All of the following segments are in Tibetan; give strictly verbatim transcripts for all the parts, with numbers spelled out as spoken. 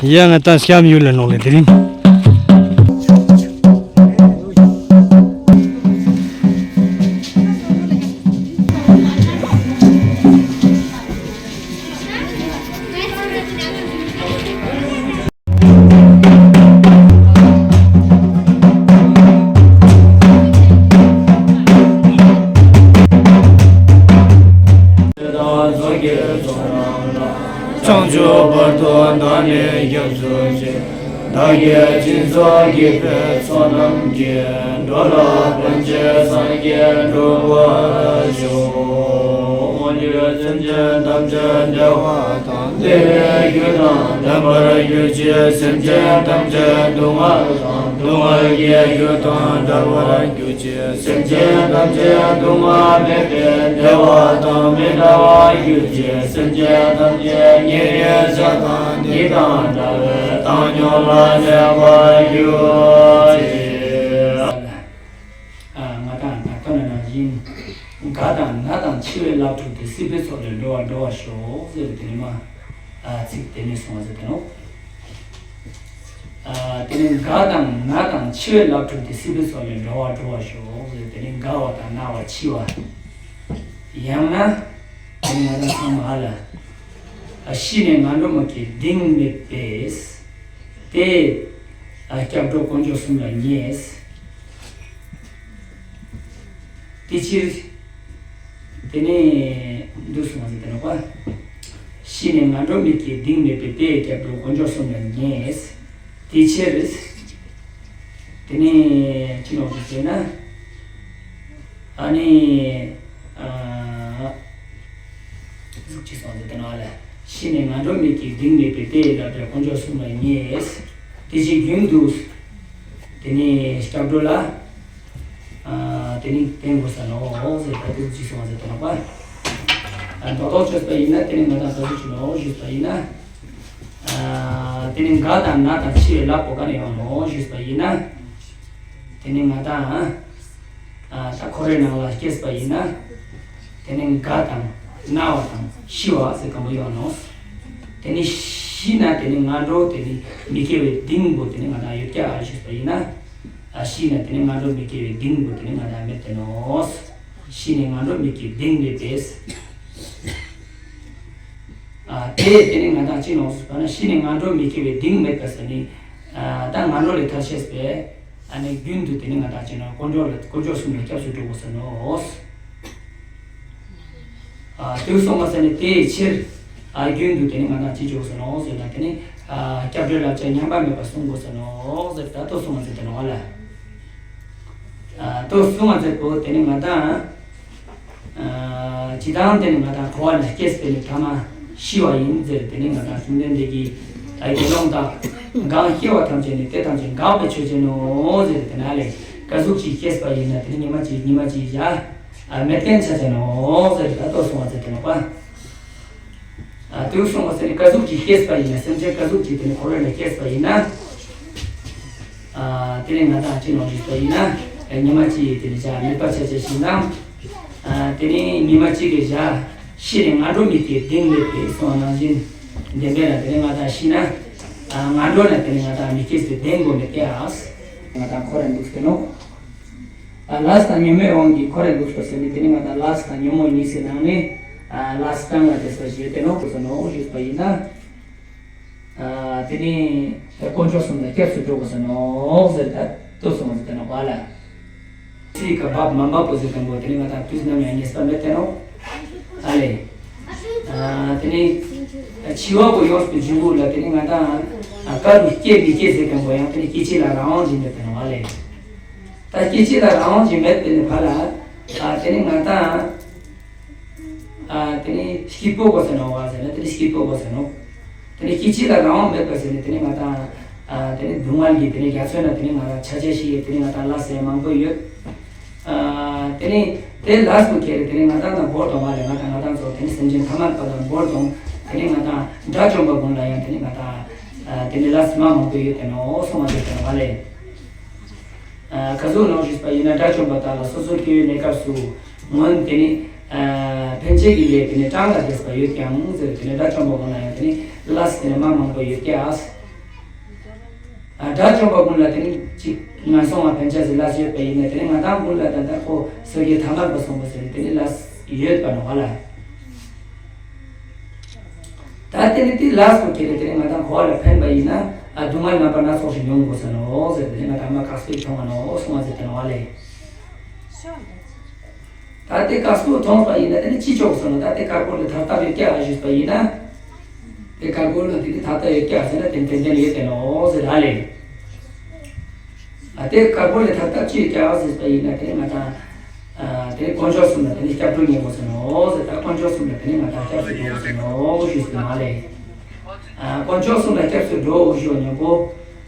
ཡ་ང་ད་སྐྱབས་ཡུལ་ལ་ནོར་ལེ་དེ་རིང་། བྱང་ཆུབ་བར་དུ་བདག་ནི་སྐྱབས་སུ་མཆི། བདག་གིས་སྦྱིན་སོགས་བགྱིས་པའི་ཚོགས་རྣམས་ཀྱིས། འགྲོ་ལ་ཕན་ཕྱིར་སངས་རྒྱས་འགྲུབ་པར་ཤོག། དངོས་གྲུབ་སེམས་ཅན་ཐམས་ཅད་བདེ་བ་དང་། བདེ་བའི་རྒྱུ་དང་ལྡན་པར་གྱུར་ཅིག། སེམས་ཅན་ཐམས་ཅད་སྡུག་བསྔལ་དང་། སྡུག་བསྔལ་གྱི་རྒྱུ་དང་བྲལ་བར་གྱུར་ཅིག། སེམས་ཅན་ཐམས་ཅད་སྡུག་བསྔལ་མེད་པའི་བདེ་བ་དང་མི་འབྲལ་བར་གྱུར་ཅིག། སེམས་ཅན་ཐམས་ཅད་ཉེ་རིང་ཆགས་སྡང་སྡིག་དང་བྲལ་བའི་བཏང་སྙོམས་ལ་གནས་པར་གྱུར་ཅིག། ཨ། ང་དང་ད་ལྟ་ནང་བཞིན། དགའ་དང་ན་དང་འཆི་བའི་རླབས་འཁྲུགས་ཏེ། སྲིད་པའི་མཚོ་ལས་འགྲོ་བ་སྒྲོལ་བར་ཤོག་ཟེར་དེ་ནི་མ། ཨ། ཚིག་དེ་ནས་གསུངས་པ་ཟེར་དེ་ནོ། ཨ། དེ་ནས་དགའ་དང་ན་དང་འཆི་བའི་རླབས་འཁྲུགས་ཏེ། སྲིད་པའི་མཚོ་ལས་འགྲོ་བ་སྒྲོལ་བར་ཤོག་ཟེར་དེ་ནས་དགའ་བ་དང་ན་བ་འཆི་བ། ཡང་ན། དེ་ནས་ང་དང་ཚང་མ་ལ། ཨ། ཤི་ནས་ངན་འགྲོ་མི་སྐྱེ་གདིང་མེད་པས། དེ། ཨ། སྐྱབས་འགྲོ་དཀོན་མཆོག་གསུམ་ལ་ཉེས། དེ་ཕྱིར། དེ་ནས་འདུག་སོང་ཟེར་དེ་ནོ་པ། ཤི་ནས་ངན་འགྲོ་མི་སྐྱེ་གདིང་མེད་པས། དེ་སྐྱབས་འགྲོ་དཀོན་མཆོག་གསུམ་ལ་ཉེས། དེ་ཕྱིར། དེ་ནས་ཅི་ནོ་ཟེར་ན། ཨ་ནི། ཨ། གཟུགས་ཅི་སོང་ཟེར་དེ་ནོ་ཨ་ལ། ཤི་ནས་ངན་འགྲོ་མི་སྐྱེ་གདིང་མེད་པས། དེ་ཡི་བསླབ་བྱ་དཀོན་མཆོག་གསུམ་ལ་ཉེས། དེ་ཕྱིར་རྒྱུན་དུ། དེ་ནས་སྐྱབས་འགྲོ་ལ། ཨ། དེ་ནི་བསྟེན་དགོས་ས་ནོ་ཟེར་ད་དེ་ཅི་སོང་ཟེར་དེ་ནོ་པ། ཨ། མདོར་དོན་བཅོས་པ་ཡིན་ན་དེ་ནི་ང་དང་ད་གཟུགས་ཅི་ནོ་ཞུས་པ་ཡིན་ན། ཨ། དེ་ནི་དགའ་དང་ན་དང་འཆི་བའི་རླབས་པོ་ག་ནས་ཡོང་ནོ་ཞུས་པ་ཡིན་ན། དེ་ནི་ང་དང་། ཨ། ད་འཁོར་བའི་ནང་ལ་སྐྱེས་པ་ཡིན་ན། དེ་ནི་དགའ་དང་ན་བ་དང་ཤི་བ་ཟེར་གང་པོ་ཡོང་ནོ། དེ་ནི་ཤི་ན་དེ་ནི་ངན་འགྲོ་དེ་ནི་མི་སྐྱེ་བའི་གདིང་པོ་དེ་ནི་ང་དང་ཡོད་ཀྱག་ཞུས་པ་ཡིན་ན། ཨ། ཤི་ན་དེ་ནི་ངན་འགྲོ་མི་སྐྱེ་བའི་གདིང་པོ་དེ་ནི་ང་དང་མེད་དེ་ནོ། ཤི་ནས་ངན་འགྲོ་མི་སྐྱེ་གདིང་མེད་པས། ཨ། དེ་དེ་ནི་ང་དང་ཅི་ནོ་ཟེར་བ་ན། ཤི་ནས་ངན་འགྲོ་མི་སྐྱེ་བའི་གདིང་མེད་པ་ཟེར་ནི། ཨ། ད་ངན་འགྲོ་ལས་ཐར་ཤེས་པས། ཨ་ནི་རྒྱུན་དུ་དེ་ནི་ང་དང་ཅི་ནོ་དཀོན་མཆོག་ལ་དཀོན་མཆོག་གསུམ་ལ་སྐྱབས་སུ་འགྲོ་དགོས་ས་ནོ། ཨ། དེ་སོང་བ་ཟེར་ནི་དེའི་ཕྱིར། ཨ། རྒྱུན་དུ་དེ་ནི་ང་དང་ཅི་འཇོག་ས་ནོ་ཟེར་ན་དེ་ནི། ཨ། སྐྱབས་འགྲོའི་བསླབ་བྱ་ཉམས་པ་མེད་པར་བསྲུང་དགོས་ས་ནོ་ཟེར་ད་ལྟོ་གསུངས་པ་ཟེར་དེ་ནོ་ཨ་ལ། ཨ། ལྟོ་གསུངས་པ་ཟེར་པོ་དེ་ནི་ང་དང་། ཨ། ཇི་ལྟར་དེ་ནི་ང་དང་འཁོར་བ་ལ་སྐྱེས་པའི་ནི་ཐ་མ་ཤི་བ་ཡིན་ཟེར་དེ་ནི་ང་དང་བཅོམ་ལྡན་འདས་ཀྱིས་ད་དགེ་སློང་དག་གང་སྐྱེ་བ་ཐམས་ཅད་ནི་དེ་ཐམས་ཅད་འགག་པའི་ཆོས་ཅན་ནོ་ཟེར་དེ་ན་ལས་ག་ཟུག་ཅིག་སྐྱེས་པ་ཡིན་ན་དེ་ནི་ཉི་མ་གཅིག་ཉི་མ་གཅིག་བཞག་ཨ། མེད་མཁན་ཆ་ཅན་ནོ་ཟེར་ད་ལྟོ་གསུངས་པ་ཟེར་དེ་ནོ་པ། ཨ། དེ་གསུངས་པ་ཟེར་ནི་ག་ཟུག་ཅིག་སྐྱེས་པ་ཡིན་ན་སེམས་ཅན་ག་ཟུག་ཅིག་དེ་ནི་འཁོར་བའི་ནང་སྐྱེས་པ་ཡིན་ན། ཨ། དེ་ནི་ང་དང་ཅི་ནོ་ཞུས་པ་ཡིན་ན། ཉི་མ་གཅིག་དེ་ནི་བཞག་མེད་པ་ཆ་ཅན་ཞིག་དང་། ཨ། དེ་ནི་ཉི་མ་གཅིག་གི་བཞག་ཤི་ནས་ངན་འགྲོ་མི་སྐྱེ་གདིང་མེད་པས་གསུངས་པ་ནང་བཞིན། བདེན་པས་ན་དེ་ནི་ང་དང་ཤི་ན། ཨ། ངན་འགྲོ་ན་དེ་ནི་ང་དང་མི་སྐྱེ་ཟེར་བདེན་དགོས་མེད་ཀྱག་ང་དང་འཁོར་ར་འདུག་ཟེར་ནོ། ཨ། ལས་དང་ཉོན་མོངས་དབང་གིས་འཁོར་ར་འདུག་ཟེར་ནས་དེ་ནི་ང་དང་ལས་དང་ཉོན་མོངས་གཉིས་སི་ནང་ནས། ཨ། ལས་གྲངས་ལ་དེ་ཟེར་ཞེས་དེ་ནོ་གོ་ཟེར་ནོ་ཞུས་པ་ཡིན་ན། ཨ། དེ་ནི་དཀོན་མཆོག་གསུམ་ལ་སྐྱབས་སུ་འགྲོ་དགོས་ཟེར་ནོ་ཟེར་ད་ལྟོ་གསུངས་པ་ཟེར་དེ་ནོ་པ་ལ། ཚིག་ག་བབ་མ་འབབ་པོ་ཟེར་དང་པོ་དེ་ནི་ང་དང་དུས་ནམ་ཡང་ངེས་པ་མེད་དེ་ནོ། ཨ་ལེ། ཨ། དེ་ནི་འཆི་བ་པོ་ཡོངས་སུ་འཇུག་གོ་ལ་དེ་ནི་ང་དང་། ཨ། ག་རུ་སྐྱེ་མི་སྐྱེ་ཟེར་དང་པོ་ཡང་དེ་ནི་སྐྱེ་འཆི་ལ་རང་དབང་ཅིག་མེད་དེ་ནོ་ཨ་ལེ། ད་སྐྱེ་འཆི་ལ་རང་དབང་ཅིག་མེད་པའི་ནི་བ་ལ། ཨ། དེ་ནི་ང་དང་། ཨ། དེ་ནི་སྐྱིད་པོ་དགོས་ཟེར་ནོ་བ་ཟེར་ན་དེ་ནི་སྐྱིད་པོ་དགོས་ཟེར་ནོ། དེ་ནི་སྐྱེ་འཆི་ལ་རང་དབང་མེད་པ་ཟེར་ནི་དེ་ནི་ང་དང་། ཨ། དེ་ནི་སྡུག་བསྔལ་གྱི་དེ་ནི་རྒྱ་མཚོ་ན་དེ་ནི་ང་དང་ཆ་ཆ་ཞིག་ཡོད་དེ་ནི་ང་དང་ལ་ཟེར་མང་པོ་ཡོད། ཨ། དེ་ནི་དེ་ལ་སུ་ཁྱེར་དེ་ནི་ང་དང་དང་བོར་དོང་བ་ལས་ང་དང་ང་དང་ཚོ་དེ་ནི་སེམས་ཅན་ཐ་མལ་པ་དང་བོར་དོང་དེ་ནི་ང་དང་དགྲ་བཅོམ་པ་ཀུན་ལ་ཡང་དེ་ནི་ང་དང་། ཨ། དེ་ནི་ལ་སུ་མ་མང་པོ་ཡོད་དེ་ནོ་གསུངས་པ་དེ་དེ་ནོ་བ་ལས། ཨ། ག་ཟུག་ནོ་ཞུས་པ་ཡིན་ན་དགྲ་བཅོམ་པ་དག་ལ་སོ་སོ་སྐྱེ་བོའི་གནས་སྐབས་སུ་སྔོན་དེ་ནི། ཨ། ཕན་བྱེད་ཀྱི་ལས་དེ་ནི་གྲངས་ལས་འདས་པ་ཡོད་ཀྱང་ཟེར་དེ་ནི་དགྲ་བཅོམ་པ་ཀུན་ལ་ཡང་དེ་ནི་ལས་དེ་ནི་མ་མང་པོ་ཡོད་ཀྱག་ཨ་དགྲ་བཅོམ་པ་ཀུན་ལ་དེ་ནི་གཅིག་ངན་སོང་ལ་ཕན་ཆ་ཟེར་ལས་ཡོད་པ་ཡིན་ན། དེ་ནི་ང་དང་ཀུན་ལ་ད་ལྟ་ཁོ་སོ་སྐྱེ་ཐ་མལ་པ་སོང་བ་ཟེར་དེ་ནི་ལས་ཡོད་པ་ནོ་བ་ལ། ད་དེ་ནི་དེ་ལས་པོ་དེ་ནི་དེ་ནི་ང་དང་འཁོར་བ་ལ་ཕན་པ་ཡིན་ན། ཨ་སྡུག་བསྔལ་རྣམ་པ་སྣ་ཚོགས་ཤིག་མྱོང་དགོས་ས་ནོ་ཟེར་དེ་ནི་ང་དང་མ་དཀའ་སྤྱད་མཐོང་བ་ནོ་གསུང་བ་ཟེར་དེ་ནོ་བ་ལས། ད་དེ་དཀར་པོ་མཐོང་བ་ཡིན་ན་དེ་ནི་ཅི་ཆོག་ཟེར་ན། ད་དེ་དཀར་པོ་ལ་ཐར་ཐབས་ཡོད་ཀྱག་ཞུས་པ་ཡིན་ན། དེ་དཀར་པོ་ལ་དེ་ནི་ཐར་ཐབས་ཡོད་ཀྱག་ཟེར་ན་དེ་ཏན་ཏན་ཡོད་དེ་ནོ་ཟེར་ཨ་ལེ། ཨ་དེ་དཀར་པོ་ལ་ཐར་ཐབས་ཅི་ཡོད་ཀྱག་ཟེར་པ་ཡིན་ན་དེ་ནི་ང་དང་ཨ་དེ་དཀོན་མཆོག་གསུམ་ལ་དེ་ནི་སྐྱབས་འགྲོ་ཉན་དགོས་ཟེར་ནོ་ཟེར། ད་དཀོན་མཆོག་གསུམ་ལ་དེ་ནི་ང་དང་སྐྱབས་སུ་འགྲོ་དགོས་ཟེར་ནོ་ཞུས་ཟེར་ཨ་ལེ། ཨ་དཀོན་མཆོག་གསུམ་ལ་སྐྱབས་སུ་འགྲོ་ཞུ་ཉན་པོ།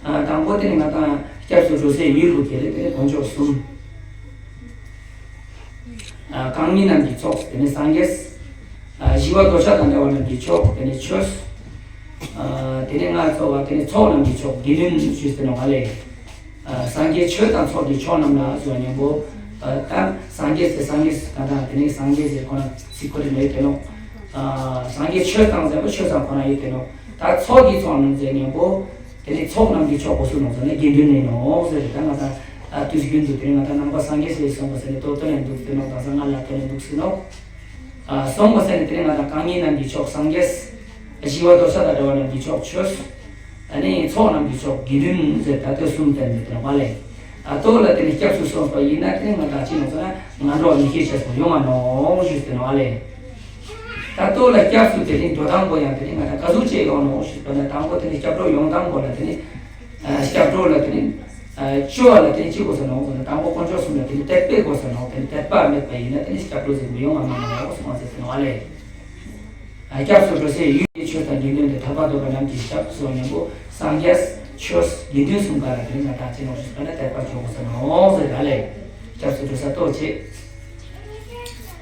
ཨ་དང་པོ་དེ་ནི་ང་དང་སྐྱབས་སུ་འགྲོ་སའི་ཡུལ་བོ་དེ་ལ་དེ་ནི་དཀོན་མཆོག་གསུམ། ཨ་རྐང་མིན་རྣམས་ཀྱི་ཚོགས་དེ་ནི་སངས་རྒྱས། ཨ་ཞི་བ་འདོད་ཆགས་དང་བྲལ་བ་རྣམས་ཀྱི་མཆོག་དེ་ནི་ཆོས། ཨ་དེ་ནི་ལྔ་ཚོགས་པ་དེ་ནི་ཚོགས་རྣམས་ཀྱི་མཆོག་དགེ་འདུན་ཞུས་ཏེ་ནོ་ཨ་ལེ། ཨ་སངས་རྒྱས་ཆོས་དང་ཚོགས་ཀྱི་མཆོག་རྣམས་ལ་ཞུ་ཉན་པོ། ཨ་ད་སངས་རྒྱས་ཟེར་སངས་རྒྱས་ཟེར་གང་དང་དེ་ནི་སངས་རྒྱས་ཟེར་ཁོ་ན་ཚིག་ཁོ་རེ་མེད་དེ་ནོ། ཨ་སངས་རྒྱས་ཆོས་དང་ཟེར་བ་ཆོས་དང་ཁོ་ན་ཡོད་དེ་ནོ། ད་ཚོགས་ཀྱི་མཆོག་རྣམས་ཟེར་ཉན་པོ། དེ་ནི་ཚོགས་རྣམས་ཀྱི་མཆོག་པོ་སུ་ནོ་ཟེར་ན་དགེ་འདུན་ནི་ནོ་ཟེར། ད་ང་དང་ཨ་དུས་རྒྱུན་དུ་དེ་ནི་ང་དང་ནང་པ་སངས་རྒྱས་ཟེར་སོང་བ་ཟེར་ནི་ཏོ་ཏོ་ནས་འདུག་ཟེར་ནོ། དང་ས་ང་ལ་ཏོ་ནས་འདུག་ཟེར་ནོ། ཨ་སོང་བ་ཟེར་ནི་དེ་ནི་ང་དང་རྐང་མིན་རྣམས་ཀྱི་མཆོག་སངས་རྒྱས། ཞི་བ་འདོད་ཆགས་དང་བྲལ་བ་རྣམས་ཀྱི་མཆོག་ཆོས། ཨ་ནི་ཚོགས་རྣམས་ཀྱི་མཆོག་དགེ་འདུན་ཟེར་ད་ལྟོས་གསུམ་བསྟན་ནས་དེ་ནོ་བ་ལེ། ཨ་ལྟོ་ལ་དེ་ནི་སྐྱབས་སུ་སོང་བ་ཡིན་ན་དེ་ནི་ང་དང་ཅི་ནོ་ཟེར་ན་ང་འགྲོ་མི་སྐྱེ་ཆེས་པོ་ཡོང་བ་ནོ་ཞུས་ཏེ་ནོ་བ་ལེ། ད་ལྟོ་ལ་སྐྱབས་སུ་དེ་ནི་འགྲོ་སྟངས་པོ་ཡང་དེ་ནི་ང་དང་ག་ཟུག་ཅིག་ཡོང་ནོ་ཞུས་པ་ན། དང་པོ་དེ་ནི་སྐྱབས་འགྲོ་ཡོང་སྟངས་པོ་ལ་དེ་ནི་ཨ་སྐྱབས་འགྲོ་ལ་དེ་ནི་ཨ་བཅོལ་བ་ལ་དེ་ནི་ཅི་དགོས་ས་ནོ་ཟེར་ན། དང་པོ་དཀོན་མཆོག་གསུམ་ལ་དེ་ནི་དད་པའི་དགོས་ས་ནོ། དེ་ནི་དད་པ་མེད་པ་ཡིན་ན་དེ་ནི་སྐྱབས་འགྲོ་ཟེར་མི་ཡོང་བ་མ་ནོ་གསུངས་པ་ཟེར་ཏེ་ནོ་བ་ལེ། ཨ་སྐྱབས་སུ་འགྲོ་སའི་ཡུལ་གྱི་ཆོས་དང་དགེ་འདུན་ཏེ། ཐར་པ་འདོད་པ་རྣམས་ཀྱི་ཞབས་སུ་ཉན་པོ། སངས་རྒྱས་ཆོས་དགེ་འདུན་གསུམ་ཀ་ལ་དེ་ནི་ང་དང་ཅི་ནོ་ཞུས་པ་ན་དད་པ་བཅོལ་དགོས་ས་ནོ་ཟེར་ཨ་ལེ། སྐྱབས་སུ་འགྲོ་ས་ལྟོ་ཆེ།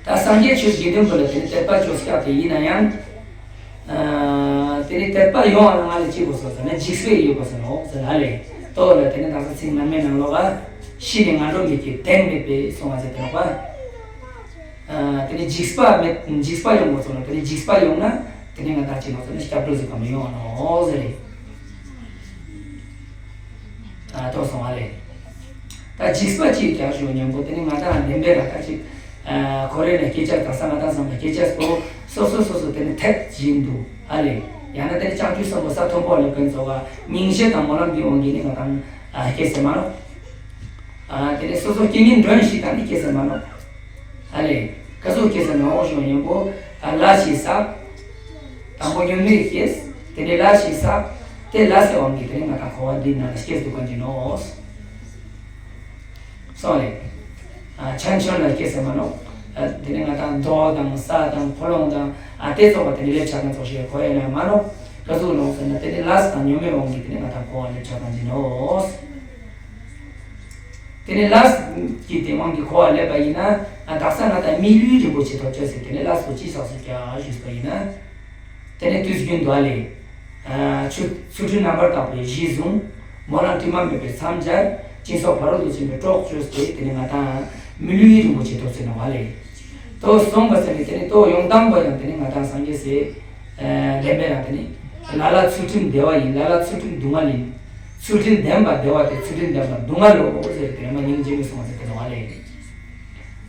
ད་སངས་རྒྱས་ཆོས་དགེ་འདུན་པ་ལ་དེ་ནི་དད་པ་བཅོལ་སྐྱབས་དེ་ཡིན་ན་ཡང་། ཨ་དེ་ནི་དད་པ་ཡོང་བ་ལ་ང་ལ་ཅི་དགོས་ས་ཟེར་ན་འཇིགས་པ་ཡོད་དགོས་ས་ནོ་ཟེར་ཨ་ལེ། ལྟོ་ལ་དེ་ནི་དག་ས་ཚིག་སྔ་མའི་ནང་ལོགས་ལ་ཤི་ནས་ངན་འགྲོ་མི་སྐྱེ་གདེང་མེད་པས་གསུངས་པ་ཟེར་ཏེ་ནོ་བ། ཨ་དེ་ནི་འཇིགས་པ་མེད་འཇིགས་པ་ཡོང་དགོས་ས་ནོ། དེ་ནི་འཇིགས་པ་ཡོང་ན་དེ་ནི་ང་དང་ཅི་ནོ་ཟེར་ན་སྐྱབས་འགྲོ་ཟེར་ག་མི་ཡོང་བ་ནོ་ཟེར་རེད། ཨ་ལྟོ་སོང་བ་ལེ། ད་འཇིགས་པ་ཅིག་ཀྱང་ཞུ་ཉན་པོ་དེ་ནི་ང་དང་བདེན་པའི་ར་ད་ཅིག་ཨ་ཁོ་རེ་ནས་སྐད་ཆ་དག་ས་ང་དང་བསམ་པ་སྐད་ཆ་པོ་སོ་སོ་སོ་སོ་དེ་ནི་ཐད་བཞིན་དུ་ཨ་ལེ། ཡང་ན་དེ་ནི་བྱང་ཆུབ་སེམས་དཔའ་ས་མཐོན་པོ་ལ་ཀུན་རྫོགས་པ་སྙིང་རྗེ་དང་སྨོན་ལམ་གྱི་དབང་གིས་ནི་ང་དང་ཨ་སྐྱེས་ཟེར་མ་ནོ། ཨ་དེ་ནི་སོ་སོ་རྐྱེན་ངན་སྒྲོན་ཞིག་དང་ནི་སྐྱེས་ཟེར་མ་ནོ། ཨ་ལེ། ག་ཟུག་སྐྱེས་ཟེར་ནོ་ཞུ་ཉན་པོ། ཨ་ལས་ཞིག་བསགས། དང་པོ་ཉོན་མོངས་སྐྱེས། དེ་ནས་ལས་ཞིག་བསགས། དེ་ལས་སའི་དབང་གིས་དེ་ནི་ང་དང་འཁོར་བ་འདི་ནང་ལ་སྐྱེས་འདུག་ག་ཅི་ནོ། སོང་ལེ། ཨ་ཆན་ཆོན་ལ་སྐྱེས་ཟེར་མ་ནོ། ཨ་དེ་ནི་ང་དང་རྡོ་དང་ས་དང་ཕོ་ལོང་དང་ཨ་དེ་ཚོགས་པ་དེ་ནི་ལེབ་ཆ་དང་ཚོགས་ཤིག་འཁོར་བའི་ནང་མ་ནོ། ག་ཟུག་ནོ་ཟེར་ན་དེ་ནི་ལས་དང་ཉོན་མོངས་དབང་གིས་དེ་ནི་ང་དང་འཁོར་བ་ལེབ་ཆ་དང་ཅི་ནོ། དེ་ནི་ལས་ཀྱི་དེ་དབང་གིས་འཁོར་བ་ལེབ་པ་ཡིན་ན། ཨ་དག་ས་ང་དང་མི་ལུས་རིན་པོ་ཆེ་ཐོབ་ཆོག་ཟེར་དེ་ནི་ལས་པོ་ཅི་བསགས་སུ་བྱ་ཞུས་པ་ཡིན་ན། དེ་ནི་དུས་རྒྱུན་དུ་ཨ་ལེ། ཨ་ཚུལ་ཁྲིམས་རྣམ་པར་དག་པའི་གཞི་བཟུང་། སྨོན་ལམ་དྲི་མ་མེད་པའི་མཚམས་སྦྱར། སྦྱིན་སོགས་ཕ་རོལ་ཏུ་ཕྱིན་པའི་གྲོགས་བཅོས་ཏེ་དེ་ནི་ང་དང་མི་ལུས་རིན་པོ་ཆེ་ཐོབ་ཟེར་ནོ་ཨ་ལེ། ལྟོ་སོང་བ་ཟེར་ནི་དེ་ནི་ལྟོ་ཡོང་སྟངས་པ་ཡང་དེ་ནི་ང་དང་སངས་རྒྱས་སི་ལེན་པའི་རང་དེ་ནི་ལ་ལ་ཚུལ་ཁྲིམས་བདེ་བ་ཡིན། ལ་ལ་ཚུལ་ཁྲིམས་སྡུག་བསྔལ་ཡིན། ཚུལ་ཁྲིམས་ལྡན་པ་བདེ་བ་སྟེ། ཚུལ་ཁྲིམས་ལྡན་པ་སྡུག་བསྔལ་ལོ་ཟེར་དེ་ནི་མ་སྙིང་རྗེ་མོས་གསུངས་པ་ཟེར་དེ་ནོ་ཨ་ལེ།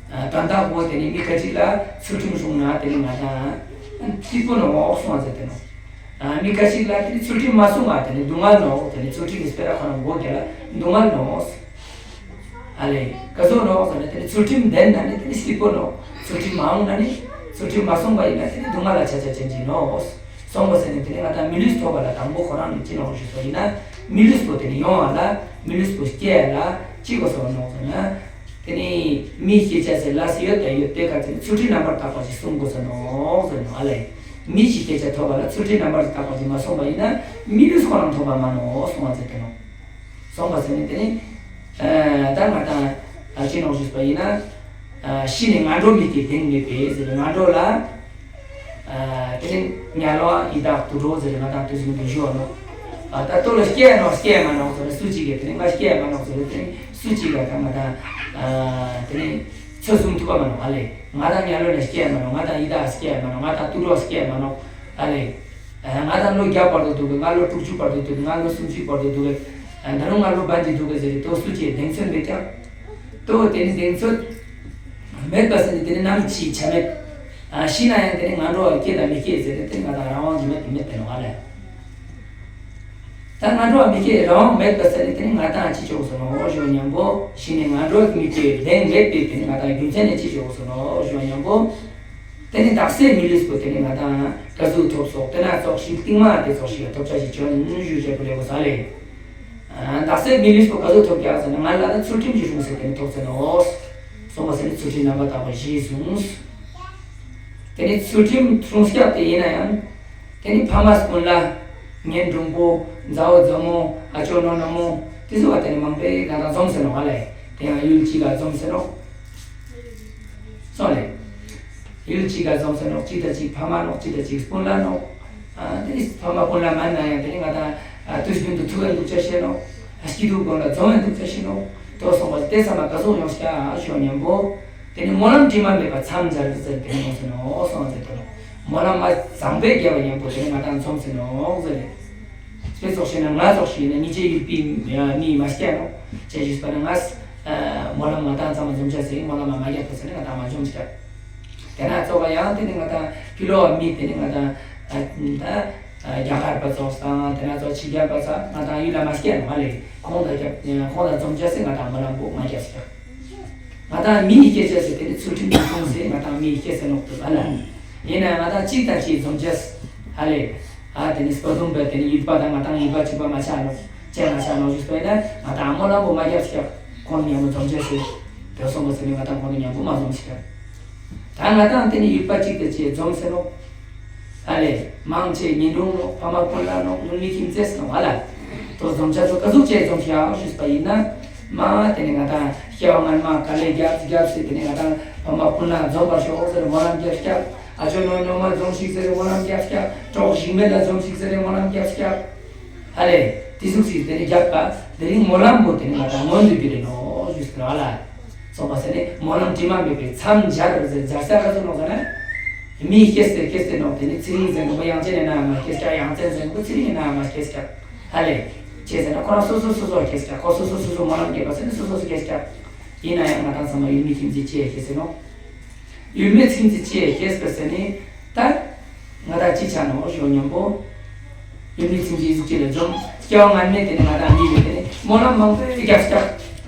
ཨ་དོན་དག་པོ་དེ་ནི་མི་ཁ་ཅིག་ལ་ཚུལ་ཁྲིམས་སྲུང་ན་དེ་ནི་ང་དང་སྐྱིད་པོ་ནོ་གསུངས་པ་ཟེར་དེ་ནོ། ཨ་མི་ཁ་ཅིག་ལ་དེ་ནི་ཚུལ་ཁྲིམས་མ་སྲུང་བ་དེ་ནི་སྡུག་བསྔལ་ནོ། དེ་ནི་ཚུལ་ཁྲིམས་ནི་སྤེ་ར་ཁོ་རང་མགོ་རྒྱ་ལ་སྡུག་བསྔལ་ནོ། ཨ་ལེ། ག་ཟུག་ནོ་ཟེར་ན་དེ་ནི་ཚུལ་ཁྲིམས་ལྡན་ན་ནི་དེ་ནི་སྐྱིད་པོ་ནོ། ཚུལ་ཁྲིམས་མ་འོང་ན་ནི་ཚུལ་ཁྲིམས་མ་སྲུང་བ་ཡིན་ན་དེ་ནི་སྡུག་བསྔལ་ལ་ཆ་ཆ་ཅན་གྱི་ནོ། སོང་བ་ཟེར་ནི་དེ་ནི་ང་དང་མི་ལུས་ཐོབ་པ་ལ་དང་པོ་ཁོ་རང་ནི་ཅི་ནོ་ཞུ་སོ་ཡིན་ན། མི་ལུས་པོ་དེ་ནི་ཡོང་བ་ལ་མི་ལུས་པོ་སྐྱེ་ཡ་ལ་ཅི་དགོས་སོ་ནོ་ཟེར་ན། དེ་ནི་མི་སྐྱེ་ཆ་ཟེར་ལ་སི་ཡོད་ད་ཡོད་པའི་ཁ་ཚིག་ཚུལ་ཁྲིམས་རྣམ་པར་དག་པ་ཞིག་སྲུང་དགོས་སོ་ནོ་ཟེར་ནོ་ཨ་ལེ། མི་ཞིག་སྐྱེ་ཆ་ཐོབ་པ་ལ་ཚུལ་ཁྲིམས་རྣམ་པར་དག་པ་ཞིག་མ་སྲུང་བ་ཡིན་ན་མི་ལུས་ཁོ་རང་ཐོབ་པ་མ་ནོ་གསུང་བ་ཟེར་དེ་ནོ། སོང་བ་ཟེར་ནི་དེ་ནི། ཨ་ད་ང་དང་ཨ་ཅི་ནོ་ཞུས་པ་ཡིན་ན། ཨ་ཤི་ནས་ངན་འགྲོ་མི་སྐྱེ་གདེང་མེད་པས་ཟེར་ངན་འགྲོ་ལ། ཨ་དེ་ནི་དམྱལ་བ་ཡི་དྭགས་དུད་འགྲོ་ཟེར་ང་དང་དུས་ཟིན་དུ་ཞུ་བ་ནོ། ཨ་ད་ལྟོ་ལ་སྐྱེ་ཡ་ནོ་སྐྱེ་ཡ་མ་ནོ་ཟེར་སུ་གཅིག་གིས་དེ་ནི་ང་སྐྱེ་ཡ་མ་ནོ་ཟེར་དེ་ནི་སུ་གཅིག་ག་ད་ང་དང་ཨ་དེ་ནི་ཚོད་བཟུང་ཐུབ་པ་མ་ནོ་ཨ་ལེ། ང་དང་དམྱལ་བ་ལ་སྐྱེ་ཡ་མ་ནོ། ང་དང་ཡི་དྭགས་སྐྱེ་ཡ་མ་ནོ། ང་དང་དུད་འགྲོ་སྐྱེ་ཡ་མ་ནོ་ཨ་ལེ། ང་དང་ལོ་བརྒྱ་བར་དུ་འདུག་གི། ང་ལོ་དྲུག་ཅུ་བར་དུ་འདུག་གི། ང་ལོ་སུམ་ཅུ་བར་དུ་འདུག་གི། ད་རུང་ང་ལོ་བར་འདི་འདུག་གི་ཟེར་ཏེ་དོ་སུ་ཅེས་གདེང་ཚོད་མེད་ཀྱང་། དོ་དེ་ནི་གདེང་ཚོད་མེད་པ་ཟེར་ནི་དེ་ནི་ནམ་འཆི་ཆ་མེད། ཤི་ན་ཡང་དེ་ནི་ང་འགྲོ་བ་སྐྱེ་དང་མི་སྐྱེ་ཟེར་ཏེ་དེ་ནི་ང་དང་རང་དབང་གིས་མེད་དེ་མེད་དེ་ནོ་ཨ་ལས། ད་ང་འགྲོ་བ་མི་སྐྱེ་རང་དབང་མེད་པ་ཟེར་ནི་དེ་ནི་ང་དང་ཅི་ཆོག་སོང་ནོ་ཞོ་སྙམ་པོ་ཤི་ནི་ང་འགྲོ་བ་མི་སྐྱེ་གདེང་མེད་པའི་དེ་ནི་ང་དང་རྒྱུ་མཚན་ནི་ཅི་ཆོག་སོང་ནོ་ཞོ་སྙམ་པོ། དེ་ནི་དག་ས་མི་ལུས་པོ་དེ་ནི་ང་དང་ག་ཟུག་ཐོབ་སོག་དེ་ན་ཙོག་ཞིག་རྟིང་མ་དེ་ཙོག་ཞིག་ལ་ཐོབ་ཆ་ཞིག་བྱོན་ཞུ་བྱས་པོ་ལེ་བོ་ས་ལེ། དག་ས་མི་ལུས་པོ་ག་ཚོད་ཐོབ་ཀྱག་ཟེར་ན་ང་ལ་ད་ཚུལ་ཁྲིམས་ཀྱི་སྲུང་ཟེར་དེ་ནི་ཐོབ་ཟེར་ནོ། སོང་བ་ཟེར་ནི་ཚུལ་ཁྲིམས་རྣམ་པར་དག་པ་བཞི་བཟུང་། དེ་ནི་ཚུལ་ཁྲིམས་སྲུང་སྐྱབས་དེ་ཡིན་ན་ཡང་། དེ་ནི་ཕ་མ་སྤུན་ལ། ངའི་འབྲུང་པོ། མཛའ་བོ་མཛའ་མོ། ཨ་ཅོ་ནོ་ནོ་མོ། དེ་ཚོ་བ་དེ་ནི་མང་པོའི་གང་དང་འཛོམས་ཟེར་ནོ་ང་ལས། དེ་ཡང་ཡུལ་གཅིག་ལ་འཛོམས་ཟེར་ནོ། སོང་ལེ། ཡུལ་གཅིག་ག་འཛོམས་ཟེར་ནོ། གཅིག་དང་གཅིག་ཕ་མ་ནོ། གཅིག་དང་གཅིག་སྤུན་ལ་ནོ། ཨ་དེ་ནི་ཕ་མ་སྤུན་ལ་མ་ན་ཡང་དེ་ནི་ང་དང་ཨ་དུས་རྒྱུན་དུ་ཐུག་ག་འདུག་ཆ་ཤེས་ནོ། ཨ་སྐྱིད་སྡུག་སྒང་ལ་འཛོམས་ཡང་འདུག་ཆ་ཤེས་ནོ། དོ་སོང་བ་དེ་ཚང་མ་ག་ཟུག་ཡོང་ཤག་ཞོ་སྙམ་པོ། དེ་ནི་སྨོན་ལམ་དྲི་མ་མེད་པ་མཚམས་སྦྱར་ཟེར་དེ་ནི་ཡོང་ཟེར་ནོ་སོང་ཟེར་དོ་ནོ། སྨོན་ལམ་མ་བཟང་པོས་བརྒྱབ་པ་སྙམ་པོ་དེ་ནི་ང་དང་འཛོམས་ཟེར་ནོ་ཟེར་རེད། དཔེ་ཙོགས་བཤད་ན་ང་ཙོགས་ཤིག་ཡིན་ན་ཉིད་ཅེས་ཡུལ་པའི་མི་མ་སྐྱེ་ནོ། ཅེས་ཞུས་པ་ན་ང་སྨོན་ལམ་ང་དང་ཚང་མ་འཛོམས་ཆ་ཟེར་སྨོན་ལམ་མ་མ་རྒྱབ་པ་ཟེར་ནི་ང་དང་མ་འཛོམས་ཤག་དེ་ན་ཙོགས་ཡང་དེ་ནི་ང་དང་ཕི་ལོ་བ་མི་དེ་ནི་ང་དང་ད་རྒྱ་གར་པ་ཙོགས་དང་དེ་ན་ཙོགས་ཕྱི་རྒྱལ་པ་ཙོགས་ང་དང་ཡུལ་ལ་མ་སྐྱེ་ནོ་ང་ལས་ཁོང་དང་རྒྱབ་ཁོང་དང་འཛོམས་ཆ་ཟེར་ང་དང་སྨོན་ལམ་པོ་མ་རྒྱབ་ཤག་ང་དང་མི་ཡི་སྐད་ཆ་ཟེར་དེ་ནི་ཚུལ་ཁྲིམས་ཀྱི་ཁུངས་ཟེར་ང་དང་མི་ཡི་སྐད་ཟེར་ནོག་ཏུ་ཨ་ལ། ཡིན་ན་ང་དང་གཅིག་དང་གཅིག་འཛོམས་ཅེས་ཨ་ལེ། ཨ་དེ་ནི་སྤ་དུམ་པ་དེ་ནི་ཡུལ་པ་དང་ང་དང་ཡུལ་པ་གཅིག་པ་མ་ཆགས་ནོག་ཅེས་མ་ཆགས་ནོག་ཞུས་པ་ཡིན་ན་ང་དང་ཨ་མོ་ལ་མོ་མ་རྒྱབ་ཀྱག་ཁོང་མཉམ་པོ་འཛོམས་ཅེས་ཟེར། དེ་སོང་པ་ཟེར་ནི་ང་དང་ཁོང་དང་མཉམ་པོ་མ་འཛོམས་ཀྱག་ད་ང་དང་དེ་ནི་ཡུལ་པ་གཅིག་དང་གཅིག་འཛོམས་ཟེར་ནོག་ཨ་ལེ། མང་ཆེ་ཉིན་དྲུང་ནོ། ཕ་མ་སྤུན་ལ་ནོ། སྔོན་མི་ཁྱིམ་མཚེས་ནོ་ཨ་ལ། དོ་འཛོམས་ཆ་ཚོ་ག་ཟུག་བྱས་འཛོམས་ཤག་ཞུས་པ་ཡིན་ན། མ་དེ་ནི་ང་དང་སྐྱེ་བ་སྔན་མ་ག་ལེ་རྒྱབ་རྒྱབ་ཟེར་དེ་ནི་ང་དང་ཕ་མ་སྤུན་ལ་འཛོམས་པར་ཤོག་ཟེར་སྨོན་ལམ་རྒྱབ་ཤག་ཨ་ཅོ་ནོ་ནོ་མ་འཛོམས་ཤིག་ཟེར་སྨོན་ལམ་རྒྱབ་ཤག་གྲོགས་ཞིག་མེད་ལ་འཛོམས་ཤིག་ཟེར་སྨོན་ལམ་རྒྱབ་ཤག་ཨ་ལེ། དེ་ཟུག་ཞིག་དེ་ནི་རྒྱབ་པ་དེ་རིང་སྨོན་ལམ་པོ་དེ་ནི་ང་དང་སྔོན་དུ་འགྱུར་རེ་ནོ་ཞུས་ཟེར་ཨ་ལ། སོང་པ་ཟེར་ནི་སྨོན་ལམ་དྲི་མ་མེད་པའི་མཚམས་སྦྱར་ཟེར་སྦྱར་ས་ག་ཚོད་ནོག་ཟེར་ན། མིའི་སྐྱེ་སྟེ་སྐྱེ་སྟེ་ནོག་དེ་ནི་ཚེ་རིང་ཟེར་མཁན་པོ་དབྱངས་ཅན་ནི་ནང་མ་སྐྱེ་སྐྱ་དབྱངས་ཅན་ཟེར་མཁན་པོ་ཚེ་རིང་ནི་ནང་མ་སྐྱེ་སྐྱ་ཧ་ལེ། ཅེས་ཟེར་ན་ཁོ་རང་སོ་སོ་སོ་སོ་སྐྱེ་སྐྱ་ཁོ་སོ་སོ་སོ་སོ་སྨོན་ལམ་རྒྱབ་པ་ཟེར་ནི་སོ་སོ་སོ་སྐྱེ་སྐྱ། ཡིན་ན་ཡང་ང་དང་ཚང་མ་ཡུལ་མི་ཁྱིམ་མཚེས་ཅེས་སྐྱེ་ཟེར་ནོག་ཡུལ་མི་ཁྱིམ་མཚེས་ཅེས་སྐྱེས་པ་ཟེར་ནི་ད། ང་དང་གཅིག་ཆ་ནོ་ཞོ་སྙམ་པོ། ཡུལ་མི་ཚིམ་གྱི་གཟུགས་ཅན་ལ་འཛོམས། སྐྱེ་བ་སྔན་མའི་དེ་ནི་ང་དང་མི་རེད་དེ་ནི་སྨོན་ལམ་མང་པོས་རྒྱབ་སྐྱག་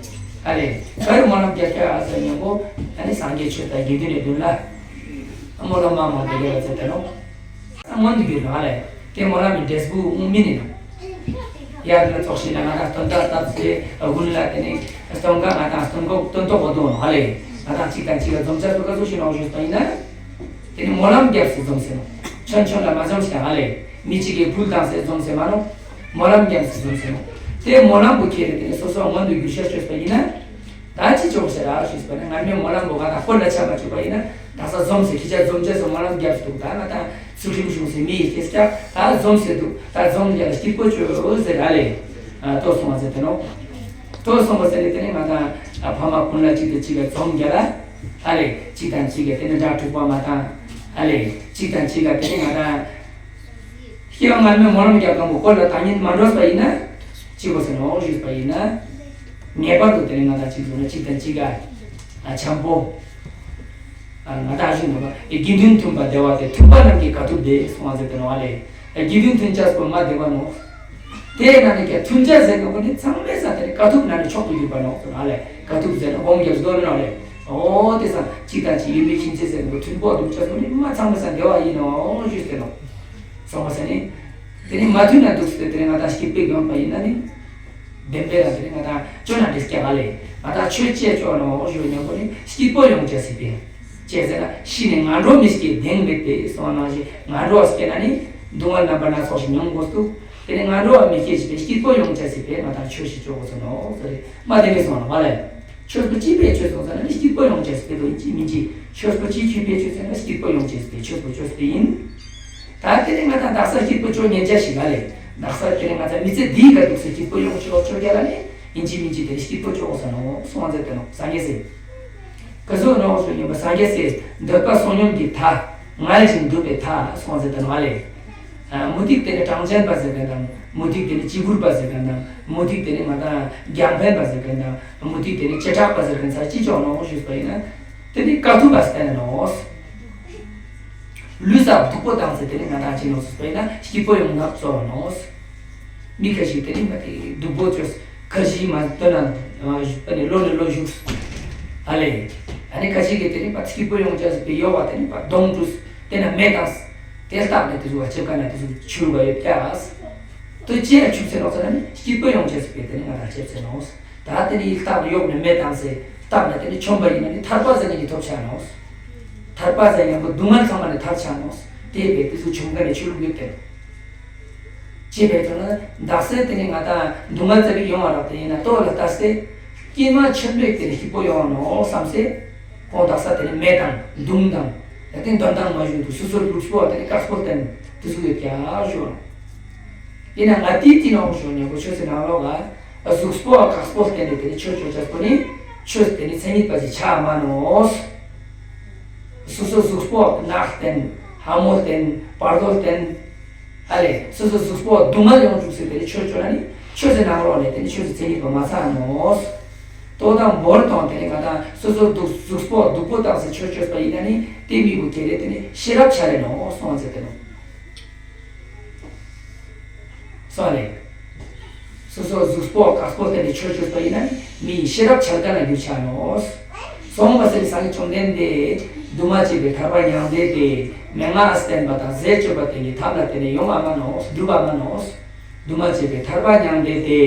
ཨ་ལེ། ག་རེ་སྨོན་ལམ་རྒྱབ་སྐྱག་ཨ་ཟེར་སྙམ་པོ། ཨ་ནི་སངས་རྒྱས་ཆོས་དང་དགེ་འདུན་ནས་འདུན་ལ། སྨོན་ལམ་མང་མང་པོ་རྒྱབ་ལ་ཟེར་ཏེ་ནོ། སྔོན་དུ་གྱུར་ནོ་ཨ་ལེ། དེ་སྨོན་ལམ་མི་འབྲས་བུ་མི་ནི་ནོ། ཡར་ལ་ཙོགས་ཤིག་ན་ང་དང་སྟོན་ཀ་བཏབ་ཚེ་དགུན་ལ་དེ་ནི་སྟོན་ཀ་ང་དང་སྟོན་ཀ་སྟོན་ཐོག་གོ་དོ་ནོ་ཨ་ལེ། ང་དང་གཅིག་དང་གཅིག་ལ་འཛོམས་ཆ་ཚོད་ག་ཚོད་ཤིག་ནོ་ཞུས་པ་ཡིན་ན། དེ་ནི་སྨོན་ལམ་རྒྱབ་སྟེ་འཛོམས་ཟེར་ནོ། ཆོན་ཆོན་ལ་མ་འཛོམས་ཤིག་ཨ་ལེ། མི་གཅིག་གིས་འབུལ་བཏང་སྟེ་འཛོམས་ཟེར་མ་ནོ། སྨོན་ལམ་རྒྱབ་སྟེ་འཛོམས་ཟེར་ནོ། དེ་སྨོན་ལམ་པོ་ཁྱེར་ཏེ་དེ་ནི་སོ་སོ་སྔོན་དུ་འགྱུར་ཤར་ཤོད་པ་ཡིན་ན། ད་ཅི་ཆོག་ཟེར་ར་ཞུས་པ་ནི་སྔར་མའི་སྨོན་ལམ་པོ་ང་དང་སྐོར་ལ་ཆ་མ་བཅུག་པ་ཡིན་ན། ད་ས་འཛོམས་ཟེར་ཁྱི་ཆ་འཛོམས་ཆ་ཟེར་སྨོན་ལམ་རྒྱབ་སྟེ་འདུག་ད་ང་དང་ཚུལ་ཁྲིམས་བྱུང་ཟེར་མི་ཡི་སྐྱེ་སྐྱ་ད་འཛོམས་ཟེར་འདུག་ད་འཛོམས་ཡ་ལ་སྐྱིད་པོ་བཅོས་ཟེར་ཨ་ལེ། ལྟོས་སོང་བ་ཟེར་ཏེ་ནོ། ལྟོས་སོང་བ་ཟེར་ནས་དེ་ནས་ང་དང་ཕ་མ་སྤུན་ལ་གཅིག་དང་གཅིག་ག་འཛོམས་རྒྱ་ལ། ཨ་ལེ། གཅིག་དང་གཅིག་ག་དེ་ནས་དགྲ་འཁྲུག་པ་མ་བཏང་། ཨ་ལེ། གཅིག་དང་གཅིག་ག་དེ་ནས་ང་དང་། སྐྱེ་བ་སྔ་མའི་སྨོན་ལམ་རྒྱབ་སྟངས་པོ་སྐོར་ལ་དང་ཉིད་མ་འགྲོ་བ་ཡིན་ན། གཅིག་པོ་ཟེར་ནོ་ཞུས་པ་ཡིན་ན། ངེས་པར་དུ་དེ་ནས་ང་དང་གཅིག་བཟོ་ན་གཅིག་དང་གཅིག་ག་ཨ་འཆམ་པོ། ང་དང་ཞུས་ནོ་པ། དགེ་འདུན་མཐུན་པ་བདེ་བ་སྟེ། མཐུན་པ་རྣམས་ཀྱི་དཀའ་ཐུབ་བདེ་གསུང་བ་ཟེར་ཏེ་ནོ་ཨ་ལེ། དགེ་འདུན་མཐུན་ཆགས་པོ་མ་བདེ་བ་ནོ། དེ་ན་ནི་ཀྱང་མཐུན་ཆགས་ཟེར་ནོ་པ་ནི་ཚང་མའི་ས་དེ་ནི་དཀའ་ཐུབ་ན་ནི་མཆོག་ཏུ་གྱུར་པ་ནོ་ཟེར་ནོ་ཨ་ལེ། དཀའ་ཐུབ་ཟེར་ན་སྒོམ་རྒྱབ་སྡོད་ནོ་ཨ་ལེ། ཨོ་དེ་ས་གཅིག་དང་གཅིག་ཡུལ་མི་ཁྱིམ་མཚེས་ཟེར་ནོ་མཐུན་པོ་འདུག་ཆགས་པོ་ནི་མ་ཚང་མའི་ས་བདེ་བ་ཡིན་ནོ་ཞུས་ཏེ་ནོ། སོང་བ་ཟེར་ནི། དེ་ནི་མ་མཐུན་ན་འདུག་ཟེར་དེ་ནི་ང་དང་སྐྱིད་པོ་ཡོང་པ་ཡིན་ན་ནི། བདེན་པའི་རང་དེ་ནི་ང་དང་ཅོ་ན་འདྲེས་སྐྱ་བ་ལས། ང་དང་ཆོས་བཅས་ཅོ་ནོ་ཞུ་སྙམ་པོ་ནི་སྐྱིད་པོ་ཡོང་བྱ་སྲིད་པས། ཅེས་ཟེར་ན་ཤི་ནས་ངན་འགྲོ་མི་སྐྱེ་གདེང་མེད་པས་སོང་ནང་བཞིན་ངན་འགྲོ་བ་སྐྱེ་ན་ནི་སྡུག་བསྔལ་རྣམ་པ་སྣ་ཚོགས་ཤིག་མྱོང་དགོས་འདུག་དེ་ནི་ངན་འགྲོ་བ་མི་སྐྱེ་ཞིག་པས་སྐྱིད་པོ་ཡོང་བྱ་སྲིད་པས་ང་དང་ཆོས་ཤིག་ཅོ་དགོས་སོ་ནོ་ཟེར་རེ་མ་བདེན་པས་སོང་ནོ་བ་ལས། ཆོས་པོ་གཅིག་པས་ཆོས་སོང་ཟེར་ན་ནི་སྐྱིད་པོ་ཡོང་བྱ་སྲིད་པས་ལོ་ཡིན་གཅིག་མིན་གཅིག་ཆོས་པོ་གཅིག་ཆོས་པས་ཆོས་ཟེར་ན་སྐྱིད་པོ་ཡོང་བྱ་སྲིད་པས་ཆོས་པོ་ཆོས་སྲིད་ཡིན། ད་དེ་ནི་ང་དང་དག་ས་སྐྱིད་པོ་ཅོ་ཉན་ཆ་ཞིག་ལ་ལས། དག་ས་དེ་ནི་ང་དང་མི་ཚེ་འདིའི་ག་འདུག་ས་སྐྱིད་པོ་ཡོང་ཆོག་ཆོག་རྒྱ་ལ་ནི་ཡིན་གཅིག་མིན་གཅིག་དེ་ནི་སྐྱིད་པོ་ཅོ་འོང་ས་ནོ་སོང་བ་མཛད་དེ་ནོ་སངས་རྒྱས་ཟེར། ག་ཟུག་ནོ་སོ་ཉན་པ་སངས་རྒྱས་ཟེར་འདོད་པ་བསོད་སྙོམས་ཀྱི་མཐའ། ངལ་ཞིང་འདུས་པའི་མཐའ་སོང་བ་མཛད་དེ་ནོ་ཨ་ལས། མུ་སྟེགས་དེ་ནི་གྲངས་ཅན་པ་ཟེར་མཁན་དང་། མུ་སྟེགས་དེ་ནི་གཅིག་པུར་པ་ཟེར་མཁན་དང་། མུ་སྟེགས་དེ་ནི་ང་དང་རྒྱང་འཕེན་པ་ཟེར་མཁན་དང་། མུ་སྟེགས་དེ་ནི་བྱེ་བྲག་པ་ཟེར་མཁན་ཚར་གཅིག་ཅོག་ནོ་ཞུས་པ་ཡིན་ན། དེ་ནི་དཀའ་ཐུབ་པ་བསྟན་ནོ། ལུས་ས་སྡུག་པོ་བཏང་ཚེ་དེ་ནི་ང་དང་ཅི་ནོ་ཞུས་པ་ཡིན་ན་སྐྱིད་པོ་ཡོང་ན་གཙོ་བོ་ནོ། མི་ཁ་ཤས་དེ་ནི་མ་དེ་སྡུག་པོ་བཅོས། ཁ་ཤས་མ་སྟོན་ན་ཨ་ནི་ལོ་ནས་ལོ་བཞུགས། ཨ་ལས། ཨ་ནི་ཁ་ཤས་ཀྱིས་དེ་ནི་པ་སྐྱིད་པོ་ཡོང་ཅེས་པའི་གཡོ་བ་དེ་ནི་པ་གདོང་བཀྲུས། དེ་ན་མེ་བཏང་། དེ་ལྟག་ནས་དེ་ཚོ་བ་ཆེབ་ཀ་ན་དེ་ཚོ་ཆུར་བ་ཡོད་ཀྱག་དུ་ཅེས་ཆུབ་ཚེ་ནོག་ཟེར་ན་ནི་སྐྱིད་པོ་ཡོང་ཅེས་པའི་དེ་ནི་ང་དང་ཆེབ་ཚེ་ནོག་ད་དེ་ནི་ཡིག་ལྟག་ནས་གཡོག་ནས་མེ་བཏང་ཚེ་ལྟག་ན་དེ་ནི་ཆོམ་པ་ཡིན་ན་ནི་ཐར་པ་ཟེར་ནི་གི་ཐོབ་ཆ་ནོག་ཐར་པ་ཟེར་ཡང་པོ་སྡུག་བསྔལ་ཚང་མ་ནས་ཐར་ཆ་ནོག་དེ་བས་དེ་ཚོ་ཆོམ་ཀ་ནས་ཆོས་ལུགས་ཡོད་དེ། ཅེས་པའི་དོན་ལ་བདག་སེམས་དེ་ནི་ང་དང་སྡུག་བསྔལ་ཙམ་ཡོང་བ་རག་དེ་ཡིན་ན་ལྟོ་ལ་ལྟ་སྟེ། སྐྱེས་མ་ཆེན་པོས་དེ་ནི་སྐྱིད་པོ་ཡོང་ནོ་བསམ་སྟེ། ཁོང་བདག་ས་དེ་ནི་མེ་དང་མདུང་དང་། ཡ་དེ་འདོན་དང་མ་བཞུགས་དུ་སོ་སོར་ལུགས་པོ་དེ་ནི་དཀག་སྤོ་བསྟན་དུ་བཟུང་ཡོད་ཀྱང་ཞོར། ཡིན་ན་ང་དེའི་དེ་ནོ་ཞོར་ཉེ་པོ་ཆོས་སི་ནང་ལོག་ག་གཟུགས་པོ་དཀག་སྤོ་བསྟན་ནས་དེ་ནི་ཆོས་ཆོས་ཆ་སྤོ་ནི་ཆོས་དེ་ནི་མཚན་ཉིད་པ་ཞིག་ཆགས་མ་ནོ། སོ་སོ་གཟུགས་པོ་ནག་བསྟན། ལྷ་མོ་བསྟན། བར་དོ་བསྟན། ཨ་ལས། སོ་སོ་གཟུགས་པོ་སྡུག་བསྔལ་ཡོང་འཇུག་ཟེར་དེ་ནི་ཆོས་ཆོས་ན་ནི་ཆོས་ཟེར་ནང་ལོགས་ནས་དེ་ནི་ཆོས་ཟེར་མཚན་ཉིད་པ་མ་ཚང་ནོ། ལྟོ་དང་འབོར་དང་དེ་ནི་ང་དང་སོ་སོ་སྡུག་གཟུགས་པོ་སྡུག་པོ་བཏང་ཟེར་ཆོས་ཆོས་པ་ཡིན་ན་ནི་དེ་མི་བུ་དེ་རེ་དེ་ནི་ཤེས་རབ་ཆ་རེ་ནོ་སོང་ཟེར་དེ་ནོ། སོང་ལེ། སོ་སོ་གཟུགས་པོ་དཀག་སྤོ་བསྟན་ནས་ཆོས་ཆོས་པ་ཡིན་ན་མི་ཡི་ཤེས་རབ་འཆར་ཀ་ལ་འགྱུར་ཆ་ནོ། སོང་བ་ཟེར་སངས་རྒྱས་བཅོམ་ལྡན་འདས། འདུས་མ་བྱས་པའི་ཐར་པ་མྱང་འདས་ཏེ། མན་ངག་བསྟན་པ་དང་ཟས་སྤྱོད་པ་དེ་ཉིད་ཐབས་ལ་བརྟེན་ནས་ཡོང་བ་མ་ནོ། སྒྲུབ་པ་མ་ནོ། འདུས་མ་བྱས་པའི་ཐར་པ་མྱང་འདས་ཏེ།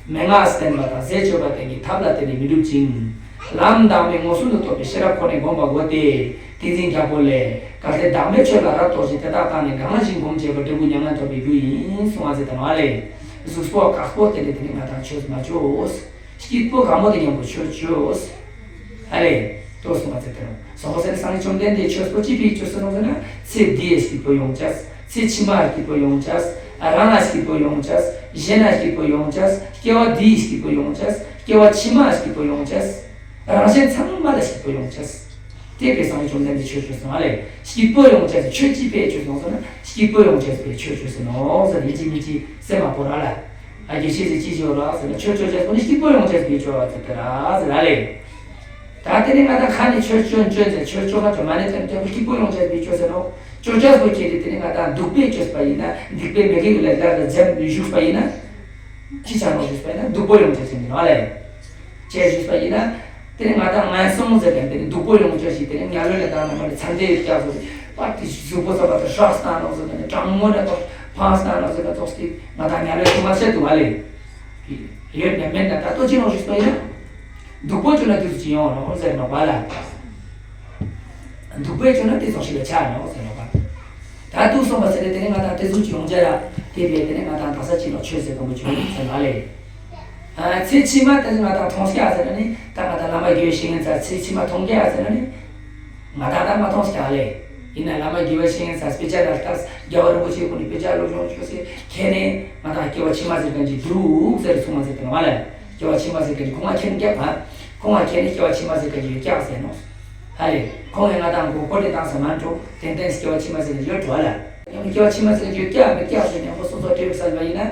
མན་ངག་བསྟན་པ་དང་ཟས་སྤྱོད་པ་དེ་ཉིད་ཐབས་ལ་བརྟེན་ནས་མི་འགྲུབ་ཅིང་། ལམ་བདག་མེད་མངོན་སུམ་དུ་རྟོགས་པའི་ཤེས་རབ་ཁོ་ནས་བསྒོམ་པ་དགོས་ཏེ། ཏིང་འཛིན་རྒྱལ་པོ་ལས། གལ་ཏེ་བདག་མེད་ཆོས་ལ་རབ་རྟོག་ཅིང་དེ་དག་བཏང་ནས་གང་ཞིག་བསྒོམ་བྱས་པ་འབྲས་བུ་མྱ་ངན་ཐོབ་པའི་རྒྱུ་ཡིན་གསུང་བ་ཟེར་དང་བ་ལས། གཟུགས་པོ་དཀག་པོ་དེ་ལས་དེ་ནི་ང་དང་ཆོས་མ་བཅོས། སྐྱིད་པོ་དགའ་མོ་དེ་མཉམ་པོ་ཆོས་བཅོས། ཨ་ལས། ཏོ་གསུང་བ་ཟེར་དང་། སོང་ཟེར་སངས་རྒྱས་བཅོམ་ལྡན་འདས་ཆོས་པོ་ཅི་ཕིའི་ཆོས་སུ་ནོ་ཟེར་ན། ཚེ་འདིའི་སྐྱིད་པོ་ཡོང་ཅས། ཚེ་ཕྱི་མ་སྐྱིད་པོ་ཡོང་ཅས། རང་ལ་སྐྱིད་པོ་ཡོང་ཅས། གཞན་ལ་སྐྱིད་པོ་ཡོང་ཅས། སྐྱེ་བ་འདིའི་སྐྱིད་པོ་ཡོང་ཅས། སྐྱེ་བ་ཕྱི་མ་སྐྱིད་པོ་ཡོང་ཅས། རང་གཞན་ཚང་མ་ལ་སྐྱིད་པོ་ཡོང་ཅས། དེ་བས་སངས་རྒྱས་བཅོམ་ལྡན་འདས་ཆོས་བཅོས་སོང་བ་ལས། སྐྱིད་པོ་ཡོང་ཅས་ཆོས་ཅི་ཕིའི་བཅོས་སོང་ཟེར་ན། སྐྱིད་པོ་ཡོང་ཅས་པའི་ཆོས་བཅོས་ཟེར་ནོ་ཟེར། ཡིན་གཅིག་མིན་གཅིག་སེམས་མ་བོར་ར་ལ། ཨ་རྒྱལ་སྲས་ཟེར་ཅི་བཅོས་ར་ཟེར་ན། ཆོས་བཅོས་ཅས་པོ་ནི་སྐྱིད་པོ་ཡོང་ཅས་པའི་བཅོས་པ་ཟེར་ཏེ་ར་ཟེར་ར་ལས། ད་དེ་ནི་ང་དང་ཁ་ནས་ཆོས་བཅོས་བཅོས་ཟེར། ཆོས་བཅོས་ན་བཅོས་མ་ནས་ཙམ་ཙམ་སྐྱིད་པོ་ཡོང་ཅས་པའི་བཅོས་ཟེར་ནོ། བཅོས་ཅས་པོ་ཁྱེད་དེ་ནི་ང་དང་སྡུག་པའི་བཅོས་པ་ཡིན་ན། སྡིག་པའི་མི་དགེ་ལས་ལ་ལ་འཛེམ་བཞུགས་པ་ཡིན་ན། ཅི་ཆ་ནོ་ཞུས་པ་ཡིན་ན་སྡུག་པོ་ཡོང་ཅས་ཟེར་ནི་མ་ལས། ཅེས་ཞུས་པ་ཡིན་ན། དེ་ནི་ང་དང་ངན་སོང་ཟེར་མཁན་དེ་ནི་སྡུག་པོ་ཡོང་ཅས་ཤིག་དེ་ནི་དམྱལ་བའི་ནང་ནས་མར་ཚ་འདྲེ་ཡོད་ཀྱག་ཟེར་ཏེ། པར་དེ་གཟུགས་པོ་ཚ་བ་དང་སྲོག་བཏང་ནོ་ཟེར་ནས་གྲང་མོ་ནས་ཕངས་བཏང་ནོ་ཟེར་ནས་ཙོགས་ཏེ་ང་དང་དམྱལ་བའི་ཁུག་མ་བཤད་འདུག་བ་ལས། ཡོད་ནས་མེད་ན་ད་ལྟོ་ཅི་ནོ་ཞུས་པ་ཡིན་ན། སྡུག་པོ་བྱུང་ན་དེ་ཚོ་ཅི་ཡོང་ནོ་ཟེར་ནོ་བ་ལ། སྡུག་པོ་བྱུང་ན་དེ་ཚོ་ཞིག་ལ་ཆགས་ནོ་ཟེར་ནོ་བ། ད་དུ་སོང་བ་ཟེར་ཏེ་དེ་ནི་ང་དང་དེ་ཚོ་ཅི་ཡོང་ཅ་ར། དེ་བས་དེ་ནི་ང་དང་ད་ས་ཅི་ནོ་ཆོས་ཟེར་གོ་མོ་བྱུང་ཟེར་ནོ་ལས། ཚེ་ཕྱི་མ་དེ་ང་དང་མཐོང་སྐྱ་ཟེར་ན་ནི། ད་ང་དང་བླ་མ་དགེ་བའི་བཤེས་གཉེན་ཚ་ཚེ་ཕྱི་མ་མཐོང་སྐྱ་ཟེར་ན་ནི། ང་དང་ད་མ་མཐོང་སྐྱ་ལས། ཡིན་ན་བླ་མ་དགེ་བའི་བཤེས་གཉེན་ཚ་དཔེ་ཆ་ལ་ལྟ། རྒྱལ་བ་རིན་པོ་ཆེ་ཁོང་ནི་དཔེ་ཆ་སློབ་སྦྱོང་བྱོས་ཟེར་ཁྱེད་ནི་ང་དང་སྐྱེ་བ་ཕྱི་མ་ཟེར་མཁན་ཅིག་འདུག་ཟེར་གསུང་བ་ཟེར་དེ་ང་ལས། སྐྱེ་བ་ཕྱི་མ་ཟེར་མཁན་ཁོང་ང་ཁྱེད་ནི་སྐྱ་བ། ཁོང་ང་ཁྱེད་ནི་སྐྱེ་བ་ཕྱི་མ་ཟེར་མཁན་ཅིག་སྐྱ་ཟེར་ནོ། ཧ་ལས། ཁོང་ཡང་ང་དང་མགོ་སྐོར་ནས་བཏང་ས་མ་འགྲོ། ཏན་ཏན་སྐྱེ་བ་ཕྱི་མ་ཟེར་ནས་ཡོད་འགྲོ་བ་ལ། ཡང་སྐྱེ་བ་ཕྱི་མ་ཟེར་ནས་ཡོད་ཀྱག་མེད་ཀྱག་ཟེར་ནས་ཁོ་སོ་སོ་སྤྲེའུ་བསལ་བ་ཡིན་ན།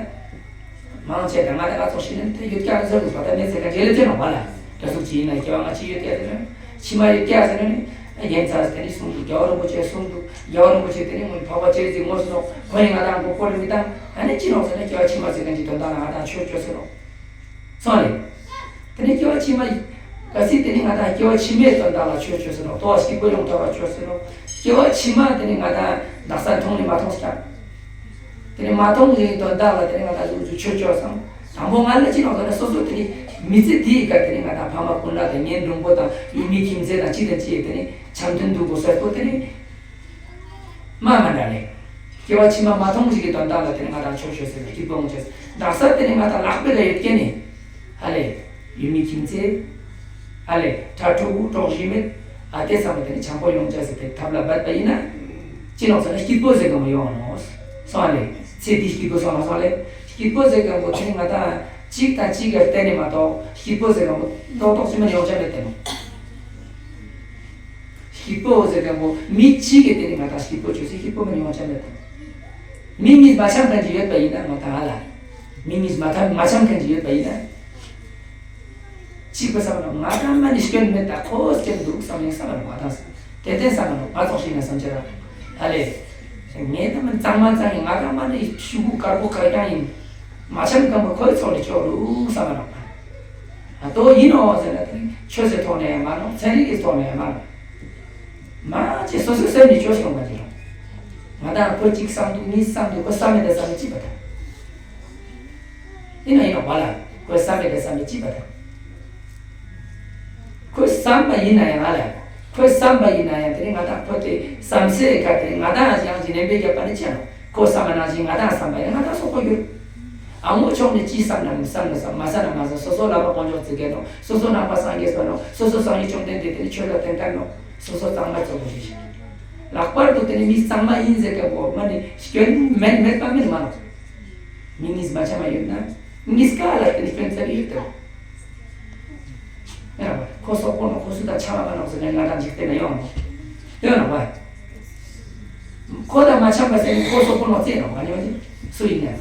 མང་ཆེ་དང་ང་དང་ང་ཚོ་ཤི་ནས་དེ་ཡོད་ཀྱག་ཟེར་དགོས་པ་ད་མེད་ཟེར་ག་རྗེས་ལ་བྱས་ནོ་བ་ལ། དེ་སོགས་ཅི་ཡིན་ན་སྐྱེ་བ་སྔ་ཕྱི་ཡོད་ཀྱག་ཟེར་ན། ཕྱི་མ་ཡོད་ཀྱག་ཟེར་ན་ནི། རྒྱན་ཚར་དེ་ནི་གསུང་འདུག་རྒྱལ་བ་རིན་པོ་ཆེ་གསུང་འདུག་རྒྱལ་བ་རིན་པོ་ཆེ་དེ་ནི་ངོ་འཕགས་པ་སྤྱན་རས་གཟིགས་ངོ་སོ། ཁོ་ཡིན་ང་དང་མགོ་སྐོར་ནས་མི་བཏང་། ཨ་ནི་ཅི་ནོ་ཟེར་ན་སྐྱེ་བ་ཕྱི་མ་ཟེར་མཁན་གྱི་དོན་དག་ལ་ང་དང་ཆོས་བཅོས་ཟེར་ནོ། སོང་ལེ། དེ་ནས་སྐྱེ་བ་ཕྱི་མ། གལ་སྲིད་དེ་ནས་ང་དང་སྐྱེ་བ་ཕྱི་མའི་དོན་དག་ལ་ཆོས་བཅོས་ཟེར་ནོ། ལྟོ་བ་སྐྱིད་པོ་ཡོང་ཐུབ་པ་བཅོས་ཟེར་ནོ། སྐྱེ་བ་ཕྱི་མ་དེ་ནས་ང་དང་དག་ས་མཐོང་ནས་མ་མཐོང་ཀྱང་། དེ་ནས་མ་མཐོང་བའི་དོན་དག་ལ་དེ་ནས་ང་དང་གཟུགས་གཟུགས་ཆོས་བཅོས་སམ། དང་པོ་ང་ལ་ཅི་ནོ་ཟེར་ན་སོ་སོ་དེ་ནས་མི་ཚེ་དེའི་ཁ་དེ་ནས་ང་དང་ཕ་མ་སྤུན་ཟླ་དང་གཉེན་དྲུང་པོ་དང་ཡུལ་མི་ཁྱིམ་མཚེས་དང་ཅི་དང་ཅི་དེ་ནས་འཆམ་མཐུན་འདུག་དགོས་ཟེར་པོ་དེ་ནས། མ་མ་འདྲ་ལེ། སྐྱེ་བ་ཕྱི་མ་མ་མཐོང་ཞིག་གི་དོན་དག་ལ་དེ་ནི་ང་དང་ཆོས་ཤོད་ཟེར་ནས་སྐྱིད་པོ་འོང་ཆེས། དག་ས་དེ་ནི་ང་དང་ལག་པའི་ལ་ཡོད་ཀྱི་ནི། ཧ་ལེ། ཡུལ་མི་ཁྱིམ་མཚེས། ཧ་ལེ། ཕྲུ་གུ་གྲོགས་ཤིག་མེད། ཨ་དེ་ཚང་མ་དེ་ནི་འཆམ་པོ་ཡོང་ཆེས་ཟེར་ཏེ་ཐབས་ལ་འབད་པ་ཡིན་ན། ཅི་ནོ་ཟེར་ན་སྐྱིད་པོ་ཟེར་གི་མོ་ཡོང་ནོ། སོང་ལེ། ཚེ་འདི་སྐྱིད་པོ་སོང་ནོ་སོང་ལེ། སྐྱིད་པོ་ཟེར་གི་མོ་དེ་ནི་ང་དང་གཅིག་དང་གཅིག་གི་བརྟེན་ནས་མ་གཏོགས་སྐྱིད་པོ་ཟེར་གི་མོ་ཏོག་ཏོག་ཅི་མ་ཡོང་ཆ་མེད་དེ་ནོ། སྐྱིད་པོ་ཟེར་མཁན་པོ་མི་གཅིག་གིས་དེ་ནི་ང་དང་སྐྱིད་པོ་བྱོས་ཟེར་སྐྱིད་པོ་མི་ཡོང་ཆ་མེད་དམ། མི་གཉིས་མ་འཆམ་མཁན་ཅིག་ཡོད་པ་ཡིན་ན། ང་དང་ཨ་ལ། མི་གཉིས་མ་འཐམ་མ་འཆམ་མཁན་ཅིག་ཡོད་པ་ཡིན་ན། གཅིག་པ་བསམ་ན་ང་དང་མ་ནི་སྐྱོན་མེད་ད་ཁོ་སྐྱོན་འདུག་བསམ་ནས་བསམ་མ་ནོག་ང་དང་དེ་དེ་བསམ་མ་ནོག་ང་ཚོགས་ཤིག་ན་བསམ་ཅེ་ར། ཨ་ལས། ངས་ད་མ་གཙང་མ་གཙང་ཡིན། ང་དང་མ་ནི་ཤུ་གུ་དཀར་པོ་དཀར་རྐྱང་ཡིན། མ་འཆམ་སྐམ་པོ་ཁོའི་ཚོགས་ནས་ཅོག་རུ་བསམ་མ་ནོག་ཨ་ཏོ་ཡིན་ནོ་ཟེར་ན་དེ་ཆོས་སི་ཐོག་ནས་མ་ནོག་ཚན་རིག་གི་ཐོག་ནས་མ་ནོག་མ་ཅེ་སོ་སོའི་སེམས་ནས་ཅོ་སོང་བ་ཅི་རུང་། ང་དང་ཁོ་གཅིག་བསམ་འདུག་གཉིས་བསམ་འདུག་ཁོ་བསམ་མེད་དེ་བསམ་མེད་གཅིག་པ་དང་། ཡིན་ན་ཡིན་ནོ་བ་ལ། ཁོས་བསམ་པའི་དེ་བསམ་པའི་ཅི་པ་དང་། ཁོས་བསམ་པ་ཡིན་ན་ཡང་ང་ལ། ཁོས་བསམ་པ་ཡིན་ན་ཡང་དེ་ནི་ང་དང་ཁོ་དེ་བསམ་སའི་ཁ་དེ་ང་དང་ཡང་ཅི་ནན་པའི་རྒྱབ་པ་ནི་ཅི་ནོ། ཁོ་བསམ་པ་ནང་བཞིན་ང་དང་བསམ་པ་ཡང་ང་དང་སོག་པོ་ཡོད། ཨ་མོ་ཕྱོགས་ནས་ཅི་བསམ་ན་མི་བསམ་ན་བསམ་མ་བསམ་ན་མ་བསམ་སོ་སོ་ལ་བ་དཀོན་མཆོག་ཚིག་གེ་ནོ། སོ་སོ་ནང་པ་སངས་རྒྱས་པ་ནོ། སོ་སོ་སངས་རྒྱས་བཅོམ་ལྡན་འདས་དེ་ནི་ཆོས་ལ་བརྟེན་ཐལ་ནོ། སོ་སོ་གཙང་མ་གཙོ་བོ་རེད། ལྷག་པར་དུ་དེ་ནི་མི་གཙང་མ་ཡིན་ཟེར་མཁན་པོ་མ་ནི་སྐྱོན་མེད་མེད་པ་མིན་མ་ནོ། མི་གཉིས་མ་འཆམ་མ་ཡོད་ན། གཉིས་ཀ་ལ་དེ་ནི་སྐྱོན་ཚ་གི་ཡོད་དོ། ཡ། ཁོ་སོག་པོ་ནོ་ཁོ་སུ་དང་འཆམ་མ་མ་ནོག་ཟེར་ན་ང་དང་འཇིག་རྟེན་ན་ཡོང་ནོ། ཡོང་ནོ་བ། ཁོ་དང་མ་འཆམ་པ་ཟེར་ནི་ཁོ་སོག་པོ་ནོ་ཙེ་ནོ་མ་ཉོ་ནི་སུ་ཡིན་ན།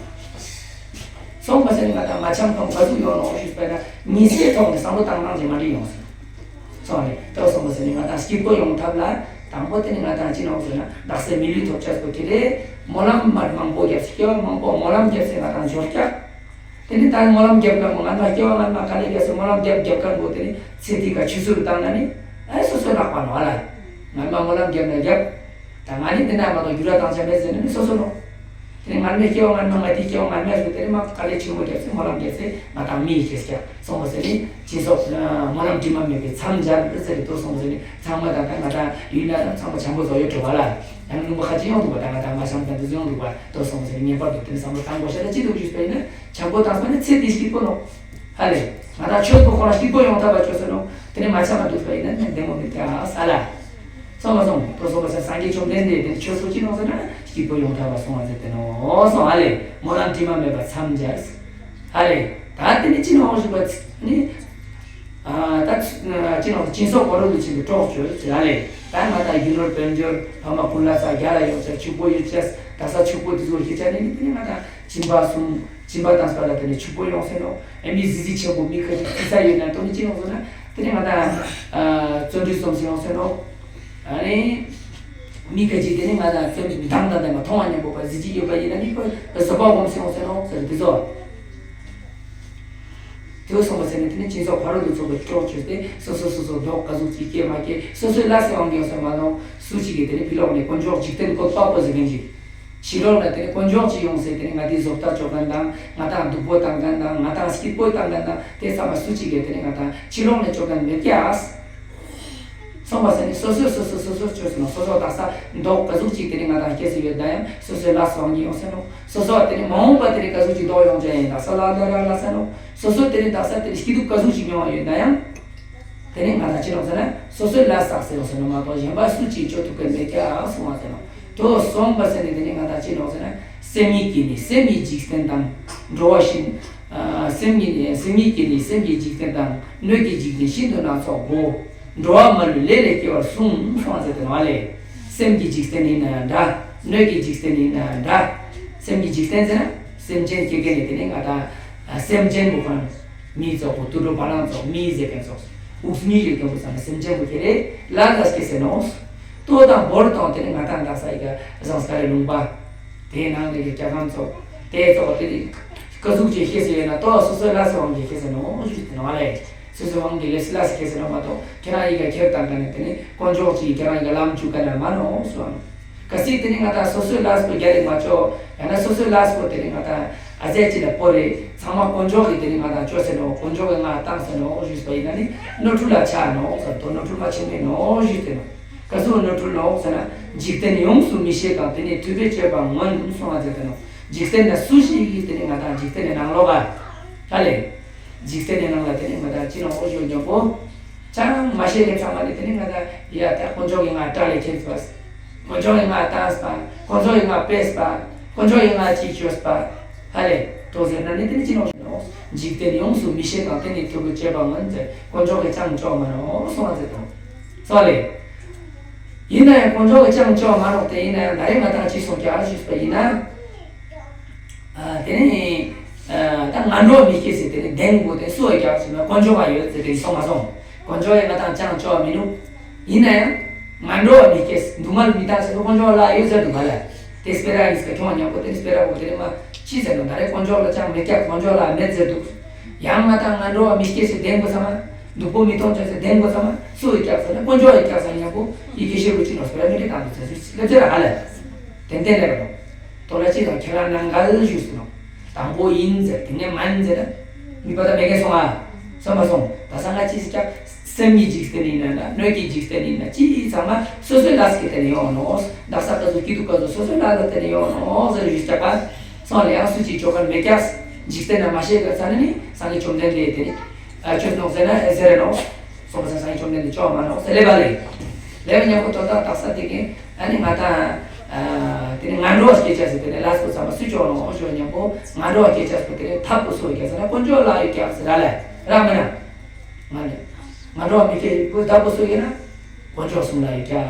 སོང་པ་ཟེར་ནི་ང་དང་མ་འཆམ་གང་ག་ཟུག་ཡོང་ནོ་ཞུས་པ་ན་མི་ཚེ་ཐོག་ནས་བསམ་བློ་བཏང་སྟངས་ཅིག་མ་འདྲ་ཡོང་ཟེར། སོང་རེད། ཏོ་སོང་པ་ཟེར་ནི་ང་དང་སྐྱིད་པོ་ཡོང་ཐབས་ལ་དང་པོ་དེ་ནི་ང་དང་ཅི་ནོག་ཟེར་ན་དག་ས་མི་ལུས་ཐོབ་ཆགས་པོ་དེ་རེད། སྨོན་ལམ་མར་མང་པོ་བརྒྱབ་སི་སྐྱེ་བ་མང་པོ་སྨོན་ལམ་བརྒྱབ་སི་ང་དང་འབྱོར་ཀྱག་དེ་ནི་ད་སྨོན་ལམ་བརྒྱབ་ཀ་མོ་ང་དང་སྐྱེ་བ་སྔ་མ་ག་ལེ་བརྒྱབ་སི་སྨོན་ལམ་བརྒྱབ་བརྒྱབ་ཀ་མོ་དེ་ནི་ཚེ་འདི་ག་ཆུད་ཟོས་རུ་བཏང་ན་ནི་ཨེ་སོ་སོའི་ལག་པ་ནོ་ཨ་ལ། ང་མ་སྨོན་ལམ་བརྒྱབ་ན་བརྒྱབ། ད་ང་ནི་དེ་ན་མ་གཏོགས་རྒྱུ་ར་དང་ཆ་མེད་ཟེར་ན་ནི་སོ་སོ་ནོ། དེ་ནས་སྔར་མེད་སྐྱེ་བ་སྔར་མ་ང་དེའི་སྐྱེ་བ་སྔར་མེད་སུ་དེ་ནས་མ་དཀའ་ལས་ཆེན་པོ་བརྒྱབ་སྟེ་སྨོན་ལམ་བརྒྱབ་སྟེ་ང་དང་མི་ཡི་ཁེ་སྐྱ་སོང་བ་ཟེར་ནི་སྦྱིན་སོགས་སྨོན་ལམ་དྲི་མ་མེད་པའི་མཚམས་སྦྱར་ཟེར་ཏེ་དུ་སོང་བ་ཟེར་ནི་ཚང་མ་དང་ད་ང་དང་ཡུལ་ན་དང་ཚང་མ་བྱམས་པོ་བཟོ་ཡོད་འགྲོ་བ་ལ་ཡང་ལུང་པ་ཁ་ཅིག་ཡོང་འདུག་པ་ད་ང་དང་མ་བྱམས་དང་དུ་ཡོང་འདུག་པ་དུ་སོང་བ་ཟེར་ནི་ངེས་པར་དུ་དེ་ནི་བསམ་བློ་བཏང་དགོས་ཤེས་ལ་ཅི་འདུག་ཞུས་པ་ཡིན་ན་བྱམས་པོ་བཏང་སོང་ནི་ཚེ་འདི་སྐྱིད་པོ་ནོ། ཧ་ལས། ང་དང་ཆོས་པོ་ཁོ་རང་སྐྱིད་པོ་ཡོང་ཐབས་པ་ཆོས་ཟེར་ནོ། དེ་ནི་མ་ཆ་མ་འདུག་པ་ཡིན་ན་ནི་བདེ་མོ་མི་ཐེ་ཨ་ས་ལ། སོང་མ་སོང་དོ་སོང་བ་ས་སངས་རྒྱས་བཅོམ་ལྡན་འདས་དེ་ནི་ཆོས་སོ་ཅི་ནོ་ཟེར་ན་སྐྱིད་པོ་ཡོང་ཐབས་པ་སོང་བ་ཟེར་ཏེ་ནོ་སོང་ཧ་ལས་སྨོན་ལམ་དྲི་མ་མེད་པ་མཚམས་སྦྱར། ཧ་ལས། ད་དེ་ནི་ཅི་ནོ་ཞུ་བ་ནི། ཨ་ད་ཅི་ནོ་སྦྱིན་སོགས་འཁོར་ལོ་དུ་ཕྱིན་པའི་གྲོགས་བྱོས་ཟེར་ཧ་ལས། ད་ང་དང་རྒྱུ་ནོར་དཔལ་འབྱོར་ཕ་མ་སྤུན་ལ་ས་རྒྱ་ལ་ཡོང་ས་ཕྱུག་པོ་ཡོད་ཅེས་ད་ས་ཕྱུག་པོ་དེ་ཚོ་ཤེས་བྱ་ནི་ནི་དེ་ནི་ང་དང་། སྦྱིན་པ་གསུམ། སྦྱིན་པ་བཏང་པ་ལ་དེ་ནས་ཕྱུག་པོ་ཡོང་ཟེར་ནོ། ཨ་མི་གཟི་བརྗིད་ཆེན་པོ་མི་ཁ་ཅིག་རྩི་ས་ཡོད་ན་དོ་ནི་ཅི་ཡོང་ཟེར་ན། དེ་ནས་ང་དང་། བརྩོན་འགྲུས་རྩོམ་སེ་ཡོང་ཟེར་ནོ། ཨ་ནི། མི་ཁ་ཅིག་དེ་ནས་ང་དང་བརྩོན་འགྲུས་མི་དང་དང་དེ་མ་མཐོང་བ་མཉམ་པོ་པ་གཟི་བརྗིད་ཡོད་པ་ཡིན་ན་ནི་ཁོ་བཟོད་པ་སྒོམ་སེ་ཡོང་ཟེར་ནོ་ཟེར་དེ་ཚོ། དེ་སོང་བ་ཟེར་ནས་དེ་ནས་སྦྱིན་སོགས་ཕ་རོལ་ཏུ་ཚོགས་པའི་གྲོགས་བྱོས་ཏེ་སོ་སོ་སོ་སོ་རྡོག་ག་ཟུག་ཅིག་སྐྱེས་མ་སྐྱེས་སོ་སོའི་ལ་སེ་དབང་གིས་ཡོང་ཟེར་མ་ནོ་སུ་ཅིག་གིས་དེ་ནས་ཕི་ལོག་ནས་དཀོན་མཆོག་འཇིག་རྟེན་བཀོད་པ་པོ་ཟེར་མཁན་ཅིག་ཕྱི་ལོགས་ལ་དེ་ནི་དཀོན་མཆོག་ཅིག་ཡོང་སའི་དེ་ནི་ང་དེའི་བཟོ་ལྟ་བཅོ་མཁན་དང་ང་དང་སྡུག་པོ་བཏང་མཁན་དང་ང་དང་སྐྱིད་པོ་བཏང་མཁན་དང་དེ་ཚང་མ་སུ་གཅིག་གིས་དེ་ནི་ང་དང་ཕྱི་ལོགས་ནས་བཅོ་མཁན་མེད་ཀྱག་སོང་བ་ཟེར་ནི་སོ་སོས་སོ་སོ་སོ་སོ་བཅོས་ཟེར་ནོ། སོ་སོ་དག་ས་མདོག་ག་ཟུག་ཅིག་དེ་ནི་ང་དང་སྐྱེ་སྲིད་ཡོད་ད་ཡང་སོ་སོའི་ལ་སོང་གི་ཡོང་ཟེར་ནོ། སོ་སོ་དེ་ནི་མ་འོངས་པ་དེ་ནི་ག་ཟུག་ཅིག་མདོག་ཡོང་ཅན་ཡིན་དག་ས་ལ་ལ་ར་ལ་ཟེར་ནོ། སོ་སོ་དེ་ནི་དག་ས་དེ་ནི་སྐྱིད་སྡུག་ག་ཟུག་ཅིག་མྱོང་བ་ཡོད་ན་ཡང་། དེ་ནས་ང་དང་ཅི་ནོག་ཟེར་ན་སོ་སོའི་ལ་བསགས་ཟེར་ཡོང་ཟེར་ན་མ་གཏོགས་གཞན་པ་སུ་གཅིག་བཅོ་ཐུབ་ཀྱི་མེད་ཀྱག་གསུང་བ་ཟེར་ནོ། དོ་སོང་བ་ཟེར་ནས་དེ་ནས་ང་དང་ཅི་ནོག་ཟེར་ན་སེམས་ཉིད་ཀྱིས་ནི་སེམས་ཀྱི་འཇིག་རྟེན་དང་འགྲོ་བ་ཤིན། ཨ་སེམས་ཉིད་ནི་སེམས་ཉིད་ཀྱིས་ནི་སེམས་ཀྱི་འཇིག་རྟེན་དང་སྣོད་ཀྱི་འཇིག་རྟེན་ཤིན་ཏུ་སྣ་ཚོགས་སྒོ། འགྲོ་བ་མ་ལུས་ལས་ལས་སྐྱེ་བར་གསུངས་གསུང་བ་ཟེར་དེ་ནོ་ལས། སེམས་ཀྱི་འཇིག་རྟེན་ཡིན་ན་འདྲ། སྣོད་ཀྱི་འཇིག་རྟེན་ཡིན་ན་འདྲ། སེམས་ཀྱི་འཇིག་རྟེན་ཟེར་ན་སེམས་ཅན་སྐྱེ་མཁན་ནི་དེ་ནས་ང་དང་སེམས་ཅན་པོ་ཁོ་རང་། མི་ཙོགས་པོ་དུད་འགྲོ་བ་ལང་ཙོགས་མི་ཟེར་མཁན་ཙོགས། དབུགས་མི་ཡོད་མཁན་པོ་ཚང་མ་སེམས་ཅན་པོ་ཁྱེད་རེ་ལ་ལ་སྐྱེ་ཟེར་ནོ། ལྟོ་དང་བོར་དང་དེ་ནི་ང་དང་དག་ས་ཡི་ག་བཟང་སྐ་རེ་ལུང་པ། དེའི་ནང་ནས་ཀྱི་རྒྱ་སྒམ་ཙོགས་དེ་ཙོགས་དེ་ནི་ཀ་ཟུག་ཅིག་ཤེས་ཟེར་ཡོད་ན་ལྟོ་སོ་སོའི་ལ་སོ་བང་གི་ཤེས་ཟེར་ནོ་ཞུས་ཏེ་ནོ་ལས། སོ་སོའི་བང་གི་ལས་སི་ལ་སི་ཤེས་ཟེར་ནོ་མ་གཏོགས་ཁྱེད་རང་ཡི་ག་ཁྱེར་དང་ག་ནས་དེ་ནི་དཀོན་མཆོག་ཅིག་ཁྱེད་རང་ཡི་ག་ལམ་བཅུག་ག་ན་མ་ནོ་སོ། གལ་སྲིད་དེ་ནི་ང་དང་སོ་སོའི་ལས་པོ་རྒྱ་རིགས་མ་ཆོག་ཡང་ན་སོ་སོའི་ལས་པོ་དེ་ནི་ང་དང་ཨ་ཙེ་ཅི་ལ་པོ་རེ་ཚང་མ་དཀོན་མཆོག་གིས་དེ་ནི་ང་དང་ཅོ་ཟེར་ནོ་དཀོན་མཆོག་གིས་ང་བཏང་ཟེར་ནོ་ཞུས་པ་ཡིན་ན་ནི་ནོར་འཁྲུལ་ལ་ཆགས་ནོ་ཟེར་དོ་ནོར་འཁྲུལ་མ་ཆེ་མེད་ནོ་ཞུས་ཏེ་ནོ། ག་ཟུག་ནོར་འཁྲུལ་ནོ་ཟེར་ན་འཇིག་རྟེན་ཡོངས་སུ་མི་ཤེས་གང་དེ་ནི་ཐུབ་པས་སྤྱོད་པ་མངོན་སོང་བ་ཟེར་ཏེ་ནོ། འཇིག་རྟེན་ན་སུ་ཞིག་གིས་དེ་ནི་ང་དང་འཇིག་རྟེན་ནི་ནང་ལོག་ག་ཧ་ལས། འཇིག་རྟེན་ནི་ནང་ལ་དེ་ནི་ང་དང་ཅི་ནང་ཨོ་ཞོ་ཉོ་པོ། ཅང་མ་ཤེས་མཁན་ཚང་མ་ནི་དེ་ནི་ང་དང་ཡ་ད་དཀོན་མཆོག་གིས་ང་སྐྲ་ལས་ཁྱེར་པ། དཀོན་མཆོག་གིས་ང་བཏང་པ། དཀོན་མཆོག་གིས་ང་ཕེས་པ། དཀོན་མཆོག་གིས་ང་ཅི་བཅོས་པ། ཧ་ལས་དོ་ཟེར་ན་ནི་དེ་ནི་ཅི་ནང་ཨོ་ཞོ་ཉོ། འཇིག་རྟེན་ཡོངས་སུ་མི་ཤེས་གང་དེ་ནི་ཐུབ་པས་སྤྱོད་པ་མངོན་ཟེར་དཀོན་མཆོག་གིས་ཅང་ཅོག་མ་ནོ་སོང་བ་ཟེར་དང་། སོ་ལས། ཡིན་ན་ཡང་དཀོན་མཆོག་གིས་ཅང་ཅོག་མ་ནོ་དེ་ཡིན་ན་ཡང་ད་རེས་ང་དང་ཅི་སོང་ཀྱག་ཞུས་པ་ཡིན་ན། ཨ་དེ་ནས་ཨ་ད་ངན་འགྲོ་མི་སྐྱེ་ཟེར་དེ་ནས་གདེང་དགོས་དེ་སུ་ཡོད་ཀྱག་ཟེར་ན་དཀོན་མཆོག་ག་ཡོད་ཟེར་དེ་སོང་མ་སོང་། དཀོན་མཆོག་ཡང་ང་དང་ཅང་ཅོག་མི་ནུག་ཡིན་ན་ཡང་ངན་འགྲོ་མི་སྐྱེ་སྡུག་བསྔལ་མི་བཏང་ཟེར་དུས་དཀོན་མཆོག་ལ་ཡོད་ཟེར་འདུག་ག་ལ། དེ་སྤེ་ར་ཡིན་ཟེར་ཁྱོང་མཉམ་པོ་དེ་ནས་སྤེ་ར་པོ་དེ་ནས་མ་ཅི་ཟེར་འདུག་ད་རེས་དཀོན་མཆོག་ལ་ཅང་མེད་ཀྱག་དཀོན་མཆོག་ལ་མེད་ཟེར་འདུག་ཡང་ང་དང་ངན་འགྲོ་མི་སྐྱེ་ཟེར་གདེང་དགོས་ས་མ། སྡུག་པོ་མི་གཏོང་ཅོག་ཟེར་གདེང་དགོས་ས་མ། སུ་ཡོད་ཀྱག་ཟེར་ན་དཀོན་མཆོག་ཡོད་ཀྱག་ཟེར་མཉམ་པོ་ཡི་གེ་ཤེས་རུ་ཅི་ནོ་སྤེ་ར་མི་དེ་དང་དུ་ཟེར་ཟེར་ལེ་ཟེར་ཧ་ལས། ཏན་ཏན་རེད་པ། དོ་ལ་ཅི་དང་ཁྱེད་རང་ནང་འགལ་ཞུས་ཟིན་ནོ། དང་པོ་ཡིན་ཟེར་དེ་ནས་མན་ཟེར་ན། མི་པ་ད་མེད་མཁན་སོང་ཨ། སོང་མ་སོང་། ད་ས་ང་ཅི་ཟེར་ཀྱག་སེམས་ཀྱི་འཇིག་རྟེན་ཡིན་ན་ན་སྣོད་ཀྱི་འཇིག་རྟེན་ཡིན་ན་ཅི་ཚང་མ་སོ་སོའི་ལས་ཀྱི་སྟེང་ནས་ཡོང་ནོ། འདག་ས་ཀ་ཟུ་སྐྱིད་སྡུག་ཀ་ཟུ་སོ་སོའི་ལས་ཀྱི་སྟེང་ནས་ཡོང་ནོ་ཟེར་ཞུས་ཀྱག་པ། སོང་ལ་ཡང་སུ་ཅིག་ཅོ་གར་མེད་ཀྱག་འཇིག་རྟེན་ན་མ་ཤེས་པའི་ས་ནས་ནི་སངས་རྒྱས་བཅོམ་ལྡན་འདས་དེ་ནི། ཨ་ཁྱོད་ནོག་ཟེར་ན་ཨེ་ཟེར་རེ་ནོ། སོང་པ་སང་སངས་རྒྱས་བཅོམ་ལྡན་འདས་ཅོག་མ་ནོ་ཟེར་ལེ་བ་ལེ། ལེ་བ་མཉམ་པོ་དོ་ད་དག་ས་དེ་གིན་ཨ་ནི་ང་དང་། དེ་ནི་ངན་འགྲོ་སྐྱེ་ཆ་ཟེར་དེ་ནི་ལས་པོ་ཚང་མ་སུ་ཅོག་ནོ་ཞོ་མཉམ་པོ་ངན་འགྲོ་སྐྱེ་ཆ་ཟེར་དེ་ནི་ཐབས་པོ་སུ་ཡོད་ཀྱག་ཟེར་ན་དཀོན་མཆོག་ལ་ཡོད་ཀྱག་ཟེར་ར་ལེ་ར་མི་ན། ང་ནི་ངན་འགྲོ་མི་སྐྱེ་བོ་ཐབས་པོ་སུ་ཡོད་ན། དཀོན་མཆོག་གསུམ་ལ་ཡོད་ཀྱག་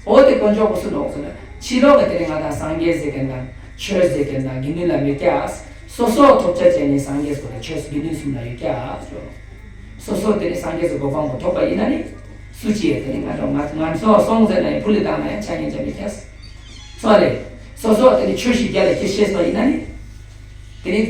འོ་དེ་དཀོན་མཆོག་གོ་སུ་ནོག་ཟེར་ན་ཕྱི་ལོགས་ཀྱི་དེ་ནི་ང་དང་སངས་རྒྱས་ཟེར་མཁན་དང་ཆོས་ཟེར་མཁན་དང་དགེ་འདུན་ལ་མེད་ཀྱག་སོ་སོ་ཐོབ་བྱ་བྱས་ནས་སངས་རྒྱས་སོ་དང་ཆོས་དགེ་འདུན་གསུམ་ལ་ཡོད་ཀྱག་སོ་སོ་དེ་ནི་སངས་རྒྱས་སུ་གོ་འཕང་པོ་ཐོབ་པ་ཡིན་ན་ནི། སུ་ཅི་ཡང་དེ་ནི་ང་ཚོ་ང་ང་ཚོ་སོང་ཟེར་ན་ཡང་ཕུ་ལི་བཏང་ན་ཡང་ཆ་ཉན་ཆ་མི་ཁྱེར། སོང་ལེ། སོ་སོ་དེ་ནི་ཆོས་ཤིག་རྒྱ་ལ་ཁྱེར་ཤེས་པ་ཡིན་ན་ནི། དེ་ནི་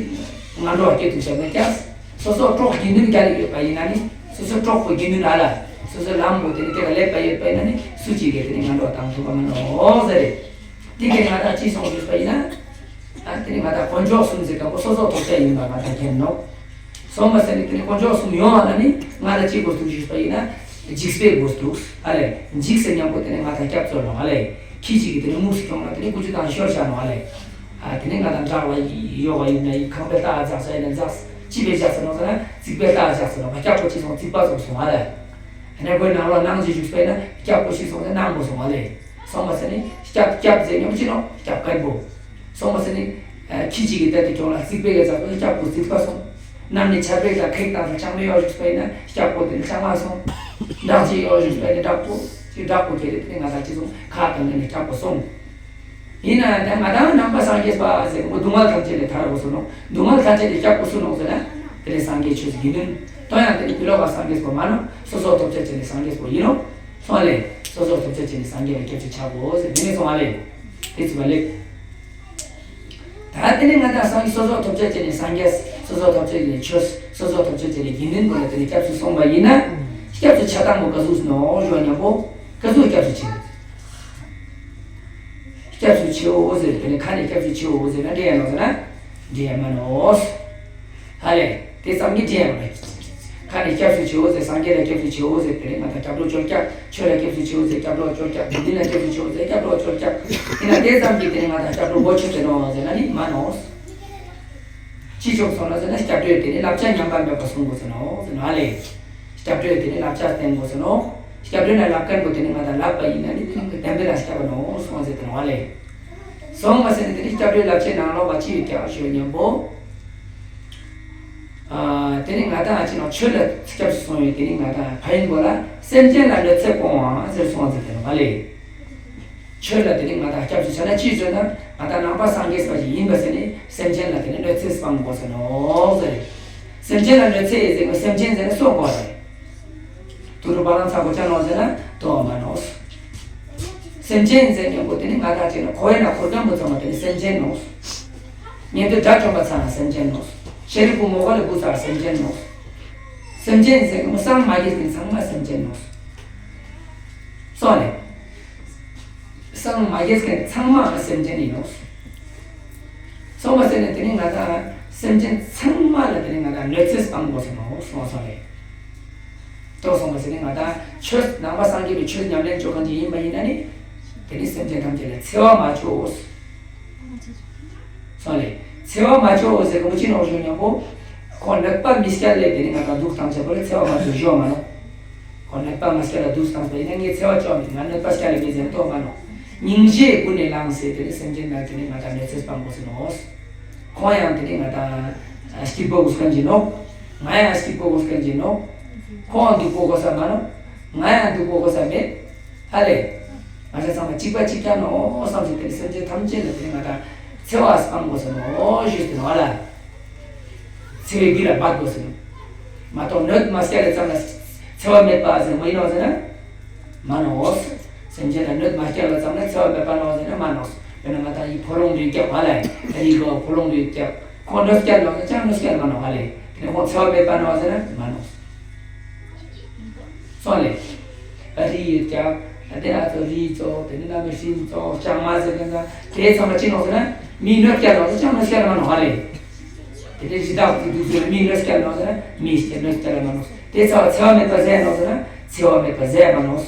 ང་འགྲོ་བ་སྐྱེ་ཐུབ་ཆ་མི་ཁྱེར། སོ་སོ་གྲོགས་དགེ་འདུན་རྒྱ་ལ་ཡོད་པ་ཡིན་ན་ནི། སོ་སོ་གྲོགས་པོ་དགེ་འདུན་ཨ་ལ། སོ་སོ་ལམ་པོ་དེ་ནི་དེ་ལ་ལེགས་པ་ཡོད་པ་ཡིན་ན་ནི་སུ་ཅི་གིས་དེ་ནི་ང་འགྲོ་བ་བཏང་ཐུབ་པ་མ་ནོག་ཟེར་རེད། དེ་གིས་ང་དང་ཅི་སོང་ཞུས་པ་ཡིན་ན། ཨ་དེ་ནི་ང་དང་དཀོན་མཆོག་གསུམ་ཟེར་མཁན་པོ་སོ་སོ་ཐོབ་བྱ་ཡིན་པ་ང་དང་མཁྱེན་ནོག་སོང་བ་ཟེར་ནས་དེ་ནི་དཀོན་མཆོག་གསུམ་ཡོང་བ་ན་ནི་ང་ལ་ཅི་དགོས་འདུག་ཞུས་པ་ཡིན་ན། འཇིགས་པའི་དགོས་འདུག་ཨ་ལས། འཇིགས་ཟེར་མཉམ་པོ་དེ་ནི་ང་དང་སྐྱབས་འཚོལ་ནོག་ཨ་ལས། ཁྱི་གཅིག་གིས་དེ་ནི་མུག་སུ་ཁྱོང་ན་དེ་ནི་ཀུ་ཅུ་དང་ཤོར་བྱ་ནོག་ཨ་ལས། ཨ་དེ་ནི་ང་དང་འདྲ་བ་ཡོག་ག་ཡིན་ན་ཡིན་ཁང་པའི་རྟ་འཇགས་ས་ཡིན་ན་འཇགས། ཅི་བས་འཇགས་ས་ནོག་ཟེར་ན་རྩིག་པའི་རྟ་འཇགས་ས་ནོག་སྐྱབས་པོ་ཅི་སོང་རྩིག་པ་སོང་སོང་ཨ་ལས། ཨ་ནི་ཁོའི་ནང་ལོགས་ནང་ཅི་བཞུགས་པ་ཡིན་ན་སྐྱབས་པོ་ཅི་སོང་ཟེར་ནང་པོ་སོང་ཨ་ལས། སོང་བ་ཟེར་ནི་སྐྱབས་སྐྱབས་ཟེར་མཉམ་ཅི་ནོག་སྐྱབས་མཁན་པོ། སོང་བ་ཟེར་ནི། ཨ་ཁྱི་གཅིག་གིས་བལྟས་ཏེ་ཁྱོང་ལ་རྩིག་པའི་གི་རྩ་བ་སྐྱབས་པོ་རྩིག་པ་སོང་། ནམ་ནི་ཆར་པའི་དང་ཁེག་དང་ལྕང་མའི་འོག་བཞུགས་པ་ཡིན་ན་སྐྱབས་པོ་དེ་ནི་ལྕང་མ་སོང་། བྲག་ཅིག་འོག་བཞུགས་པ་ཡིན་ན་བྲག་པོ། ཅིག་བྲག་པོ་ཁྱེར་ཏེ་དེ་ནི་ང་དང་ཅི་སོང་ཁ་གང་ནས་ནི་སྐྱབས་པོ་སོང་། ཡིན་ན་ད་ང་དང་ནང་པ་སངས་རྒྱས་པ་ཟེར་མོ་སྡུག་བསྔལ་ཐམས་ཅད་ལས་ཐར་བ་སོང་ནོག་སྡུག་བསྔལ་ཐམས་ཅད་ལས་སྐྱབས་པོ་སུ་ནོག་ཟེར་ན། དེ་ནི་སངས་རྒྱས་ཆོས་ཀྱི་དགེ་འདུན། དོན་ཡང་དེ་ནི་ཕྱི་ལོགས་པ་སངས་རྒྱས་པོ་མ་ནོག་སོ་སོ་ཐོབ་བྱ་བྱས་ནས་སངས་རྒྱས་པོ་ཡིན་ནོག་སོང་ལས། སོ་སོ་ཐོབ་བྱ་བྱས་ནས་སངས་རྒྱས་ལ་སྐྱབས་སུ་ཆ་དགོས་ཟེར་དེ་ནས་སོང་བ་ལས། དེ་ཚུལ་བ་ལེགས། ད་དེ་ནས་ང་དང་སངས་རྒྱས་སོ་སོ་ཐོབ་བྱ་བྱས་ནས་སངས་རྒྱས། སོ་སོ་ཐོབ་བྱ་བྱས་ནས་ཆོས། སོ་སོ་ཐོབ་བྱ་བྱས་ནས་དགེ་འདུན་པོ་ལ་དེ་ནས་སྐྱབས་སུ་སོང་བ་ཡིན་ན། སྐྱབས་སུ་ཆ་སྟངས་པོ་ག་ཟུག་ནོག་ཞུ་བ་མཉམ་པོ། ག་ཟུག་སྐྱབས་སུ་མཆིའོ། སྐྱབས་སུ་མཆིའོ་ཟེར་དེ་ནས་ཁ་ནས་སྐྱབས་སུ་མཆིའོ་ཟེར་ན་འདྲེ་ཡ་ནོག་ཟེར་ན། འདྲེ་ཡ་མ་ནོག་ཧ་ལས། དེ་ཙམ་གྱིས་འདྲེ་ཡ་མ་ནོག་ཁ་ནས་སྐྱབས་སུ་མཆིའོ་ཟེར་སངས་རྒྱས་ལ་སྐྱབས་སུ་མཆིའོ་ཟེར་དེ་ནས་ང་དང་སྐྱབས་འགྲོ་བཅོལ་སྐྱབས། ཆོས་ལ་སྐྱབས་སུ་མཆིའོ་ཟེར་སྐྱབས་འགྲོ་བཅོལ་སྐྱབས། དགེ་འདུན་ལ་སྐྱབས་སུ་མཆིའོ་ཟེར་སྐྱབས་འགྲོ་བཅོལ་སྐྱབས། དེ་ན་དེ་ཙམ་གྱིས་དེ་ནས་ང་དང་སྐྱབས་འགྲོ་གོ་ཆོད་དེ་ནོག་ཟེར་ན་ནི་མ་ནོག་ཅི་ཆོག་སོང་ན་ཟེར་ན་སྐྱབས་འགྲོས་དེ་ནི་བསླབ་བྱ་ཉམས་པ་མེད་པ་སྲུང་དགོས་ཟེར་ནོག་ཟེར་ནོག་ཨ་ལས། སྐྱབས་འགྲོས་དེ་ནི་བསླབ་བྱ་བསྟན་དགོས་ཟེར་ནོག་སྐྱབས་འགྲོས་ན་བསླབ་མཁན་པོ་དེ་ནི་ང་དང་བསླབ་པ་ཡིན་ན་ནི་དེ་ནི་བདེན་པའི་ལ་སྐྱབས་པ་ནོག་སོང་ཟེར་དེ་ནོག་ཨ་ལས། སོང་བ་ཟེར་ནི་དེ་ནི་སྐྱབས་འགྲོའི་བསླབ་བྱའི་ནང་ལོགས་པ་ཅི་ཡོད་ཀྱག་ཞུ་མཉམ་པོ། ཨ་དེ་ནི་ང་དང་ཨ་ཅི་ནོག་ཆོས་ལ་སྐྱབས་སུ་སོང་བའི་དེ་ནི་ང་དང་ཕ་ཡིན་པོ་ལ་སེམས་ཅན་ལ་གནོད་འཚེ་སྤོང་བ་ཟེར་སོང་བ་ཟེར་དེ་ནོག་ཨ་ལས། ཆོས་ལ་དེ་ནི་ང་དང་སྐྱབས་སུ་ཆ་ན་ཅི་ཟེར་ན་ང་དང་ནང་པ་སངས་རྒྱས་པ་ཞིག་ཡིན་པ་ཟེར་ནི་སེམས་ཅན་ལ་དེ་ནི་གནོད་འཚེ་སྤང་དགོས་ཟེར་ནོག་ཟེར། སེམས་ཅན་ལ་གནོད་འཚེ་ཡིན་ཟེར་ན་སེམས་ཅན་ཟེར་ན་སོགས་པ་རེད། དུ་རུ་བ་ལང་ཚ་གོ་ཅག་ནོག་ཟེར་ན་དོ་མ་ནོག་སེམས་ཅན་ཟེར་མཉམ་པོ་དེ་ནི་ང་དང་ཅིག་ན་ཁོ་ཡ་ན་འཁོར་མཁན་པོ་ཚང་མ་དེ་ནི་སེམས་ཅན་ནོག་ཉན་ཐོས་དགྲ་བཅོམ་པ་ཚང་མ་སེམས་ཅན་ནོག་ཤཱ་རིའི་བུ་མོ་ག་ལ་བུ་ཚང་སེམས་ཅན་ནོག་སེམས་ཅན་ཟེར་མཉམ་པོ་སངས་མ་རྒྱས་མཁན་ཚང་མ་སེམས་ཅན་ནོག་སོང་ལེ། སངས་མ་རྒྱས་མཁན་ཚང་མ་སེམས་ཅན་ཡིན་ནོག་སོང་བ་ཟེར་ནས་དེ་ནི་ང་དང་སེམས་ཅན་ཚང་མ་ལ་དེ་ནི་ང་དང་གནོད་འཚེ་སྤང་དགོས་ཟེར་ནོག་སོང་སོང་ལེ། ཏོ་སོང་བ་ཟེར་ནི་ང་དང་ཆོས་ནང་པ་སངས་རྒྱས་པའི་ཆོས་ཉམས་ལེན་བཅོ་མཁན་ཅིག་ཡིན་པ་ཡིན་ན་ནི། དེ་ནི་སེམས་ཅན་ཐམས་ཅད་ལ་འཚེ་བ་མ་བཅོ། སོང་ལེ། འཚེ་བ་མ་བཅོ་ཟེར་གོ་ཅི་ནོག་ཞུ་མཉམ་པོ། ཁོ་གནོད་པ་མི་སྐྱལ་ལེ་དེ་ནི་ང་དང་སྡུག་བཏང་ཆ་པོ་ལ་འཚེ་བ་མ་བཅོ་ཞོ་མ་ནོག་ཁོ་གནོད་པ་མ་སྐྱལ་ལ་སྡུག་བཏང་པ་ཡིན་ན་ངས་འཚེ་བ་བཅོ་མི་ང་གནོད་པ་སྐྱལ་ལེ་མི་ཟེར་ཏོ་མ་ནོག་སྙིང་རྗེ་ཀུན་ནས་བླངས་ཟེར་དེ་ནི་སེམས་ཅན་ལ་དེ་ནི་ང་དང་གནོད་འཚེ་སྤང་དགོས་ཟེར་ནོག་ཁོང་ཡང་དེ་ནི་ང་དང་སྐྱིད་པོ་འུ་སྐན་གྱི་ནོག་ང་ཡང་སྐྱིད་པོ་འུ་སྐན་གྱི་ནོག་ཁོང་སྡུག་པོ་དགོས་ས་མ་ནོག་ང་ཡང་སྡུག་པོ་དགོས་ས་མེད། ཨ་ལས། ང་ཚོ་ཚང་མ་གཅིག་པ་གཅིག་རྐྱང་ནོག་བསམ་ཞིག་དེ་ནི་སེམས་ཅན་ཐམས་ཅད་ལ་དེ་ནི་ང་དང་ འཚེ་བ་སྤང་དགོས་ཟེར་ནོ་ཞུས་ཟེར་ནོ་ལ། འཚེ་བའི་རྒྱུ་ལ་འབད་དགོས་ཟེར་ནོ། མ་གཏོགས་གནོད་མ་སྐྱེལ་ལ་ཙམ་ལ་འཚེ་བ་མེད་པ་ཟེར་མ་ཡིན་ནོ་ཟེར་ན། མ་ནོ། སེམས་ཅན་ལ་གནོད་མ་སྐྱེལ་བ་ཙམ་ལ་འཚེ་བ་མེད་པ་ནོ་ཟེར་ན་མ་ནོ། དཔེར་ན་ང་དང་ཡི་ཕོ་ལོང་རེ་རྒྱག་པ་ལ། ད་ཡི་གོ་ཕོ་ལོང་རེ་རྒྱག་ཁོང་གནོད་སྐྱེལ་ནོ་ཟེར་ན་ཅང་གནོད་སྐྱེལ་མ་ནོ་ཧ་ལེ། དེ་ནས་ཁོང་འཚེ་བ་མེད་པ་ནོ་ཟེར་ན་མ་ནོ། སོང་ལེ། ཨ་རི་ཡི་ཀྱག་ཨ་དེ་ཨ་ཚོ་རི་ཙོག་དེ་ནི་ན་མི་ཤིན་ཙོག་ལྕང་མ་ཟེར་མཁན་དང་དེ་ཚང་མ་ཅི་ནོག་ཟེར་ན་མི་གནོད་སྐྱེལ་ནོག་ཟེར་ཅང་གནོད་སྐྱེལ་མ་ནོག་ཧ་ལེ། དེ་དེ་རི་དྭགས་ཀྱི་དུག་ཟེར་མི་གནོད་སྐྱེལ་ནོག་ཟེར་ན་མི་ཞིག་གནོད་སྐྱེལ་མ་ནོག་དེ་ཚ་བ་འཚེ་བ་མེད་པ་ཟེར་ནོག་ཟེར་ན་འཚེ་བ་མེད་པ་ཟེར་མ་ནོག་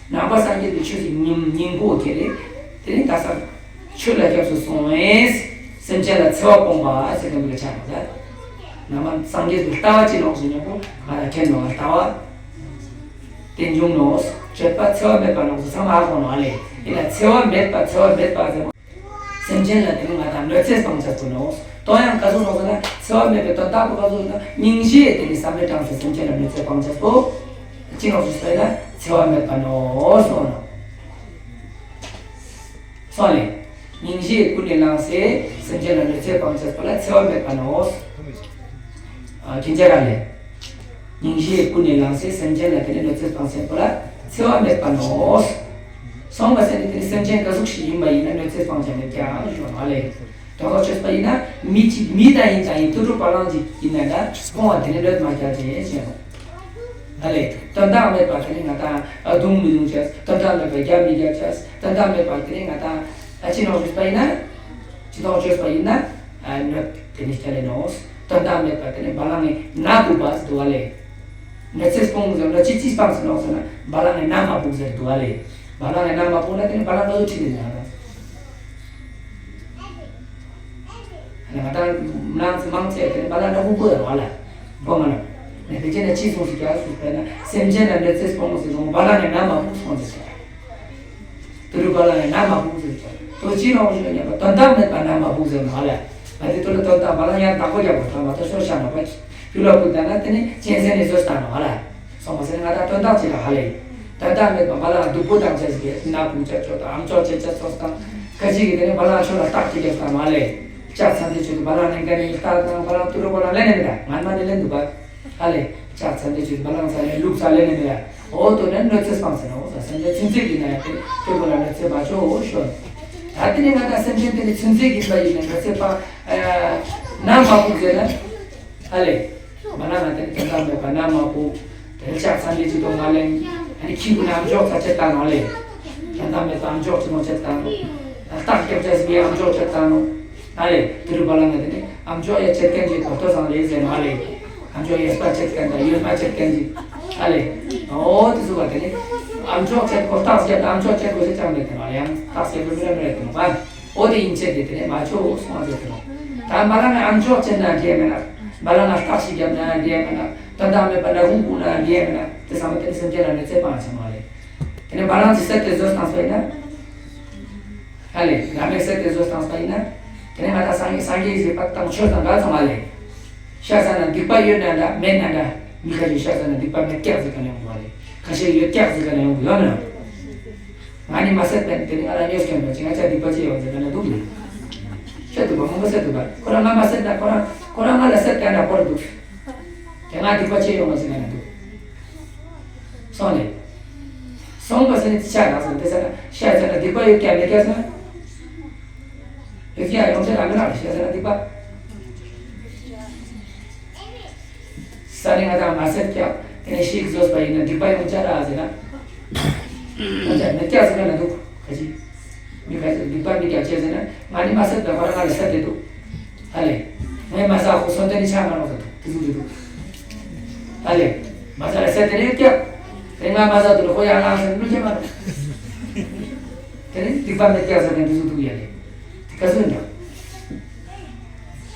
ནང་པ་སངས་རྒྱས་པའི་ཆོས་ཀྱི་སྙིང་སྙིང་པོ་དེ་རེད། དེ་ནི་ད་ས། ཆོས་ལ་སྐྱབས་སུ་སོང་བས། སེམས་ཅན་ལ་འཚེ་བ་སྤོང་བ་ཟེར་མཁན་པོ་ལ་ཆགས་པ་ལ། ནང་པ་སངས་རྒྱས་པའི་ལྟ་བ་ཅི་ནོག་ཟེར་ཉམ་པོ་ང་ལ་མཁྱེན་ནོག་ལྟ་བ། དེ་འབྱུང་ནོག་སྤྱོད་པ་འཚེ་བ་མེད་པ་ནོག་ཟེར་ཚང་མ་ཧ་གོ་ནོག་ཨ་ལེ། ཡིན་ན་འཚེ་བ་མེད་པ་འཚེ་བ་མེད་པ་ཟེར་མོ། སེམས་ཅན་ལ་དེ་ནི་ང་དང་གནོད་འཚེ་སྤང་བྱ་སྤོ་ནོག་དོན་ཡང་ག་ཟུག་ནོག་ཟེར་ན་འཚེ་བ་མེད་པའི་དོན་དག་པོ་ག་ཟུག་ན་སྙིང་རྗེ་དེ་ནི་བསམ་པའི་གྲངས་སུ་སེམས་ཅན་ལ་གནོད་འཚེ་སྤང་བྱ་སྤོ། ཅི་ནོག་ཟེར་ན་འཚེ་བ་མེད་པ་ནོག་སོང་ནོག་སོང་ལེ། སྙིང་རྗེ་ཀུན་ནས་བསླངས་སེ་སེམས་ཅན་ལ་གནོད་འཚེ་སྤང་བྱ་སྤོ་ལ་འཚེ་བ་མེད་པ་ནོག་ཨ་ཁྱེད་ཅག་ར་ལེ། སྙིང་རྗེ་ཀུན་ནས་བསླངས་སེ་སེམས་ཅན་ལ་དེ་ནས་གནོད་འཚེ་སྤང་བྱ་སྤོ་ལ་འཚེ་བ་མེད་པ་ནོག་སོང་བ་ཟེར་ནས་དེ་ནས་སེམས་ཅན་ག་ཟུག་ཞིག་ཡིན་པ་ཡིན་ན་གནོད་འཚེ་སྤང་བྱ་མེད་ཀྱང་ཞུ་བ་ལེ། དོན་དག་ཆོས་པ་ཡིན་ན་མི་གཅིག་མི་དང་ཡིན་ཙང་ཡིན་དུད་འགྲོ་བ་ལང་གཅིག་ཡིན་ན་འདྲ་སྤོང་བ་དེ་ནས་གནོད་མ་བྱ་ཅེས་བཤད་ནོག་ཨ་ལེ། དོན་དག་མེད་པ་དེ་ནི་ང་དང་ཨ་རྡུང་མི་རྡུང་བྱས། དོན་དག་མེད་པ་རྒྱབ་མི་རྒྱབ་བྱས། དོན་དག་མེད་པ་དེ་ནི་ང་དང་ཨ་ཅི་ནོག་ཞུས་པ་ཡིན་ན། ཅི་ཐོག་བཅོས་པ་ཡིན་ན། ཨ་གནོད་དེ་ནི་སྐྱ་ལེ་ནོག་དོན་དག་མེད་པ་དེ་ནི་བ་ལང་ངི་ན་བུག་པ་ཟེར་འདུག་བ་ལེ། གནོད་འཚེ་སྤོང་ཟེར་ན་ཅི་ཅི་སྤང་ཟེར་ནོག་ཟེར་ན་བ་ལང་ངི་ན་མ་བུག་ཟེར་འདུག་བ་ལེ། བ་ལང་ངི་ན་མ་བུག་ན་དེ་ནི་བ་ལང་ང་ཚོ་ཁྲིད་དེ་ནི་ང་དང་། ང་དང་མང་ཚེ་མང་ཚེ་དེ་བ་ལང་ན་ཧུ་གོ་ཡ་བ་ལ། གོ་མ་ན། ནས་དེ་ཅི་ན་ཅི་སོང་ཟེར་ཀྱང་སོང་པས་ན་སེམས་ཅན་ལ་གནོད་འཚེ་སྤོང་ཟེར་སོང་བ་ལང་ནས་ན་མ་ཕུག་སོང་ཟེར་ཀྱང་། དུ་རུ་བ་ལང་ནས་ན་མ་ཕུག་ཟེར་ཀྱང་དོ་ཅི་རང་ཞུ་ཉན་པ་དོན་དག་མེད་པ་ན་མ་ཕུག་ཟེར་མ་ལ། ང་དེ་དུ་ལ་དོན་དག་བ་ལང་ཡང་བདག་པོ་རྒྱབ་པ་དང་མ་གཏོགས་ཤོར་ཤ་ན་པ་ཅི་ཕུ་ལ་ཕུག་ད་ན་དེ་ནི་གཅན་གཟན་ནས་བཟོས་བཏང་ནོ་ང་ལ། སོང་བ་ཟེར་ན་ང་དང་དོན་དག་ཅི་ལ་ཧ་ལེ། དོན་དག་མེད་པ་བ་ལང་སྡུག་པོ་དང་བཅས་ཀྱི་ན་བུག་ཅག་ཅོག་དང་ཨམ་ཅོག་ཅེ་ཅག་སོགས་དང་། ཁ་ཅིག་གིས་དེ་ནི་བ་ལང་ཆོ་ལ་རྟགས་ཅིག་རྒྱབ་དང་མ་ལེ། ལྕགས་ཚན་དེ་ཆོས་དུ་བ་ལང་ལེན་མཁན་ནི་རྟགས་དང་བ་ལང་ཏུ་རུ་བ་ལང་ལེན་ནི་མི་ད་ང་མ་ནི་ལེན་འདུག་པ། ཧ་ལེ། ལྕགས་ཚན་དེ་ཆོས་དུ་བ་ལང་ཚ་ལེན་ལུག་ཚ་ལེན་ནི་མི་ད། འོ་དོ་ནི་གནོད་འཚེ་སྤང་ཟེར་ན་འོ་ཟ་སེམས་ཅན་ཚུན་ཚོད་ཀྱི་ན་ཡ་དེ་དེ་བ་ལང་གནོད་འཚེ་མ་ཆོག་འོ་ཤོད། ད་དེ་ནི་ང་དང་སེམས་ཅན་དེ་ནི་ཚུན་ཚོད་ཀྱི་པ་ཡིན་ན་གནོད་འཚེ་སྤང་ན་མ་ཕུག་ཟེར་ན། ཧ་ལེ། མ་ན་ང་དེ་དོན་དག་མེད་པ་ན་མ་བུག་དེ་ལྕགས་ཚན་དེ་ཅི་དོ་ང་ལེན། ཨ་ནི་ཁྱི་གུ་ན་ཨམ་ཅོག་ཚ་ཆད་བཏང་ནོ་ལེ། དོན་དག་མེད་པ་ཨམ་ཅོག་ཅི་མོ་ཆད་བཏང་ནོ། རྟགས་རྒྱབ་ཅེས་མི་ཨམ་ཅོག་ཆད་བཏང་ནོ། ཨ་ལེ། དུ་རུ་བ་ལང་ང་དེ་ནི་ཨམ་ཅོག་ཡ་ཆད་མཁན་གྱི་གོ་ཐོ་སང་ལེ་ཟེར་ནོ་ཨ་ལེ། ཨམ་ཅོག་ཡས་པ་ཆད་མཁན་དང་ཡོད་མ་ཆད་མཁན་གྱི། ཨ་ལེ། འོ་དེ་ཚོ་བ་དེ་ནི་ཨམ་ཅོག་ཆད་གོ་རྟགས་རྒྱབ་ཨམ་ཅོག་ཆད་གོ་ཟེར་ཅང་མེད་དེ་ནོ་ཡང་རྟགས་ཟེར་གོ་མི་ར་མི་ར་དེ་ནོ་བ། འོ་དེ་ཡིན་ཆེད་དེ་དེ་ནས་མ་ཆོག་སོང་ཟེར་དེ་ནོ། ད་བ་ལང་ང་ཨམ་ཅོག་ཆད་ན་འགྲིག་མེད་ན། བ་ལང་ང་རྟགས་ཤིག་བརྒྱབ་ན་འགྲིག་མེད་ན། དོན་དག་མེད་པ་ན་ཧུང་བུག་ན་འགྲིག་མེད་ན། དེ་ཚང་མ་དེ་ནི་སེམས་ཅན་ལ་གནོད་འཚེ་སྤང་ཆ་མ་རེད། དེ་ནས་བ་ལང་ཅི་སེལ་ཏེ་བཟོས་བཏང་སོ་ཡིན་ན། ཧ་ལེ། རང་མེད་སེལ་ཏེ་བཟོས་བཏང་སོ་ཡིན་ན། དེ་ནས་ང་དང་སངས་རྒྱས་སངས་རྒྱས་ཀྱི་བཀའ་དང་ཆོས་དང་འགལ་སོང་བ་ལེ། ཤ་ཟ་ན་སྡིག་པ་ཡོད་ན་འདྲ་མེད་ན་འདྲ། མི་ཁ་ཤས་ཤ་ཟ་ན་སྡིག་པ་མེད་ཀྱག་ཟེར་ག་ནས་ཡོང་གི་བ་ལེ། ཁ་ཤས་ཡོད་ཀྱག་ཟེར་ག་ནས་ཡོང་གི་ཡོད་ན། ང་ནི་མ་བསད་པས་དེ་ནི་ང་ལ་གནོད་སྐྱོན་པ་ཅི་ང་ཅག་སྡིག་པ་ཅི་ཡོང་ཟེར་ག་ན་འདུག་ལེ། བསད་འདུག་པ་མང་པོ་བསད་འདུག་པ་ཁོ་རང་ང་མ་བསད་ན་ཁོ་རང་ཁོ་རང་ང་ལ་བསད་ཀྱང་འདྲ་ཁོ་རང་འདུག་དེ་ང་སྡིག་པ་ཅི་ཡོང་བ་ཟེར་ག་ན་འདུག་སོང་ལེ། སོང་བ་ཟེར་ནི་ཅི་ཆ་ན་ཟེར་དེ་ཟེར་ན་ཤ་ཟེར་ན་སྡིག་པ་ཡོད་ཀྱང་མེད་ཀྱང་ཟེར་ན། ཡོད་ཀྱང་ཡོང་ཆ་རང་མི་རང་ཤ་ཟེར་ན་སྡིག་པ། ས་ནི་ང་དང་མ་བསད་ཀྱང་དེ་ནས་ཤིག་བཟོས་པ་ཡིན་ན་སྡིག་པ་ཡོང་ཆ་ར་ཟེར་ན། ང་ཅག་མི་སྐྱག་ཟེར་ན་འདུག་ག་ཅི། མི་ག་ཅི་སྡིག་པ་མི་སྐྱག་ཅེས་ཟེར་ན་ང་ནི་མ་བསད་པའི་ཁོ་རང་ང་ལ་བསད་དེ་འདུག་ཧ་ལེ། ངས་མ་ཟ་ཁོ་སོ་དེ་ནི་ཆ་མ་རོགས་ཟེར་འདུག་དེ་ཟུག་རེད་འདུག་ཧ་ལེ། མ་ཟ་ལ་བསད་དེ་ནི་སྐྱག་དེ་ང་མ་ཟ་དུ་ལ་ཁོ་ཡང་ང་ཟེར་འདུག་ཅེས་མ་རོགས། དེ་ནི་སྡིག་པ་མི་སྐྱག་ཟེར་ནས་དེ་ཟུག་འདུག་ཡ་ལེ། དེ་ག་ཟུག་འདུག་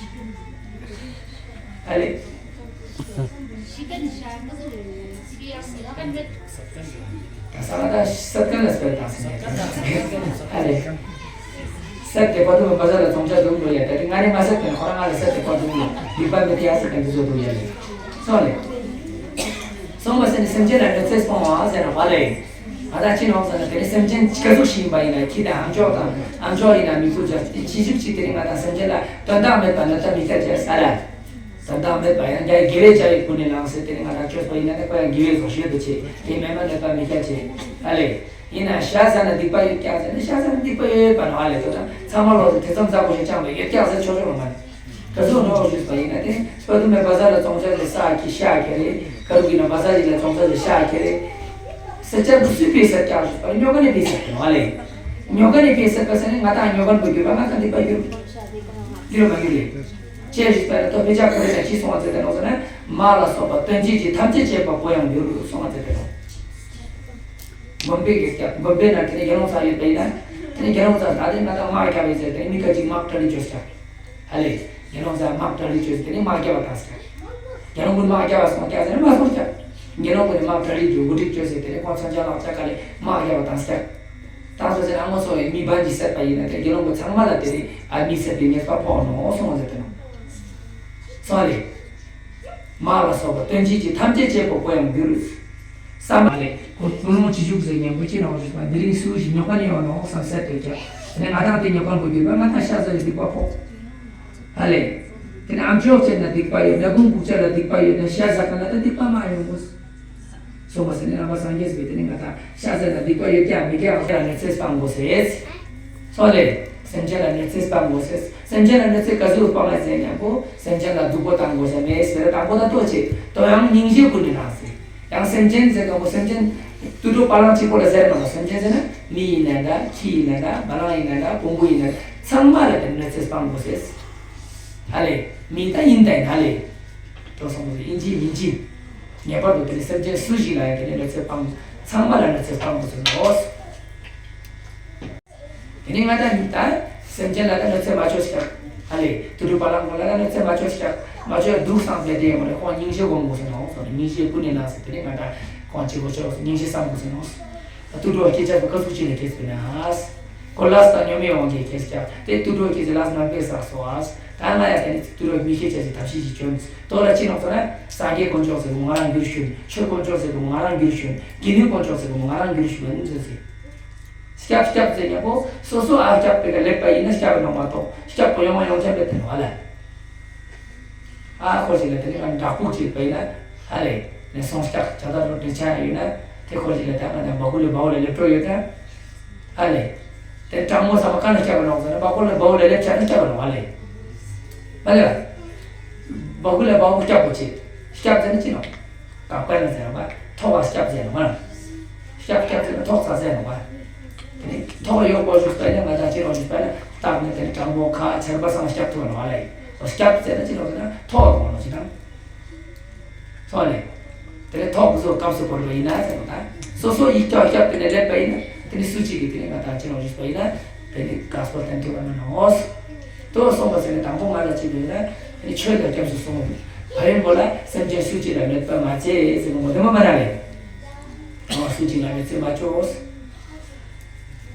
ཨ་ལེ། ད་ས་ང་ད་སད་མཁན་ལ་སྤེལ་དང་ཟེར་ནས། ཨ་ལེ། སད་དེ་བར་དུ་བ་ཟ་ལ་ཚོང་ཆ་འདུག་འགྲོ་ཡ་ད་དེ་ང་ནི་མ་སད་པའི་ཁོ་རང་ང་ལ་སད་དེ་བར་དུ་འགྲོ་སྡིག་པ་མི་དེ་ཡ་སད་པའི་འདི་ཚོ་འདུག་ཡ་ལེ། སོང་ལེ། སོང་བ་ཟེར་ནས་སེམས་ཅན་ལ་གནོད་འཚེ་སྤོང་བ་ཟེར་ན་བ་ལེ། ང་དང་ཅི་ནོག་ཟེར་ན་དེ་ནི་སེམས་ཅན་ག་ཟུག་ཞིག་ཡིན་པ་ཡིན་ན་ཁྱི་དང་ཨམ་ཅོག་དང་ཨམ་ཅོག་ཡིན་ན་མི་ཁུ་ཅག་དེ་ཅི་ཞིག་ཅིག་དེ་ནི་ང་དང་སེམས་ཅན་ལ་དོན་དག་མེད་པ་ན་ད་མི་སྐྱ་ཅེས་ས་ལ། དོན་དག་མེད་པ་ཡང་རྒྱལ་དགེ་བའི་བྱ་བའི་ཀུན་ནས་བསླངས་ཟེར་དེ་ནི་ང་དང་བཅོས་པ་ཡིན་ན་ནི་ཁོ་ཡང་དགེ་བའི་བཟོ་ཤེས་དུ་བྱེད་དེ་མེད་མ་ནོད་པ་མི་སྐྱ་ཅེས་ཨ་ལས། ཡིན་ན་ཤ་ཟ་ན་སྡིག་པ་ཡོད་ཀྱང་ཟེར་ན་ཤ་ཟ་ན་སྡིག་པ་ཡོད་པ་ནོ་ཨ་ལས་དོ་དང་ཚང་མ་ལོག་ཟེར་དེ་ཙམ་ཟ་དགོས་ཤེས་ཅང་མེད་ཡོད་ཀྱང་ཟེར་ཆོག་ཆོག་ལ་མ་ནི། ག་ཚོད་ནོར་ཞུས་པ་ཡིན་ན་དེ་ཕ་དུ་མའི་བ་ཟ་ལ་བཙོང་བྱ་ཟེར་ཤ་ཁྱི་ཤ་ཁྱི་རེད། ག་རུ་གི་ན་བ་ཟ་ཡིན་ལ་བཙོང་བྱ་ཟེར་ཤ་ཁྱི་རེད། ས་ཆ་དུ་སུས་ཕེ་སར་ཀྱང་ཞུས་པ་ཉོ་ག་ནས་ཕེ་སར་ཀྱང་བ་ལས། ཉོ་ག་ནས་ཕེ་སར་པ་ཟེར་ནས་ང་དང་ཉོ་ག་ནས་བུ་རྒྱུ་བ་ང་དང་འདི་པ་རྒྱུ། རྒྱུ་མ་རྒྱུ་ལས། ཅེས་ཞུས་པ་ལ་ཏོ་ཕེ་ཆ་ཁོ་རེ་ན་ཅི་སོང་བ་ཟེར་ཏེ་ནོ་ཟེར་ན་མ་ལ་སོགས་པ་དོན་བྱེད་ཀྱི་ཐམས་ཅད་བྱེད་པ་པོ་ཡང་འགྱུར་སོང་བ་ཟེར་ཏེ་ནོ། དགོན་པའི་གེ་སྐྱབས་དགོན་པའི་ནང་དེ་ནས་དགེ་སློང་ཚང་ཡོད་པ་ཡིན་ན། དེ་ནས་དགེ་སློང་ཚང་ད་དེ་ང་དང་དམག་རྒྱབ་ཡོད་ཟེར་དེ་ནས་མི་ཁ་ཅིག་དམག་གྲ་སྒྲིག་བྱོས་ཀྱང་། ཧ་ལས། དགེ་སློང་ཚང་དམག་གྲ་སྒྲིག་བྱོས་ཟེར་དེ་ནས་དམག་རྒྱབ་པ་དང་ཟེར། དགེ་སློང་ཀུན་དམག་རྒྱབ་པ་སོང་ཀྱང་ཟེར་ནས་མ་སོང་ཀྱང་། དགེ་སློང་ཀུན་ནས་དམག་གྲ་སྒྲིག་བྱོས་འགོ་ཁྲིད་བྱོས་ཟེར་དེ་ནས་ཁོང་མཚོན་ཆ་ལག་ཆ་ག་ལས་དམག་རྒྱབ་པ་དང་ཟེར། དང་སོ་ཟེར་ན་ཨ་མོ་སོ་ཡི་མི་བན་གྱིས་བསད་པ་ཡིན་ན་དེ་དགེ་སློང་ཀུན་ཚང་མ་ལ་དེ་ནས་ཨ་མི་བསད་པའི་ཉེས་པ་ཕོག་ནོ་སོང་བ་ཟེར་དེ་ནོ། སོང་ལས། མ་ལ་སོགས་པ་དོན་བྱེད་ཀྱི་ཐམས་ཅད་བྱེད་པ་པོ་ཡང་འགྱུར། བསམ་པ་ལས་ཀོ་ཀུན་སློང་བྱེད་འཇུག་ཟེར་མཁན་པོ་ཅི་ནང་བཞིན་པ་འདི་རིང་སུ་ཞིག་ཉོ་ག་ནས་ཡོང་ནོ་བསམ་སད་དོད་ཀྱང་དེ་ནས་ང་དང་དེ་ཉོ་ག་པོ་འགྱུར་བ་ང་དང་ཤ་ཟ་ལས་སྡིག་པ་ཕོག་ཧ་ལས། དེ་ནས་ཨམ་ཅོག་བྱས་ན་སྡིག་པ་ཡོད་ནས་ཀུན་འགུག་བྱ་ལ་སྡིག་པ་ཡོད་ནས་ཤ་ཟ་ག་ན་ད་སྡིག་པ་མ་ཡོང་གོ། སོང་བ་ཟེར་ནས་རྣམ་པ་སངས་རྒྱས་པས་དེ་ནས་ང་དང་ཤ་ཟ་ན་སྡིག་པ་ཡོད་ཀྱང་མེད་ཀྱང་ཤ་ལ་ནས་ཚེ་སྤང་དགོས་ཟེར། སོང་ལས། སེམས་ཅན་ལ་གནོད་འཚེ་སྤང་དགོས་ཟེར། སེམས་ཅན་ལ་གནོད་འཚེ་ག་ཟུག་སྤང་ལ་ཟེར་ཉམ་པོ་སེམས་ཅན་ལ་སྡུག་པོ་བཏང་དགོས་ཟེར་མེད་ཟེར་དང་པོ་ད་ལྟོ་བྱེད་དོ་ཡང་སྙིང་རྗེ་ཀུན་ནས་ནང་ཟེར། ཡང་སེམས་ཅན་ཟེར་དང་པོ་སེམས་ཅན་དུད་འགྲོ་བ་ལང་གཅིག་པོ་ལ་ཟེར་མ་ལ་སེམས་ཅན་ཟེར་ན་མི་ཡིན་ན་འདྲ་ཁྱི་ཡིན་ན་འདྲ་བ་ལང་ཡིན་ན་འདྲ་བོང་བུ་ཡིན་ན་འདྲ་ཚང་མ་ལ་དེ་གནོད་འཚེ་སྤང་དགོས་ཟེར། ཧ་ལས་མི་ད་ཡིན་ད་ཡིན་ཧ་ལས། དོ་སོང་ཟེར་ཡིན་གཅིག་མིན་གཅིག་ངེས་པར་དུ་དེ་ནི་སེམས་ཅན་སུ་ཞིག་ལ་ཡང་དེ་ནི་གནོད་འཚེ་སྤང་ཚང་མ་ལ་གནོད་འཚེ་སྤང་དགོས་ཟེར་ནོ། དེ་ནས་ང་དང་ད་སེམས་ཅན་ལ་ད་གནོད་འཚེ་མ་བྱོས་ཤག་ཧ་ལས་དུད་འགྲོ་བ་ལང་ཀོ་ལ་ད་གནོད་འཚེ་མ་བྱོས་ཤག་མ་བྱོས་འདུག་བསམ་པའི་དེ་ཡོང་རེ་ཁོང་སྙིང་རྗེ་སྒོམ་དགོས་ཟེར་ནོ། སྙིང་རྗེ་ཀུན་ནས་ནང་ཟེར་དེ་ནས་ང་དང་ཁོང་གཅིག་གོ་ཆོག་སྙིང་རྗེ་བསམ་དགོས་ཟེར་ནོ། ད་དུད་འགྲོ་སྐད་ཆ་བུ་ཀ་ཟུག་ཅིག་ལས་སྐྱེས་ཟེར་ན་ཧ། ཀོ་ལ་ས་ཉོ་མི་ཡོང་གི་སྐྱེས་ཀྱག་དེ་དུད་འགྲོ་སྐྱེས་ཟེར་ལ་ས་ནང་པའི་ས་སོ་ཨ། ད་ང་ཡ་དེ་ནས་དུད་འགྲོ་མི་སྐྱེས་ཆ་ཞིག་ཐབས་ཤེས་ཤིག་བྱོན། དོ་ལ་ཅི་ནོག་ཟེར་ན་སངས་རྒྱས་དཀོན་མཆོག་ཟེར་གོ་ང་རང་འགྱུར་ཞུན། ཆོས་དཀོན་མཆོག་ཟེར་གོ་ང་རང་འགྱུར་ཞུན། དགེ་འདུན་དཀོན་མཆོག་ཟེར་གོ་ང་རང་འགྱུར་ཞུན་ཟེར་ཟེར། སྐྱབས་སྐྱབས་ཟེར་ཉམ་པོ་སོ་སོ་ཨ་སྐྱབས་པའི་ཀ་ལེགས་པ་ཡིན་ན་སྐྱབས་ནོ་མ་གཏོགས་སྐྱབས་པོ་ཡོང་བ་ཡོང་ཆ་མེད་དེ་ནོ་ཨ་ལ། ཨ་ཁོ་ཞིག་ལ་དེ་ནི་ང་འདྲ་པོ་བྱེད་པ་ཡིན་ན་ཧ་ལས་ནས་སོང་སྐྱག་བྱ་དག་རོ་དྲི་ཆ་ཡིན་ན་དེ་ཁོ་ཞིག་ལ་ད་ང་དང་བ་གུ་ལས་བའོ་ལས་ལེབ་འགྲོ་ཡོད་ད་ཧ་ལས། དེ་དྲང་མོ་ས་མ་ག་ལ་སྐྱག་ནོ་ཟེར་ན་བ་གུ་ལས་བའོ་ལས་ལེབ་ཆ་ན་སྐྱག་ནོ་ཧ་ལས། ཧ་ལས། བ་གུ་ལས་བའོ་སྐྱག་པོ་བྱེད་སྐྱག་ཟེར་ན་ཅི་ནོ། ད་དཔེར་ན་ཟེར་བ་ཐོག་བ་སྐྱག་ཟེར་ནོ་མ། སྐྱབས་སྐྱབས་ཟེར་ན་ཐོག་ཚ་ཟེར་ནོ་བ། དེ་ནི་ཐོག་ཡོག་པོ་ཞུགས་པ་ནི་ང་དང་ཅི་རོ་ཞུགས་པ་ནི་བཏགས་ནི་དེ་ནི་དྲང་པོ་ཁ་ཆར་པ་སང་སྐྱབས་ཐུབ་ནོ་བ་ལ་ཡིན། སྐྱབས་ཟེར་ན་ཅི་རོ་ཟེར་ན་ཐོག་གོ་ནོ་ཅི་དང་། ཐོག་ནི། དེ་ནི་ཐོག་བཟོ་སྐབས་སུ་བོར་བ་ཡིན་ན་ཟེར་ནོ་ད། སོ་སོ་ཡིག་ཀྱང་སྐྱབས་དེ་ནི་ལེགས་པ་ཡིན་ན་དེ་ནི་སུ་གཅིག་གིས་དེ་ནི་ང་དང་ཅི་རོ་ཞུགས་པ་ཡིན་ན་དེ་ནི་དཀའ་སྤོ་བསྟན་ཐུབ་པ་མིན་ནོ། དོ་སོང་བ་ཟེར་ནས་དང་པོ་ང་ལ་ཅི་ལོས་ན་ཆོས་ལ་སྐྱབས་སུ་སོང་། ཕ་ཡུལ་པོ་ལ་སེམས་ཅན་སུ་གཅིག་ལ་གནོད་པ་མ་བྱེད་ཟེར་གོ་དེ་མ་མ་ར་ལས། སུ་གཅིག་ལ་གནོད་འཚེ་མ་བྱོས།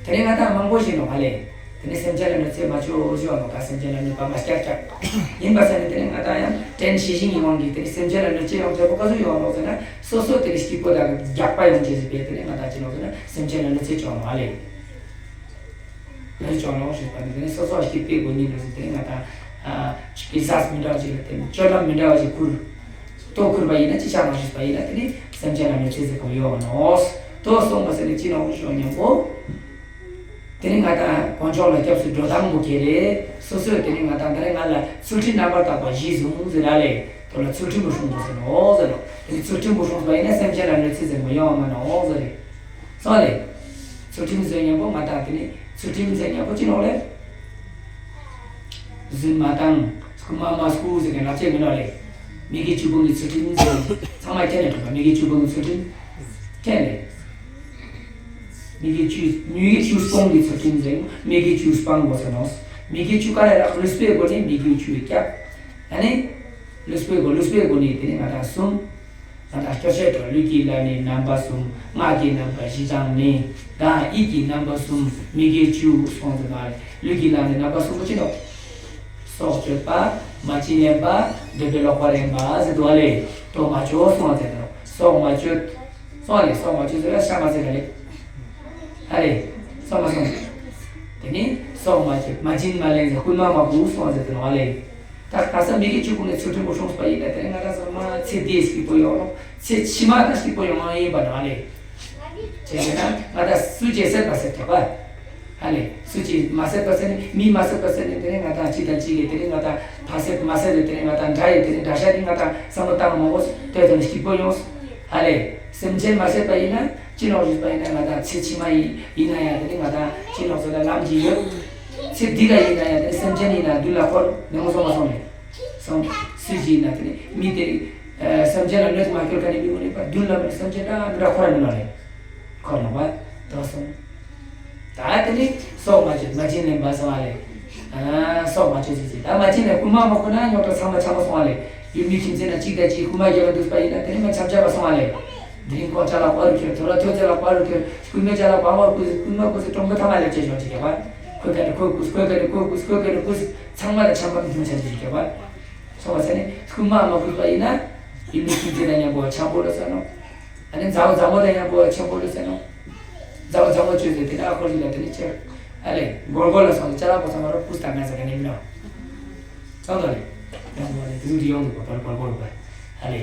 དེ་ནས་ང་དང་མང་པོ་ཞིག་ནོ་ཧ་ལས། དེ་ནས་སེམས་ཅན་ལ་གནོད་འཚེ་མ་བྱོས་ཞུ་བ་ནོ་ད་སེམས་ཅན་ལ་གནོད་པ་མ་སྐྱག་སྐྱག་ཡིན་པ་ཟེར་ནས་དེ་ནས་ང་དང་ཡང་དྲན་ཤེས་བཞིན་གྱི་དབང་གིས་དེ་ནས་སེམས་ཅན་ལ་གནོད་འཚེ་ཡོང་ཚེ་པོ་ག་ཚོད་ཡོང་ནོ་ཟེར་ན་སོ་སོ་དེ་ནས་སྐྱིད་པོ་དང་རྒྱགས་པ་ཡོང་ཅེས་ཟེར་བས་དེ་ནས་ང་དང་ཅི་ནོ་ཟེར་ན་སེམས་ཅན་ལ་གནོད་འཚེ་བྱོས་ནོ་ཧ་ལས། ལས་ཆོག་ནོ་ཞེས་པ་ནི་དེ་ནི་སོ་སོ་སྐྱིད་པའི་སྒོ་ནས་འགྲོ་ཟིན་དེ་ནི་ང་དང་ཨ་ཅིག་གི་ཟས་མི་འདྲ་བ་ཅིག་ལ་བརྟེན་སྤྱོད་ལམ་མི་འདྲ་བ་ཅིག་ཁུར། ལྟོ་ཁུར་བ་ཡིན་ན་ཅི་ཆགས་ནོ་ཞེས་པ་ཡིན་ན་དེ་ནི་སེམས་ཅན་ལ་གནོད་འཚེ་ཟེར་གོ་ཡོད་ནོ། ལྟོ་སོང་བ་ཟེར་ནི་ཅི་ནོ་ཞོ་ཉམ་པོ། དེ་ནི་ང་དང་དཀོན་མཆོག་ལ་སྐྱབས་སུ་འགྲོ་སྟངས་པོ་གལ་རེད། སོ་སོས་དེ་ནི་ང་དང་ད་རེས་ང་ལ་ཚུལ་ཁྲིམས་རྣམ་པར་དག་པ་གཞི་བཟུང་ཟེར་ར་ལས་དོ་ལ་ཚུལ་ཁྲིམས་པོ་སྲུང་དགོས་ཟེར་ནོ་ཟེར་ནོ། དེ་ནི་ཚུལ་ཁྲིམས་པོ་སྲུང་བ་ཡིན་ན་སེམས་ཅན་ལ་གནོད་འཚེ་ཟེར་གོ་ཡོད་མ་ནོ་ཟེར་རེད། སོང་ལས། ཚུལ་ཁྲིམས་ཟེར་མཉམ་པོ་ང་དང་དེ་ནི་ཚུལ་ཁྲིམས་ཟེར་མཉམ་པོ་ཅི་ནོག་ལས། རྫུན་མ་བཏང་། རྐུ་མ་མ་རྐུ་ཟེར་མཁན་ལབ་བྱས་མི་ནོག་ལས། མི་དགེ་བཅུ་སྤོང་གི་ཚུལ་ཁྲིམས་ཟེར་ཚང་མ་མཁྱེན་ནས་གྲུབ་པ་མི་དགེ་བཅུ་སྤོང་གི་ཚུལ་ཁྲིམས་མཁྱེན་ནས། མི་དགེ་བཅུ་མི་དགེ་བཅུ་སྤོང་གི་ཚུལ་ཁྲིམས་ཟེར་མི་དགེ་བཅུ་སྤང་དགོས་ཟེར་ནོག་མི་དགེ་བཅུ་ག་རེ་རག་ལུས་པོའི་སྒོ་ནས་མི་དགེ་བཅུ་ཡི་སྐྱབས། ད་ནི། ལུས་པོའི་སྒོ་ལུས་པོའི་སྒོ་ནས་དེ་ནི་ང་དང་གསུམ། ང་དང་སྐྱོ་ཤས་དྲོ་ལུས་ཀྱི་ལ་ནི་རྣམ་པ་གསུམ། ངག་གི་རྣམ་པ་བཞི་དང་ནི། དང་ཡིད་ཀྱི་རྣམ་པ་གསུམ། མི་དགེ་བཅུ་སོང་ཟེར་བ་རེད། ལུས་ཀྱི་ལ་ནི་རྣམ་པ་གསུམ་པོ་ཅི་ནོག་སྲོག་གཅོད་པ། མ་བྱིན་ལེན་པ། འདོད་པའི་ལོག་པར་གཡེམ་པ་ཟེར་དུ་བ་ལས། དོ་མ་བཅོས་སོང་ཟེར་དུ། སྲོག་མ་གཅོད། སོང་ལས་སྲོག་མ་གཅོད་ཟེར་བ་ཤ་མ་ཟེར་བ་ལས། ཨ་ལེ། སོང་མ་སོང་། དེ་ནི་སྲོག་མ་བཅད་མ་བྱིན་མ་ལེན་ཟེར། རྐུན་མ་མ་བུ་སོང་ཟེར་དེ་ནོ་ཨ་ལེ། ད་ག་ས་མི་གི་ཆུ་ཁུང་ནས་ཚུར་ཁྲིམས་པོ་སྲུངས་པ་ཡིན་ན་དེ་ནི་ང་ད་སོང་མ་ཚེ་འདིའི་སྐྱིད་པོ་ཡོང་ནོ། ཚེ་ཕྱི་མ་ད་སྐྱིད་པོ་ཡོང་ཡིན་པ་ནོ་ཨ་ལེ། བྱས་ན་ང་ད་སུ་བྱས་ཟེར་པ་ཟེར་ཐེབས་པ། ཨ་ལེ། སུ་གཅིག་མ་བསད་པ་བསད་ནས་མི་མ་བསད་པ་བསད་ནས་དེ་ནས་ང་དང་གཅིག་དང་གཅིག་གིས་དེ་ནས་ང་དང་ཕ་བསད་མ་བསད་དེ་དེ་ནས་ང་དང་འདྲ་ཡི་དེ་ནས་འདྲ་ཤ་ནི་ང་དང་བསམ་བློ་བཏང་མང་པོ་ལྟོས་དང་སྐྱིད་པོ་ཡོང་། ཨ་ལེ། སེམས་ཅན་མ་བསད་པ་ཡིན་ན་ཅི་ནོག་ཞུས་པ་ཡིན་ན་ང་དང་ཚེ་ཕྱི་མ་ཡིན་ཡིན་ན་ཡང་དེ་ནས་ང་དང་ཅི་ནོག་ཟེར་ན་ལམ་གྱི་ཡོད། ཚེ་འདི་ལ་ཡིན་ན་ཡང་དེ་ནས་སེམས་ཅན་ཡིན་ན་མདུན་ལ་འཁོར་ནས་མོ་སོང་མ་སོང་ལེ། སོང་། སུ་གཅིག་ཡིན་ན་དེ་ནས་མི་དེ་སེམས་ཅན་ལ་གནོད་མ་སྐྱོར་ག་ནས་མི་མོ་ནས་པ་མདུན་ལ་མི་སེམས་ཅན་འདྲ་མི་འདྲ་འཁོར་ནས་ལ་ལེ། འཁོར་ནོག་པ། དོ་སོང་། ད་དེ་ནི་སྲོག་མ་གཅོད་མ་བྱིན་ལེན་པ་སོང་བ་ལས། ཨ། སྲོག་མ་གཅོད་ཅེས་བྱེད། ད་མ་བྱིན་ལེན་རྐུན་མ་མ་རྐུ་ན་རྙོག་དྲ་ཚང་མ་ཆགས་པ་སོང་བ་ལས། ཡུལ་མི་ཁྱིམ་མཚེས་ན་གཅིག་དང་གཅིག་རྐུན་མ་རྒྱབ་ལ་འདུག་པ་ཡིན་ན་དེ་ནི་མ་ཆབ་ཆབ་པ་སོང་བ་ལས། འདི་རིང་ཁོ་ཅ་ལག་པ་རུ་ཁྱེར་ཐོ་ར་ཐོ་ཅ་ལག་པ་རུ་ཁྱེར་རྐུན་མའི་ཅ་ལག་པ་མ་རུ་རྐུ་རྐུན་མ་རྐུ་སེ་གྲོང་པ་ཐ་མ་ལས་བཅད་ཆོག་ཅིག་རྒྱབ་པ། ཁོས་ག་ནི་ཁོས་རྐུས་ཁོས་ག་ནི་ཁོས་རྐུས་ཁོས་ག་ནི་རྐུས་ཚང་མ་ལ་ཆམ་པ་མི་འཐུང་ཆ་ཅིག་རྒྱབ་པ། སོང་བ་ཟེར་ནས་རྐུན་མ་མ་རྐུས་པ་ཡིན་ན། ཡུལ་མི་ཁྱིམ་མཚེས་དང་མཉམ་པོ་ཆམ་པོ་ལ་ཟེར་ནོ། ཨ་ནི་མཛའ་བོ་མཛའ་མོ་དང་མཉམ་པོ་ཆེན་པོ་ལུས་ཟེར་ནོ། མཛའ་བོ་མཛའ་མོ་བཅོས་ཟེར་དེ་ནས་ཨ་ཁོར་ཞིག་ལ་དེ་ནི་ཆེ། ཨ་ལེ། སྒོར་སྒོར་ལ་སོང་ཅ་ལག་པོ་ཚང་མ་རོ་ཕུས་དང་ང་ཟེར་ག་ནི་མི་ནོ། ཚང་དང་ལེ། ཡང་མོ་ལེ་དེ་ཚོ་དེ་ཡོང་འདུག་པ་བར་བར་བར་བར། ཨ་ལེ།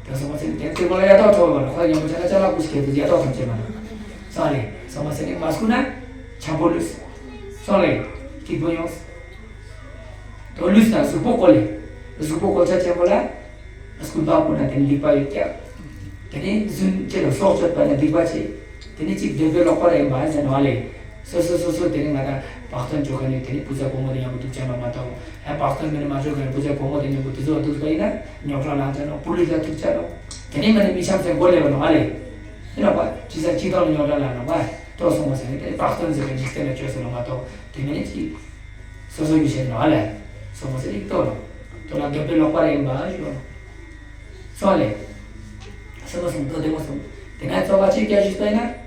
དེ་སོང་བ་ཟེར་ནི་དེ་དེ་མོ་ལ་ཡ་ཏོག་ཐོབ་པ་ལ་ཁོ་ཡང་མོ་ཆ་ལ་ཅ་ལག་པོ་ཞིག་གེ་དུ་ཡ་ཏོག་ཐོབ་ཅེ་མ་ནོ། སོང་ཨ་ལེ། སོང་བ་ཟེར་ནི་མ་སྐུ་ན། ཆམ་པོ་ལུས། སོང་ལེ། སྐྱིད་པོ་ཡོང་། དོ་ལུས་ན་གཟུགས་པོ་བཀོལ་ལེ། གཟུགས་པོ་བཀོལ་ཆ་ཆེན་པོ་ལ། སྐུ་འབག་པོ་ན་དེ་ནི་སྡིག་པ་ཡོད་ཀྱང་། དེ་ནི་རྫུན་ཅེས་ལ་སྲོག་གཅོད་པ་ན་སྡིག་པ་ཆེ། དེ་ནི་གཅིག་འདོད་པའི་ལོག་པ་ར་ཡིན་པ་ཟེར་ནོ་ཨ་ལེ། སོ་སོ་སོ་སོ་དེ་ནི་ང་དང་བག་སྟོན་བཅོ་མཁན་ནི་དེ་ནི་བུ་ཚ་བུ་མོ་དེ་ཡང་བུ་སྡུག་ཅན་ལ་མ་གཏོགས། ཡང་བག་སྟོན་མི་ནི་མ་བཅོ་མཁན་བུ་ཚ་བུ་མོ་དེ་ནི་བུ་དེ་ཚོ་སྡུག་པ་ཡིན་ན་རྙོག་དྲ་ལངས་ཅན་ནོ། བུ་ལུས་ལ་ཐུག་ཅན་ནོ། དེ་ནི་མ་ནི་མི་འཆམ་ཚེ་མགོ་ལེབ་ནོ་ཨ་ལེ། ཡིན་ནོ་པ། ཇི་ས་ཅི་ཐོག་ལ་རྙོག་དྲ་ལངས་ནོ་པ། ལྟོ་སོང་བ་ཟེར་ནི་དེ་ནི་བག་སྟོན་ཟེར་བའི་འཇིག་རྟེན་ལ་བཅོས་ཟེར་ནོ་མ་གཏོགས་དེ་མི་ནི་ཅི། སོ་སོ་གི་བྱས་ནོ་ཨ་ལེ། སོ་མ་ཟེར་ཡིག་ཏོ་ལོ། ཏོ་ལ་འདོད་པའི་ལོག་པ་རེད་ཡིན་པ་ཞུ་ནོ། སོང་ལེ། སོ་མ་སོང་ཏོ་དེ་མ་སོང་། དེ་ན་ཙོ་བ་ཅིག་སྐྱ་ཞུས་པ་ཡིན་ན།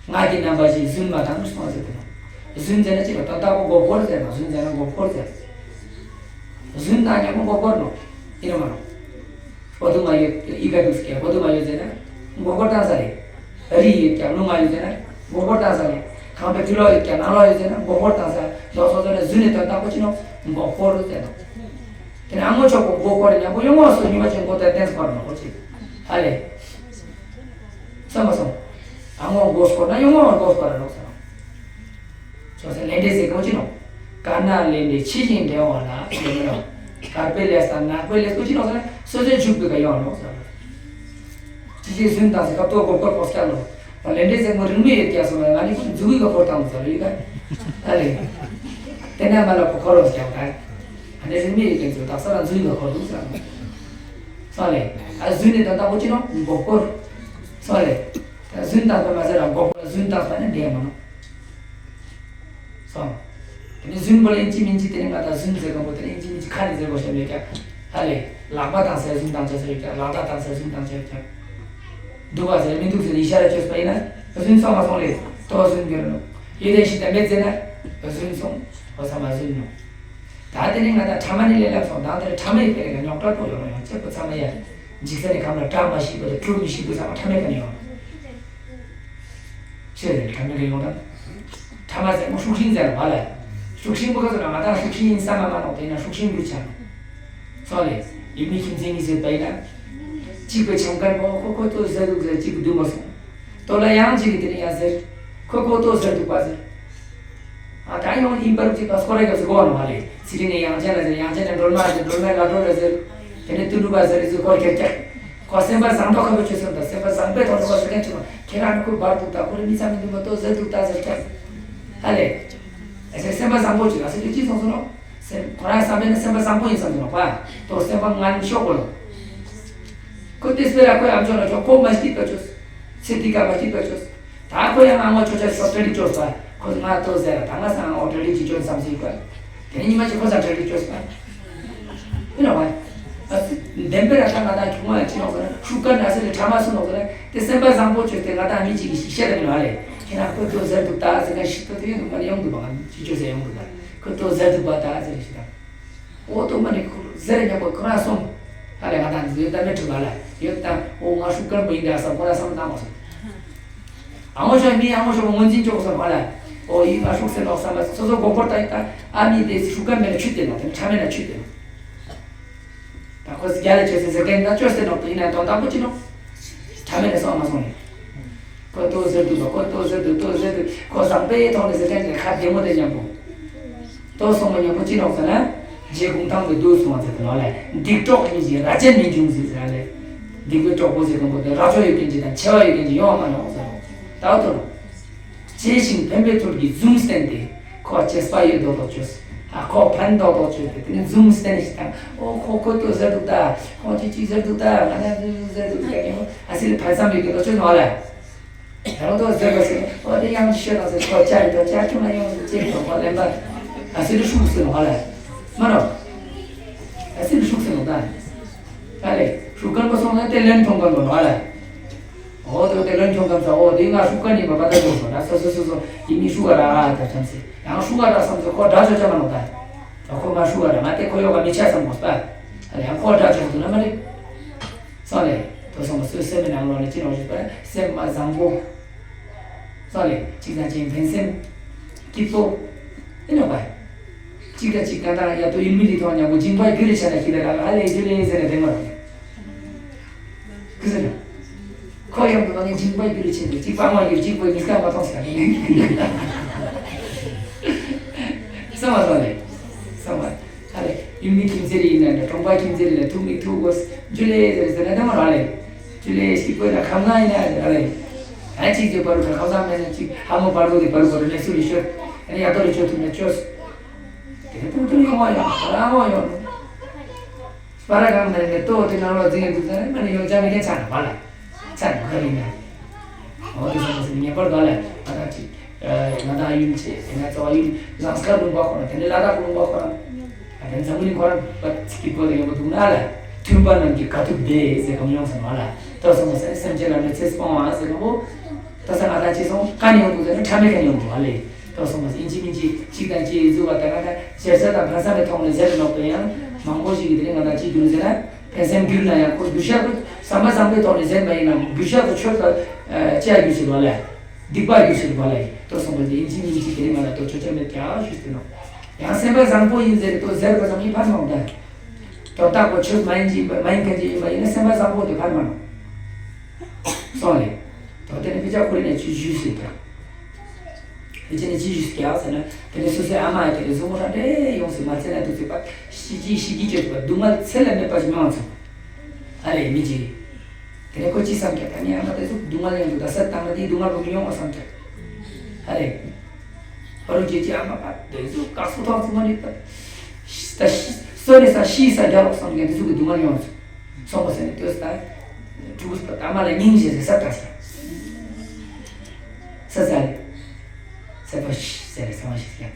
ང་གི་རྣམ་པ་ཞིག་རྫུན་མ་དང་སོང་ཟེར་དེ་ནོ། རྫུན་ཟེར་ན་ཅི་ལ་ཏོ་ཏ་གོ་མགོ་སྐོར་ཟེར་ནོ། རྫུན་ཟེར་ན་མགོ་སྐོར་ཟེར། རྫུན་དང་མཉམ་པོ་མགོ་སྐོར་ནོ། ཡིན་ནོ་མ་ནོ། བོ་དུ་མ་ཡོད་ཨི་ག་དུ་སྐྱ་བོ་དུ་མ་ཡོད་ཟེར་ན། མགོ་སྐོར་བཏང་ས་རེད། རི་ཡོད་ཀྱང་ལུང་མ་ཡོད་ཟེར་ན། མགོ་སྐོར་བཏང་ས་རེད། ཁང་པའི་ཕྱི་ལོགས་ཡོད་ཀྱང་ནང་ལོགས་ཡོད་ཟེར་ན། མགོ་སྐོར་བཏང་ས། ལོགས་སོ་སོ་ནས་རྫུན་ནས་དོན་དག་པོ་ཅི་ནོ། མགོ་སྐོར་ཟེར་ནོ། དེ་ནས་ཨ་ངོ་ཆོག་པོ་མགོ་སྐོར་ཉམ་པོ་ཡོང་ངོ་སོ་ཉི་མ་ཅན་མགོ་དེ་ཏན་སྐོར་ནོ་ཁོ་ཅི། ཧ་ལེ། སོང་མ་སོང་། ཨ་ངོ་མགོ་སྐོར་ན་ཡོང་ངོ་མགོ་སྐོར་ར་ནོ་ཟེར་ནོ། སོ་སོ་ལས་འབྲས་ཟེར་གོ་ཅི་ནོ། དཀར་ནག་ལས་འབྲས་ཕྱི་བཞིན་འབྲེལ་བ་ལ་ཟེར་ནོ། དཀར་པོའི་ལས་དང་ནག་པོའི་ལས་གོ་ཅི་ནོ་ཟེར་ན་སོ་སོའི་འཇུག་པའི་ཀ་ཡོང་ནོ་ཟེར་ནོ། ཅི་ཅི་རྫུན་དང་ཟེར་སྐབས་ཐོག་མགོ་སྐོར་པོ་སྐྱ་ལོ། ལས་འབྲས་ཟེར་མོ་རིང་མི་ཡོད་ཀྱང་སོང་ང་ནི་ཁོ་འཛུགས་ཡིག་ག་འཁོར་བཏང་ཟེར་ལོ་ཡིག་ག་ཨ་ལེ། དེ་ནས་མ་ལ་ཁོ་འཁོར་རོ་སྐྱ་བ་ད། ཨ་ནི་རིང་མི་ཡོད་ཀྱང་ཚོ་དག་ས་ལ་འཛུགས་ཡིག་ག་འཁོར་འདུག་ཟེར་ནོ། སོང་ལེ། ཨ་རྫུན་ནི་དོན་དག་པོ་ཅི་ནོ་མགོ་སྐོར། སོང་ལེ། ད་རྫུན་དང་པོ་མ་ཟེར་ར་མགོ་སྐོར་རྫུན་དང་པ་ནི་འདྲེས་མ་ནོ། སོང་། དེ་ནི་རྫུན་པོ་ལེན་ཅི་མིན་ཅི་དེ་ནི་ང་དང་རྫུན་ཟེར་གང་པོ་དེ་ནི་ཅི་མིན་ཅི་ཁ་ནས་ཟེར་དགོས་ཤེས་མེད་ཀྱང་། ཧ་ལེ། ལག་པ་དང་ཟེར་རྫུན་དང་བཅས་ཟེར་ཀྱང་ལག་བརྡ་དང་ཟེར་རྫུན་དང་བཅས་ཀྱང་། འདུག་པ་ཟེར་མི་འདུག་ཟེར་ཨི་ཤ་ར་བཅོས་པ་ཡིན་ན། རྫུན་སོང་མ་སོང་ལེ། ལྟོ་རྫུན་གྱི་རུ། ཡོད་དེ་ཞིག་དམ་པའི་རྫུན་ན། རྫུན་སོང་། འོ་ས་མ་རྫུན་ནོ། ད་དེ་ནི་ང་དང་ཕྲ་མ་ནི་ལས་ལབ་སོང་དང་དེར་ཕྲ་མའི་དེ་རིང་ཉོག་དྲ་པོ་ཡོང་ཡོང་ཅེས་པོ་ཚང་མ་ཡ། འཇིག་རྟེན་ནི་ཁམས་ལ་བཀྲ་མ་ཤིས་པ་དང་གྲུབ་མི་ཤིས་པ་ཚང་མ་ཕྲ་མའི་ཀ་ནས་ཡོང་། ཆེ་རེད་ཕྲ་མའི་ཀ་ཡོང་དང་། ཕྲ་མ་ཟེར་མོ་ཤུགས་ཤིང་ཟེར་བ་ལ། ཤུགས་ཤིང་པོ་ག་ཚོད་ན་ང་དང་ཤུགས་ཤིང་ཡིན་ས་མ་མ་ནོག་དེ་ན་ཤུགས་ཤིང་འདུ་ཆ་ནོ། སོང་ལེ། ཡིད་མི་ཁྱིམ་མཚེས་གཉིས་ཟེར་པ་ཡིན་ན། གཅིག་པའི་ཆང་ཁར་མོ་ཁོ་ཁོ་ཏོ་ཟེར་འདུག་ཟེར་གཅིག་གི་འདུག་མ་སོང་། ཏོ་ལ་ཡང་གཅིག་གི་དེ་ནི་ཡང་ཟེར། ཁོ་ཁོ་ཏོ་ཟེར་འདུག་པ་ཟེར། ཨ་ད་ཡང་ཡིན་པར་གཅིག་པ་སྐོར་ར་སྐབས་སུ་གོ་བ་ནོ་མ་ལེ། ཚེ་རིང་ནས་ཡང་ཅན་ལ་ཟེར་ཡང་ཅན་ནས་སྒྲོལ་མ་ཟེར་སྒྲོལ་མའི་ལ་སྒྲོལ་ལ་ཟེར། དེ་ནས་ཏུ་ལུ་པ་ཟེར་ཟེར་སྐོར་ཁྱེར་ཀྱག་ཁོ་སེམས་པ་བཟང་པོ་ཁ་བ་ཆོད་སོང་ད་སེམས་པ་བཟང་པོའི་ཐོག་ནས་ཁོ་ཟེར་མཁན་ཆུང་བ་ཁྱེད་རང་ནི་ཁོ་འབར་འདུག་ད་ཁོ་རེ་མི་ཚང་མི་འདུག་མ་གཏོགས་ཟེར་འདུག་ད་ཟེར་ཀྱག་ཨ་ལེ། ཨ་ཟེར་སེམས་པ་བཟང་པོ་ཅིག་ཨ་ཟེར་གྱི་ཅི་སོང་སོང་ནོ། སེམས་ཁོ་རང་བསམ་པས་ན་སེམས་པ་བཟང་པོ་ཡིན་བསམ་གྱི་ནོ་པ། དོ་སེམས་པ་ངན་ཤོག་གོ་ལོ། ཁོ་དེ་སྤེ་ར་ཁོའི་ཨམ་ཅོག་ལ་ཆོག་ཁོ་མ་སྐྱིད་པ་ཆོས། ཚེ་འདི་ག་མ་སྐྱིད་པ་ཆོས། ད་ཁོ་ཡང་ང་ངོ་ཆོ་ཆ་ཆོ་གྲ་སྒྲིག་ཆོས་པ། ཁོ་ང་ལྟོ་ཟེར་ད་ང་སང་ངོ་གྲ་སྒྲིག་ཅིག་ཆོས་བསམ་སྲིད་པ། དེ་ནི་ཉི་མ་ཅིག་ཁོ་སང་གྲ་སྒྲིག་ཆོས་པ། ཡིན་ནོ་བ། བདེན་པའི་ར་ད་ང་ད་ཁྱུང་བ་ཅི་ཡོང་ཟེར་ན་ཤུགས་ཀ་ན་ཟེར་ནས་ཕྲ་མ་སུ་ནོ་ཟེར་ན་དེ་སེམས་པ་བཟང་པོ་ཆོས་དེ་ང་ད་མི་གཅིག་གིས་ཤིག་བཤད་དེ་མིན་ནོ་ཨ་ལེ། ཁྱེད་རང་ཁོ་ལྟོ་ཟེར་འདུག་ད་ཟེར་ན་ཤི་ཏོ་དེ་ཡོང་འདུག་མ་ཡོང་འདུག་བ་ང་ཅི་ཆོས་ཟེར་ཡོང་འདུག་ད་ཁོ་ལྟོ་ཟེར་འདུག་པ་ད་ཟེར་ཤི་ད། ཨོ་ཏོ་མ་ནི་ཁོ་ཟེར་ཉག་པོ་ཁོ་རང་སོང་། ཨ་ལེ་ང་དང་ཡོད་ད་མེད་གྲུབ་ལ་ཡོད་ད་ཨོ་ང་ཤུགས་ཀར་པོ་ཡིན་ད་ས་ཁོ་རང་བསམ་བཏང་མ་སོང་། ཨ་མོ་ཤོག་མི་ཨ་མོ་ཤོག་ངོས་འཛིན་ཅོག་སོང་བ་ལ། ཨོ་ཡིན་ང་ཤུགས་སེ་ལོག་བསམ་པ་སོ་སོ་མགོ་སྐོར་ལྟ་ཡིན་ད། ཨ་མི་དེ་ཤུགས་ཀ་མེད་ན་ཆུ་དེ་ལ་དེ་ཕྲ་མེད་ན་ཆུ་དེ་ལ། ད་ཁོ་རྒྱ་ལ་ཆོས་སེ་ཟེར་མཁན་ད་ཆོས་སེ་ལོག་ཏུ་ཡིན་ན་དོན་དག་པོ་ཅི་ནོ། ཕྲ་མེད་ན་སོང་མ་སོང་ནས། ཁོ་ལྟོ་ཟེར་འདུག་པ་ཁོ་ལྟོ་ཟེར་འདུག་ལྟོ་ཟེར་འདུག་ཁོ་བཟང་པོའི་ཐོག་ནས་ཟེར་མཁན་དེ་ཁ་བདེ་མོ་དེ་མཉམ་པོ། ལྟོ་སོང་མ་མཉམ་པོ་ཅི་ནོག་ཟེར་ན། རྗེ་གུང་ཐང་དུ་འདུག་སོང་བ་ཟེར་དུ་ནོ་ལས། སྡིག་གྲོགས་མི་བྱེད་ར་ཅན་མི་འབྱུང་ཟེར་ཟེར་ལས། སྡིག་པའི་གྲོགས་པོ་ཟེར་དུ་མོ་དེ་ར་ཅོ་ཡོད་མཁན་ཅིག་དང་ཆེ་བ་ཡོད་མཁན་ཅིག་ཡོང་བ་མ་ནོག་ཟེར་ནོ། ད་ལྟོ་ནོ། གཅེས་ཤིང་ཕན་པའི་ཚུལ་གྱིས་འཛུམ་བསྟན་ཏེ། ཁོ་གཅེས་པ་ཡོད་མདོག་མདོག་བྱོས། ཨ་ཁོ་ཕན་མདོག་མདོག་བྱོས་ཏེ་དེ་ནས་འཛུམ་བསྟན་ཞིག་དང་། ཨོ་ཁོ་ཁོ་ལྟོ་ཟེར་འདུག་ད། ཁོ་ཅིག་ཅིག་ཟེར་འདུག་ད། ང་ནས་འཛུམ་ཟེར་འདུག་ད་ཡང་ཨ་སི་ལི་ཕན་སམ་ཡོད་མཁན་ལྟོ་བྱོས་ནོ་ལས། ད་རུང་ལྟོ་ཟེར་བ་ཟེར་ནས་ཨོ་དེ་ཡང་ཅིག་ཤོད་དང་ཟེར་ཁོ་ཅག་ཡོད་དོ་ཅག་ཁྱོད་ལ་ཡོང་ཟེར་ཅེས་ཁོ་ལེན་པ་ཨ་སི་ལི་ཤུགས་ཟེར་ནོ་ལས། མ་རོ། ཨ་སི་ལི་ཤུགས་ཟེར་ནོ་ད། ཨ་ལས་ཤུགས་ཀར་པ་སོང་ན་དེ་ལན་ཐོང་གར་ནོ་ལས། ཨོ་དེ་དེ་ལོན་ཁྱོང་གམ་ས་ཨོ་དེ་ང་ཧྲུག་ཀ་ནི་བ་པ་ད་ཅོག་སོང་ན་སོ་སོ་སོ་སོ་ཡིན་མི་ཧྲུག་ག་ར་ཨ་ད་བསམ་སེ་ཡང་ཧྲུག་ག་ར་བསམ་སེ་ཁོ་དྲ་ཅོ་ཅ་མ་ནོ་ད། ད་ཁོ་ང་ཧྲུག་ག་ར་ང་དེ་ཁོ་ཡོ་ག་མི་ཆ་བསམ་གོ་སྤ། ཨ་ལས་ཡང་ཁོ་དྲ་ཅོ་དུ་ན་མ་རེད། སོང་ལས་དོ་སོང་སོའི་སེམས་ནང་ལོག་ནས་ཅི་རང་ཞིག་པ་སེམས་མ་བཟང་པོ། སོང་ལས་གཅིག་དང་གཅིག་ཕན་སེམས་སྐྱིད་པོ། ཨེ་ནོ་བ། གཅིག་དང་གཅིག་གང་ལྟར་ཡ་དོ་ཡིན་མི་ལི་ཐོག་ཉམ་པོ་སྦྱིན་པ་རྒྱུ་རེ་ཆ་ན་ཁྱི་ལ་ར་ཨ་ལས་རྒྱུ་རེ་ཟེར་ནས་དེ་མ་རེད། ཁུ་ཟེར་ན། ཁོ་ཡོང་དུ་ནང་ནས་སྦྱིན་པ་རྒྱུ་རེ་ཆེ་ནས་གཅིག་པ་མ་རྒྱུ་གཅིག་པོ་ཉིས་ཀ་མ་མཐོང་ཟེར་ནས། བསམ་པ་བཏང་ནས། བསམ་པ། ཨ་ལས་ཡུལ་མི་ཁྱིམ་མཚེས་རེ་ཡིན་ན་འདྲ་གྲོང་པ་ཁྱིམ་མཚེས་རེ་ལ་ཐུག་མི་ཐུག་གོ་རྒྱུ་ལས་ཟེར་ཟེར་ན་དེ་མ་ར་ལས། རྒྱུ་ལས་ཤིག་པོ་ན་ཁམ་ན་ཡིན་ན་ར་ལས། ཨ་གཅིག་གི་བར་དུ་ཁམ་ས་མེད་ན་གཅིག་ཧ་མོ་བར་དུ་དེ་བར་དུ་བར་དུ་ནས་སུ་རེ་ཤོད། ཨ་ནི་ཡ་ཏོ་རེ་ཆོད་ཐུབ་ན་ཆོད། དེ་ནས་ཐུག་ཐུག་ཡོང་བ་ཡོང་རང་བ་ཡོང་། སྤ་ར་གང་ནས་ནས་ལྟོ་དེ་ནང་ལོག་འཛིན་འདུག་ཟེར་ནས་མ་ནི་ཡོང་ཅག་མི་ལས་ཚར་བ་ལ། ཚར་ག་རེ་ཡིན་ན། འོ་དེ་སོང་ཟེར་ངེས་པར་དུ་ལ་ང་དང་ཅིག་ང་དང་ཡུལ་ཆེ་དེ་ནས་ཚོ་བ་ཡུལ་ལང་སྐར་ལུང་པ་ཁོ་ན་དེ་ནས་ལ་དྭགས་ལུང་པ་ཁོ་ན། དེ་འཛམ་གླིང་ཁོ་རང་པ་ཚིག་གི་བོད་དུ་ཡོང་གི་འདུག་ན་ལ། མཐུན་པ་རྣམས་ཀྱི་དཀའ་ཐུབ་བདེ་ཟེར་གམ་ཡོང་ཟེར་བ་ལ། ལྟོ་སོང་ཟེར་ནས་སེམས་ཅན་ལ་གནོད་འཚེ་སྤོང་བ་ཟེར་གམ་བོ། ལྟོ་ས་ང་དང་ཅི་སོང་ཀ་ནས་ཡོང་འདུག་ཟེར་ན་ཁྲ་མེད་ཀ་ནས་ཡོང་འདུག་བ་ལས། ལྟོ་སོང་བ་ཡིན་གཅིག་མིན་གཅིག་གཅིག་དང་གཅིག་གཟུགས་པ་དང་ང་དང་ཞེ་ས་དང་ཕན་བསམ་པའི་ཐོག་ནས་ཟེར་ནོག་པས་ཡང་མང་པོ་ཞིག་གིས་དེ་ནི་ང་དང་གཅིག་གྱུར་ཟེར་ན་ཕན་སེམས་གྱུར་ན་ཡང་ཁོ་གདུལ་བྱ་ཁོ་བསམ་པ་བཟང་པོའི་ཐོག་ནས་ཟེར་བ་ཡིན་ན་གདུལ་བྱ་ཁོ་ཆོས་ལ་ཅི་ཡ་རྒྱུ་ཟེར་བ་ལས། སྡིག་པ་རྒྱུ་ཟེར་བ་ལས་ལྟོ་སོང་བ་ཡིན་གཅིག་མིན་གཅིག་དེ་ནི་ང་དང་ལྟོ་ཆོས་ཆ་མེད་ཀྱང་ཞུས་ཏེ་ནོག་ཡང་སེམས་པ་བཟང་པོ་ཡིན་ཟེར་ཏེ་ལྟོ་ཟེར་བ་ཙམ་ཡིན་ཕན་མང་ད། དོ་བདག་པོ་ཆོས་མ་ཡིན་གྱི་ཡིན་པ་མ་ཡིན་མཁན་གྱི་ཡིན་པ་ཡིན་ན་སེམས་པ་བཟང་པོ་དེ་ཕན་མ་ནོག་སོང་ལས། དོ་དེ་ནི་དཔེ་ཆ་ཁོ་རེ་ནས་ཅི་ཞུས་ཟེར་ཀྱང་། དེ་ཅི་ནས་ཅི་ཞིག་ཀྱང་ཟེར་ན་དེ་ནས་སོ་སོའི་ཨ་མ་ཡ་དེ་ནས་གཟུགས་མོ་ཧྲ་ཏེ་ཡོང་སྲིད་མ་ཚད་ན་དུ་ཚོད་པ་ཤི་ཅི་ཤི་ཅི་བྱོས་པ་སྡུག་བསྔལ་ཚད་ལས་མེད་པ་ཞིག་མྱོང་ཚུལ། ཨ་ལས་མི་ཅི། དེ་ནས་ཁོ་ཅི་བསམ་ཀྱང་ད་ངའི་ཨ་མ་དེ་གཟུགས་སྡུག་བསྔལ་ཡོང་དུ་ད་སད་བཏང་ན་དེའི་སྡུག་བསྔལ་བོ་མི་ཡོང་བ་བསམ་ཀྱང་། ཨ་ལས། བར་རུ་རྗེ་ཅི་ཨ་མ་པ་དེ་གཟུགས་དཀར་སོ་ཐོག་ཚུ་མ་ནི་ད། ཤི་ད་ཤི་སོ་ནི་ས་ཤི་ས་རྒྱ་ལོག་བསམ་ཀྱང་དེ་གཟུགས་ཀྱི་སྡུག་བསྔལ་ཡོང་ཚུལ། སོང་བ་ཟེར་ནས་ལྟོས་ད། ཕྲུ་གུ་པ་ཨ་མ་ལ་སྙིང་རྗེ་ཟེར་ས་ད་ཟེར། ས་ཟ་རེ། ས་པ་ཤི་ཟེར་རེ་ས་མ་ཤི་ཟེར།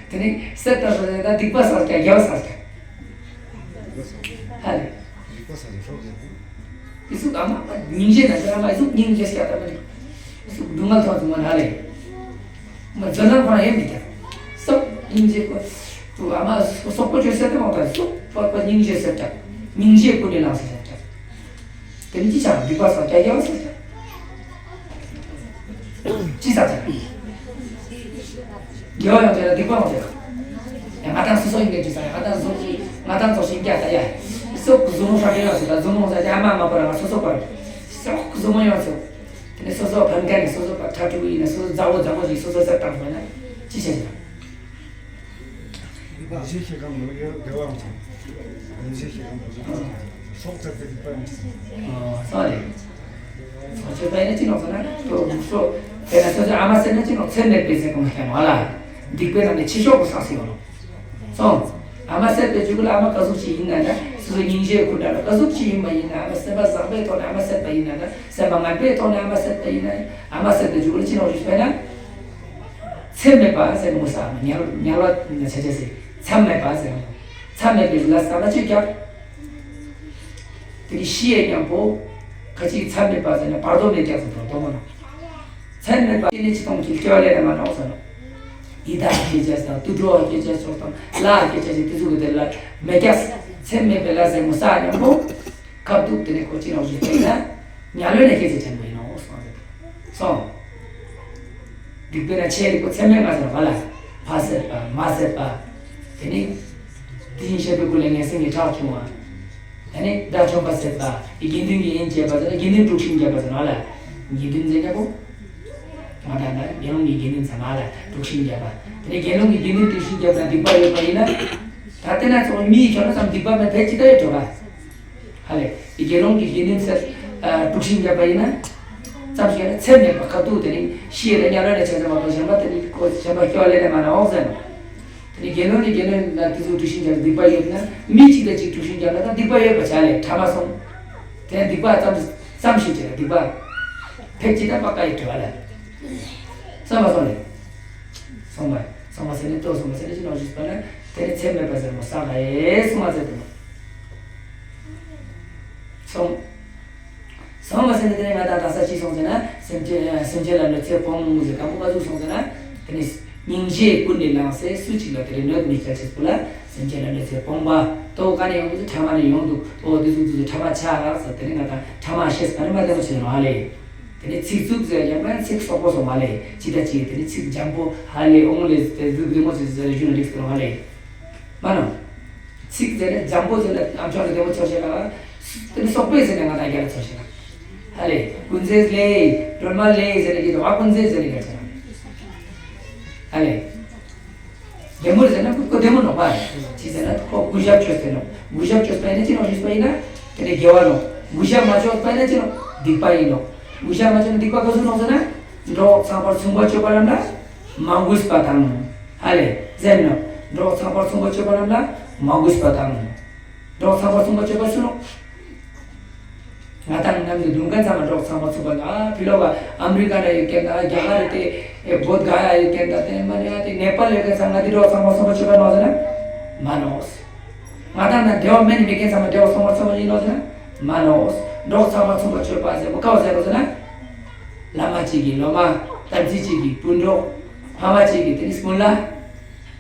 དེ་ནས་ས་ད་ཟེར་ད་སྡིག་པ་ཟ་ཀྱང་དགེ་བ་ཟ་ཀྱང་། ཧ་རེ། དེ་ཚོ་ཨ་མ་སྙིང་རྗེ་ན་ཟེར་ཨ་མ་ཨི་ཚོ་སྙིང་རྗེ་ཟེར་ད་མ་རེད། ཨི་ཚོ་སྡུག་བསྔལ་ཐོག་ཏུ་མ་ན་རེད། མ་ཛ་ན་ཁོ་རང་ཡོད་མི་ཀྱང་། སོག་སྙིང་རྗེ་ཁོ། ཨ་མ་སོག་པོ་བཅོས་ཟེར་ཏེ་མ་ད་སོག་པ་པ་སྙིང་རྗེ་ཟེར་ད། སྙིང་རྗེ་ཀུན་ནས་བསླངས་ཟེར་ད། དེ་ནི་ཅི་བྱ་སྡིག་པ་སོགས་ཀྱང་དགེ་བ་སོགས་ཀྱང་། ཅི་ཟ་ཅང་། དགེ་བ་ཡང་དེ་ལ་སྡིག་པའང་དེ་ལ། ཡང་ང་དང་སོ་སོ་ཡིན་གྱི་ཅི་ཟ་ཡང་ང་དང་བཟོ་ཅི་ང་དང་བཟོ་ཞིང་རྒྱ་ད་ཡ། སོག་གཟུགས་མོ་ཧྲ་གི་ཡོད་སོ་ད་གཟུགས་མོ་ཟ་ཅི་ཨ་མ་མ་པ་ར་ང་སོ་སོ་པ་ར། སོག་གཟུགས་མོ་ཡོད་སོ། དེ་ནས་སོ་སོ་ཕན་ཁ་ནས་སོ་སོ་པ་ཁྲ་ཕྲུ་གུ་ཡིན་ན་སོ་སོ་མཛའ་བོ་མཛའ་མོ་ཞིག་སོ་སོ་ཟ་བཏང་བ་ན་ཅི་བྱ་ཅི་ལ། ཉིན་ཤས་ཤིག་གམ་ལོ་ཡོད་བདེ་བའང་ཚང་། ཉིན་ཤས་ཤིག་གམ་ལོ་ཡོད་སོག་ཚར་ཏེ་སྡིག་པ་ཡང་ཚང་། ཨོ་སོ་རེད། སོ་ཆོས་པ་ཡིན་ན་ཅི་ནོག་ཟེར་ན་ཏོ་སོ་དེ་ན་སོ་སོ་ཨ་མ་ཟེར་ན་ཅི་ནོག་ཚེ་མེད་པའི་ཟེར་གོ་མ་ཀྱང་བ་ལ། སྡིག་པའི་ནང་ནས་ཆེ་ཤོས་པོ་བསགས་སྲིད་ཡོད་ལོ། སོང་། ཨ་མ་ཟེར་པའི་རྒྱུད་ལ་ཨ་མ་ག་ཟུག་ཅིག་ཡིན་ན་ན་སོ་སོ་སྙིང་རྗེ་ཁུ་འདྲ་ལ་ག་ཟུག་ཅིག་ཡིན་པ་ཡིན་ན་ཨ་མ་སེམས་པ་བཟང་པོའི་ཐོག་ནས་ཨ་མ་ཟེར་པ་ཡིན་ན་ན་སེམས་པ་ངན་པའི་ཐོག་ནས་ཨ་མ་ཟེར་པ་ཡིན་ན་ཨ་མ་ཟེར་པའི་རྒྱུད་ལ་ཅི་ནོག་ཞུས་པས་ན། ཚད་མེད་པ་ཟེར་ནོ་ས་ཉལ་ཉལ་བ་ན་ཆ་ཆ་ཟེར་མཚམས་མེད་པ་ཟེར་ནོ། མཚམས་མེད་པའི་ལ་ས་ལ་ཅི་ཀྱང་། དེ་ནི་ཤི་ཡས་མཉམ་པོ་ཁ་ཅིག་མཚམས་མེད་པ་ཟེར་ན་བར་དོ་མེད་ཀྱང་ཟེར་དོ་མོ་ན། མཚམས་མེད་པ་ཅི་ནི་ཅི་གཏོང་གི་སྐྱེ་བ་ལས་ན་མ་ནོག་ཟེར་ནོ། ཡི་དྭགས་སྐྱེ་ཅེས་དང་དུད་འགྲོ་བ་སྐྱེ་ཅེས་སོགས་དང་ལྷ་སྐྱེ་ཅེས་ཀྱི་དུས་ཚོད་ཀྱི་དེ་ལ་མེད་ཀྱང་མཚམས་མེད་པའི་ལ་ཟེར་མོ་ས་མཉམ་པོ། ཁབ་ཏུ་དེ་ནས་ཁོ་ཅི་རང་བཞིན་བལྟས་ན། ཉལ་བའི་ནས་སྐད་ཆ་དྲན་པ་ཡིན་ནོ་གསུངས་ཏེ། སོང་། སྡིག་པའི་ནང་ཆེས་སྡིག་པ་ཚད་མེད་ལྔ་ཟེར་བ་ལ། ཕ་བསད་པ། མ་བསད་པ། དེ་ནི། དེ་བཞིན་གཤེགས་པའི་སྐུ་ལས་ངན་སེམས་ཀྱི་ཁྲག་ཕྱུང་བ། དེ་ནི་དགྲ་བཅོམ་པ་བསད་པ། དགེ་འདུན་གྱི་དབྱེན་བྱས་པ་ཟེར་ན་དགེ་འདུན་དཀྲུགས་ཤིང་བརྒྱབ་པ་ཟེར་ན་ལ། དགེ་འདུན་ཟེར་ན་གོ། ང་དང་ད་དགེ་སློང་གི་དགེ་འདུན་ཚང་མ་ལ་དཀྲུགས་ཤིང་བརྒྱབ་པ། དེ་ནི་དགེ་སློང་གི་དགེ་འདུན་དཀྲུགས་ཤིང་བརྒྱབ་ན་སྡིག་པ་ཡོད་པ་ཡིན་ན། ད་དེ་ན་ཚོགས་མིའི་ཁྱོད་ན་ཙམ་སྡིག་པ་མེད་ཕལ་ཆེར་ད་ཡོད་འགྲོ་བ། ཧ་ལས། དགེ་སློང་གི་དགེ་འདུན་ཚེ་དཀྲུགས་ཤིང་བརྒྱབ་པ་ཡིན་ན། ཙམ་ཞིག་ན་ཚད་མེད་པ་ཁ་ཐུག་དེ་ནི་ཤི་ཡས་དང་དམྱལ་བ་ལས་བྱས་ཙམ་མ་གཏོགས་གཞན་པ་དེ་ནི་ཁོ་གཞན་པ་སྐྱོ་བ་ལས་ནས་མ་ན་འོག་ཟེར་ནོ། དེ་ནི་དགེ་སློང་ནི་དགེ་སློང་ལ་དེ་ཚོ་དཀྲུགས་ཤིང་བརྒྱབ་སྡིག་པ་ཡོད་ན་མི་གཅིག་དང་གཅིག་དཀྲུགས་ཤིང་བརྒྱབ་ན་ད་སྡིག་པ་ཡོད་པ་ཆ་ལས་ཕྲ་མ་སོང་། དེ་ནི་སྡིག་པ་ཙམ་ཙམ་ཞིག་བྱས་ན་སྡིག་པ་ཕེབས་ཀྱི་ད་པ་ཀ་ཡི་བྲེལ་བ་ལ། སོང་བ་སོང་ལས། སོང་བ་སོང་བ་ཟེར་ནས་ལྟོས་སོང་བ་ཟེར་ནས་ཅི་ནོར་ཞུས་པ་ན་དེ་ནི་ཚད་མེད་པ་ཟེར་མོ་ས་ག་ཡེ་སོང་བ་ཟེར་དུ་མ། སོང་། སོང་བ་ཟེར་ནས་དེ་ནས་ང་དང་ད་ས་ཅི་སོང་ཟེར་ན་སེམས་ཅན་སེམས་ཅན་ལ་གནོད་འཚེ་སྤོང་ཟེར་དང་པོ་ག་ཚུགས་སོང་ཟེར་ན་དེ་ནི་སྙིང་རྗེ་ཀུན་ནས་བསླངས་སེ་སུ་གཅིག་ལ་དེ་རེ་གནོད་མི་བྱ་ཆེད་པོ་ལ་སེམས་ཅན་ལ་གནོད་འཚེ་སྤོང་བ་ལྟོ་ག་ནས་ཡོང་དུས་ཕྲ་མ་ནས་ཡོང་དུས་ལྟོ་དེ་ཚུགས་དུས་ཕྲ་མ་ཆ་ལགས་ཟེར་དེ་ནི་ང་དང་ཕྲ་མ་ཤེས་པ་ནི་མ་བདེ་མོ་བྱེད་ནོ་ཧ་ལས། དེ་ནི་ཚིག་རྩུབ་ཟེར་ཡང་ན་ཚིག་སོག་པོ་སོག་མ་ལས་ཅི་ད་ཅི་དེ་ནི་ཚིག་འཇམ་པོ་ཧ་ལས་ཨོང་ལས་དེ་རྩུབ་དེ་མོ་ཟེར་ཟེར་རེ་ཞུ་ན་འགྲིག་ཟེར་ཧ་ལས། མ་ནོ། ཚིག་ཟེར་ནས་འཇམ་པོ་ཟེར་ནས་ཨམ་ཅོག་ལ་བདེ་མོ་ཚོར་ཤེས་ལ། དེ་ནི་སོག་པོས་ཟེར་ནས་ང་དང་རྒྱ་ལ་ཚོར་ཤེས་ལ། ཧ་ལས་ཀུན་མཛེས་ལས་སྒྲོལ་མ་ལས་ཟེར་ནས་ཀྱི་དོ་ཨ་ཀུན་མཛེས་ཟེར་ནས་རྒྱ་ཚོར། ཧ་ལས། བདེ་མོ་རེད་ཟེར་ན་ཁོ་བདེ་མོ་ནོག་པ་རེད། ཅི་ཟེར་ན་ཁོ་གུས་ཞབས་བཅོས་ཟེར་ནོག་གུས་ཞབས་བཅོས་པ་ཡིན་ན་ཅི་ནོག་ཞུས་པ་ཡིན་ན་དེ་ནི་དགེ་བ་ནོག་གུས་ཞབས་མ་བཅོས་པ་ཡིན་ན་ཅི་ནོག་སྡིག་པ་ཡིན་ནོག་གུས་ཞབས་མ་བཅོས་ན་སྡིག་པ་ག་ཚོད་ནོག་ཟེར་ན། འགྲོ་ཚངས་པར་མཚུངས་པར་སྤྱོད་པ་རྣམས་ལ་མ་གུས་པ་དང་། ཧ་ལས་ཟེར་ནོག་འགྲོ་ཚངས་པར་མཚུངས་པར་སྤྱོད་པ་རྣམས་ལ་མ་གུས་པ་དང་། འགྲོ་ཚངས་པར་མཚུངས་པར་སྤྱོད་པ་སུ་ནོག་ང་དང་ནམ་ནི་དུང་ཁ་ཚང་མ་འགྲོགས་ཚང་མ་ཚུགས་པ་ལ་ཕི་ལོག་ཨ་མི་རི་ཀ་ན་ཡོད་མཁན་དང་རྒྱ་གར་རེད་དེ་བོད་ག་ཡ་ཡོད་མཁན་དང་དེ་མ་ནི་ཡ་དེ་ནེ་པཱལ་ཡོད་མཁན་ཚང་མ་དེ་འགྲོགས་ཚང་མ་ཚང་མ་ཆོད་པ་ནོག་ཟེར་ན་མ་ནོག་ང་དང་ན་འབྲེལ་བ་མེད་ནི་མེད་མཁན་ཚང་མ་འབྲེལ་བ་ཚང་མ་ཚང་མ་ཡིན་ནོག་ཟེར་ན་མ་ནོག་འགྲོགས་ཚང་མ་ཚང་མ་ཆོད་པ་ཟེར་མོ་ཀའོ་ཟེར་རོ་ཟེར་ན། བླ་མ་གཅིག་གི་སློབ་མ། དམ་ཚིག་གཅིག་གི་སྤུན་གྲོགས། ཕ་མ་གཅིག་གི་དེ་ནི་སྤུན་ལ།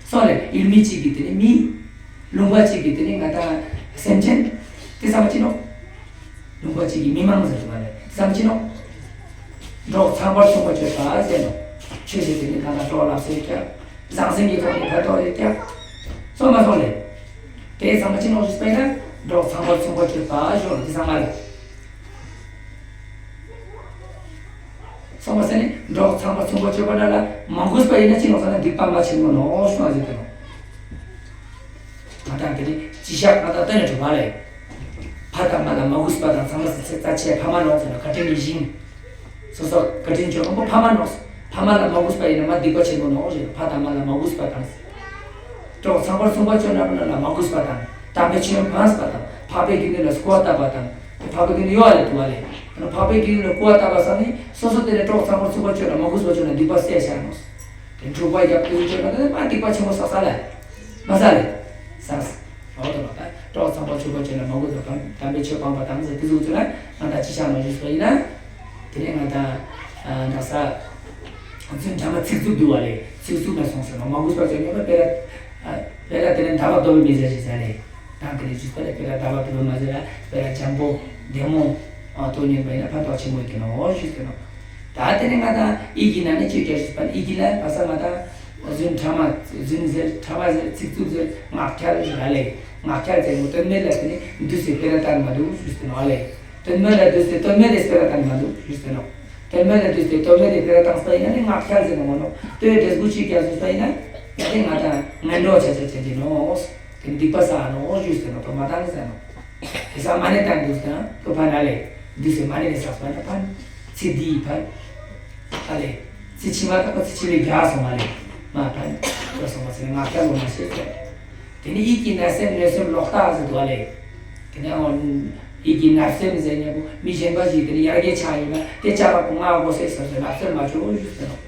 སོགས་ལས་ཡུལ་མི་གཅིག་གི་དེ་ནི་མི། ལུང་པ་གཅིག་གི་དེ་ནི་ང་དང་སེམས་ཅན། དེ་ཚང་མ་ཅི་ནོག་ལུང་པ་གཅིག་གི་མི་མང་ཟེར་བ་ལས་དེ་ཚང་མ་ཅི་ནོག་འགྲོགས་ཚངས་པར་མཚུངས་པར་སྤྱོད་པ་ཟེར་ནོག་ཆོས་ཟེར་དེ་ནི་ང་དང་འགྲོགས་ལབ་ཟེར་ཀྱང་། ཟང་ཟིང་གི་ཐོག་ནས་ཕན་ཐོགས་ཡོད་ཀྱང་། སོགས་མ་སོགས་ལས། དེ་ཚང་མ་ཅི་ནོག་ཞུས་པས་ན་འགྲོགས་ཚངས་པར་མཚུངས་པར་སྤྱོད་པ་ཞུ་ནོག་དེ་ཚང་མ་ལས། སོང་བ་ཟེར་ནས་འགྲོགས་ཚངས་པར་མཚུངས་པར་སྤྱོད་པ་རྣམས་ལ་མ་གུས་པ་ཡིན་ན་ཅི་ནོག་ཟེར་ན་སྡིག་པ་མ་ཆེན་མོ་ནོག་ཞུ་བ་ཟེར་དེ་ནོག་ང་དང་དེ་ནི་ཅི་ཤག་ང་དང་བསྟན་ནས་གྲུབ་པ་ལས། ཕ་དང་མ་ལ་མ་གུས་པ་དང་ཚང་མ་ཟེར་ཚེ་རྩ་ཆེ་ཕ་མ་ནོག་ཟེར་ན་བཀའ་དྲིན་གྱི་ཞིང་། སོ་སོ་བཀའ་དྲིན་བྱོས་མང་པོ་ཕ་མ་ནོག་ཕ་མ་ལ་མ་གུས་པ་ཡིན་ན་མ་སྡིག་པ་ཆེན་མོ་ནོག་ཞེས་ཕ་དང་མ་ལ་མ་གུས་པ་དང་། འགྲོགས་ཚངས་པར་མཚུངས་པར་སྤྱོད་པ་རྣམས་ལ་མ་གུས་པ་དང་། དམ་པའི་ཆོས་ཕངས་པ་དང་། འཕགས་པའི་དགེ་འདུན་ལ་སྐུར་བ་བཏབ་པ་དང་། འཕགས་པའི་དགེ་འདུན་གཡོ་བ་ལས་དུ་བ་ལས། འཕགས་པའི་དགེ་འདུན་ལ་སྐུར་བ་བཏབ་པ་སང་ནི་སོ་སོ་དེ་ནས་འགྲོགས་ཚངས་པར་མཚུངས་པར་སྤྱོད་ན་མ་གུས་པ་སྤྱོད་ན་སྡིག་པ་བསལ་བྱ་ནོག་དེ་འཁྲུག་པ་རྒྱབ་སྟེ་སྤྱོད་ན་དེ་མ་སྡིག་པ་ཆེན་མོ་བསགས་ས་ལས། མ་བསགས་ལས། བསགས། འོ་དོ་ལ་ད་འགྲོགས་ཚངས་པར་མཚུངས་པར་སྤྱོད་ན་མ་གུས་པ་དང་དམ་པའི་ཆོས་སྤངས་པ་དང་ཟེར་དེ་ཟུག་ཚོད་ན་ང་དང་ཅི་ཆགས་ནོག་ཞུས་པ་ཡིན་ན། དེ་ནས་ང་དང་། འདྲ་ས། རྫུན་ཕྲ་མ་ཚིག་རྩུབ་འདུག་བ་ལས་ཚིག་རྩུབ་ན་སོང་ཟེར་ནོག་མ་གུས་པ་ཚོས་ཉོན་པ་དཔེ་ལ། དཔེ་ལ་དེ་ནས་ཟླ་བ་གཏོར་མི་ཟེར་ཞིག་ཟེར་ལས། དང་དེ་ནས་ཇུས་པ་ལས་དཔེ་ལ་ཟླ་བ་གཏོར་མ་ཟེར་ལ་དཔེ་ལ་འཇམ་པོ་བདེ་མོ། གཏོར་ཉོན་པ་ཡིན་ན་ཕན་ཐོགས་ཆེན་མོ་ཡོད་ཀྱི་ནོག་ཞུས་ཟེར་ནོག་ད་དེ་ནས་ང་དང་ཡིད་ཀྱི་ནང་ནས་ཅི་བྱ་ཞུས་པ་ཡིད་ཀྱི་ལ་བ་ས་ང་དང་། རྫུན་ཕྲ་མ་རྫུན་ཟེར་ཕྲ་མ་ཟེར་ཚིག་རྩུབ་ཟེར་ངག་འཁྱལ་ཟེར་ལ་ལས་ངག་འཁྱལ་ཟེར་མོ་དོན་མེད་ལ་དེ་ནི་འདུས་སེ་དཔེ་ལ་བཏང་མ་འདུག་ཞུས་ཟེར་ནོག་ལས། དོན་མེད་ལ་འདུས་ཏེ་དོན་མེད་དེ་སྤེལ་བ་དང་མ་འདུག་ཞུས་ཟེར་ནོག་དོན་མེད་ལ་འདུས་ཏེ་དོན་མེད་དེ་སྤེལ་བ་དང་སྤེལ་ཡིན་ན་ནི་ངག་འཁྱལ་ཟེར་ནོག་མོ་ནོག་ལྟོས་འབྲས་བུ་ཅིག་ཀྱང་ཞུས་པ་ཡིན་ན་ཡང་དེ་ང་དང་ངན་འགྲོ་ཆ་ཆ་ཆ་ཅི་ནོག་དེ་སྡིག་པ་བསགས་ནོག་ཞུས་ཟེར་ནོག་དོ་མ་དང་ཟེར་ནོག་དེ་ས་མ་ཎི་དང་འདུས་ཟེར་ན་དོ་ཕན་ན་ལས་འདུས་ཟེར་མ་ཎི་ལས་བསགས་པ་ན་ཕན། ཚེ་འདིའི་ཕན། ཨ་ལས། ཚེ་ཕྱི་མ་དང་ཚེ་ཕྱི་མའི་རྒྱ་སོང་བ་ལས་མ་ཕན། དོ་སོང་བ་ཟེར་ན་ངག་འཁྱལ་ལོ་མ་ཤེས་ཟེར། དེ་ནི་ཡིད་ཀྱི་བརྣབ་སེམས་གནོད་སེམས་ལོག་ལྟ་ཟེར་འདུག་བ་ལས། དེ་ནི་ཨོ། ཡིད་ཀྱི་བརྣབ་སེམས་ཟེར་མཁན་པོ་མི་གཞན་པ་ཞིག་དེ་ནི་ཡར་རྒྱས་ཆགས་ཡོད་ན་དེ་ཅག་ལ་ཁོ་ང་དགོས་ཟེར་ཟེར་ཟེར་བརྣབ་སེམས་མ་བཅོས་ཞུ་ཟེར་ནོག་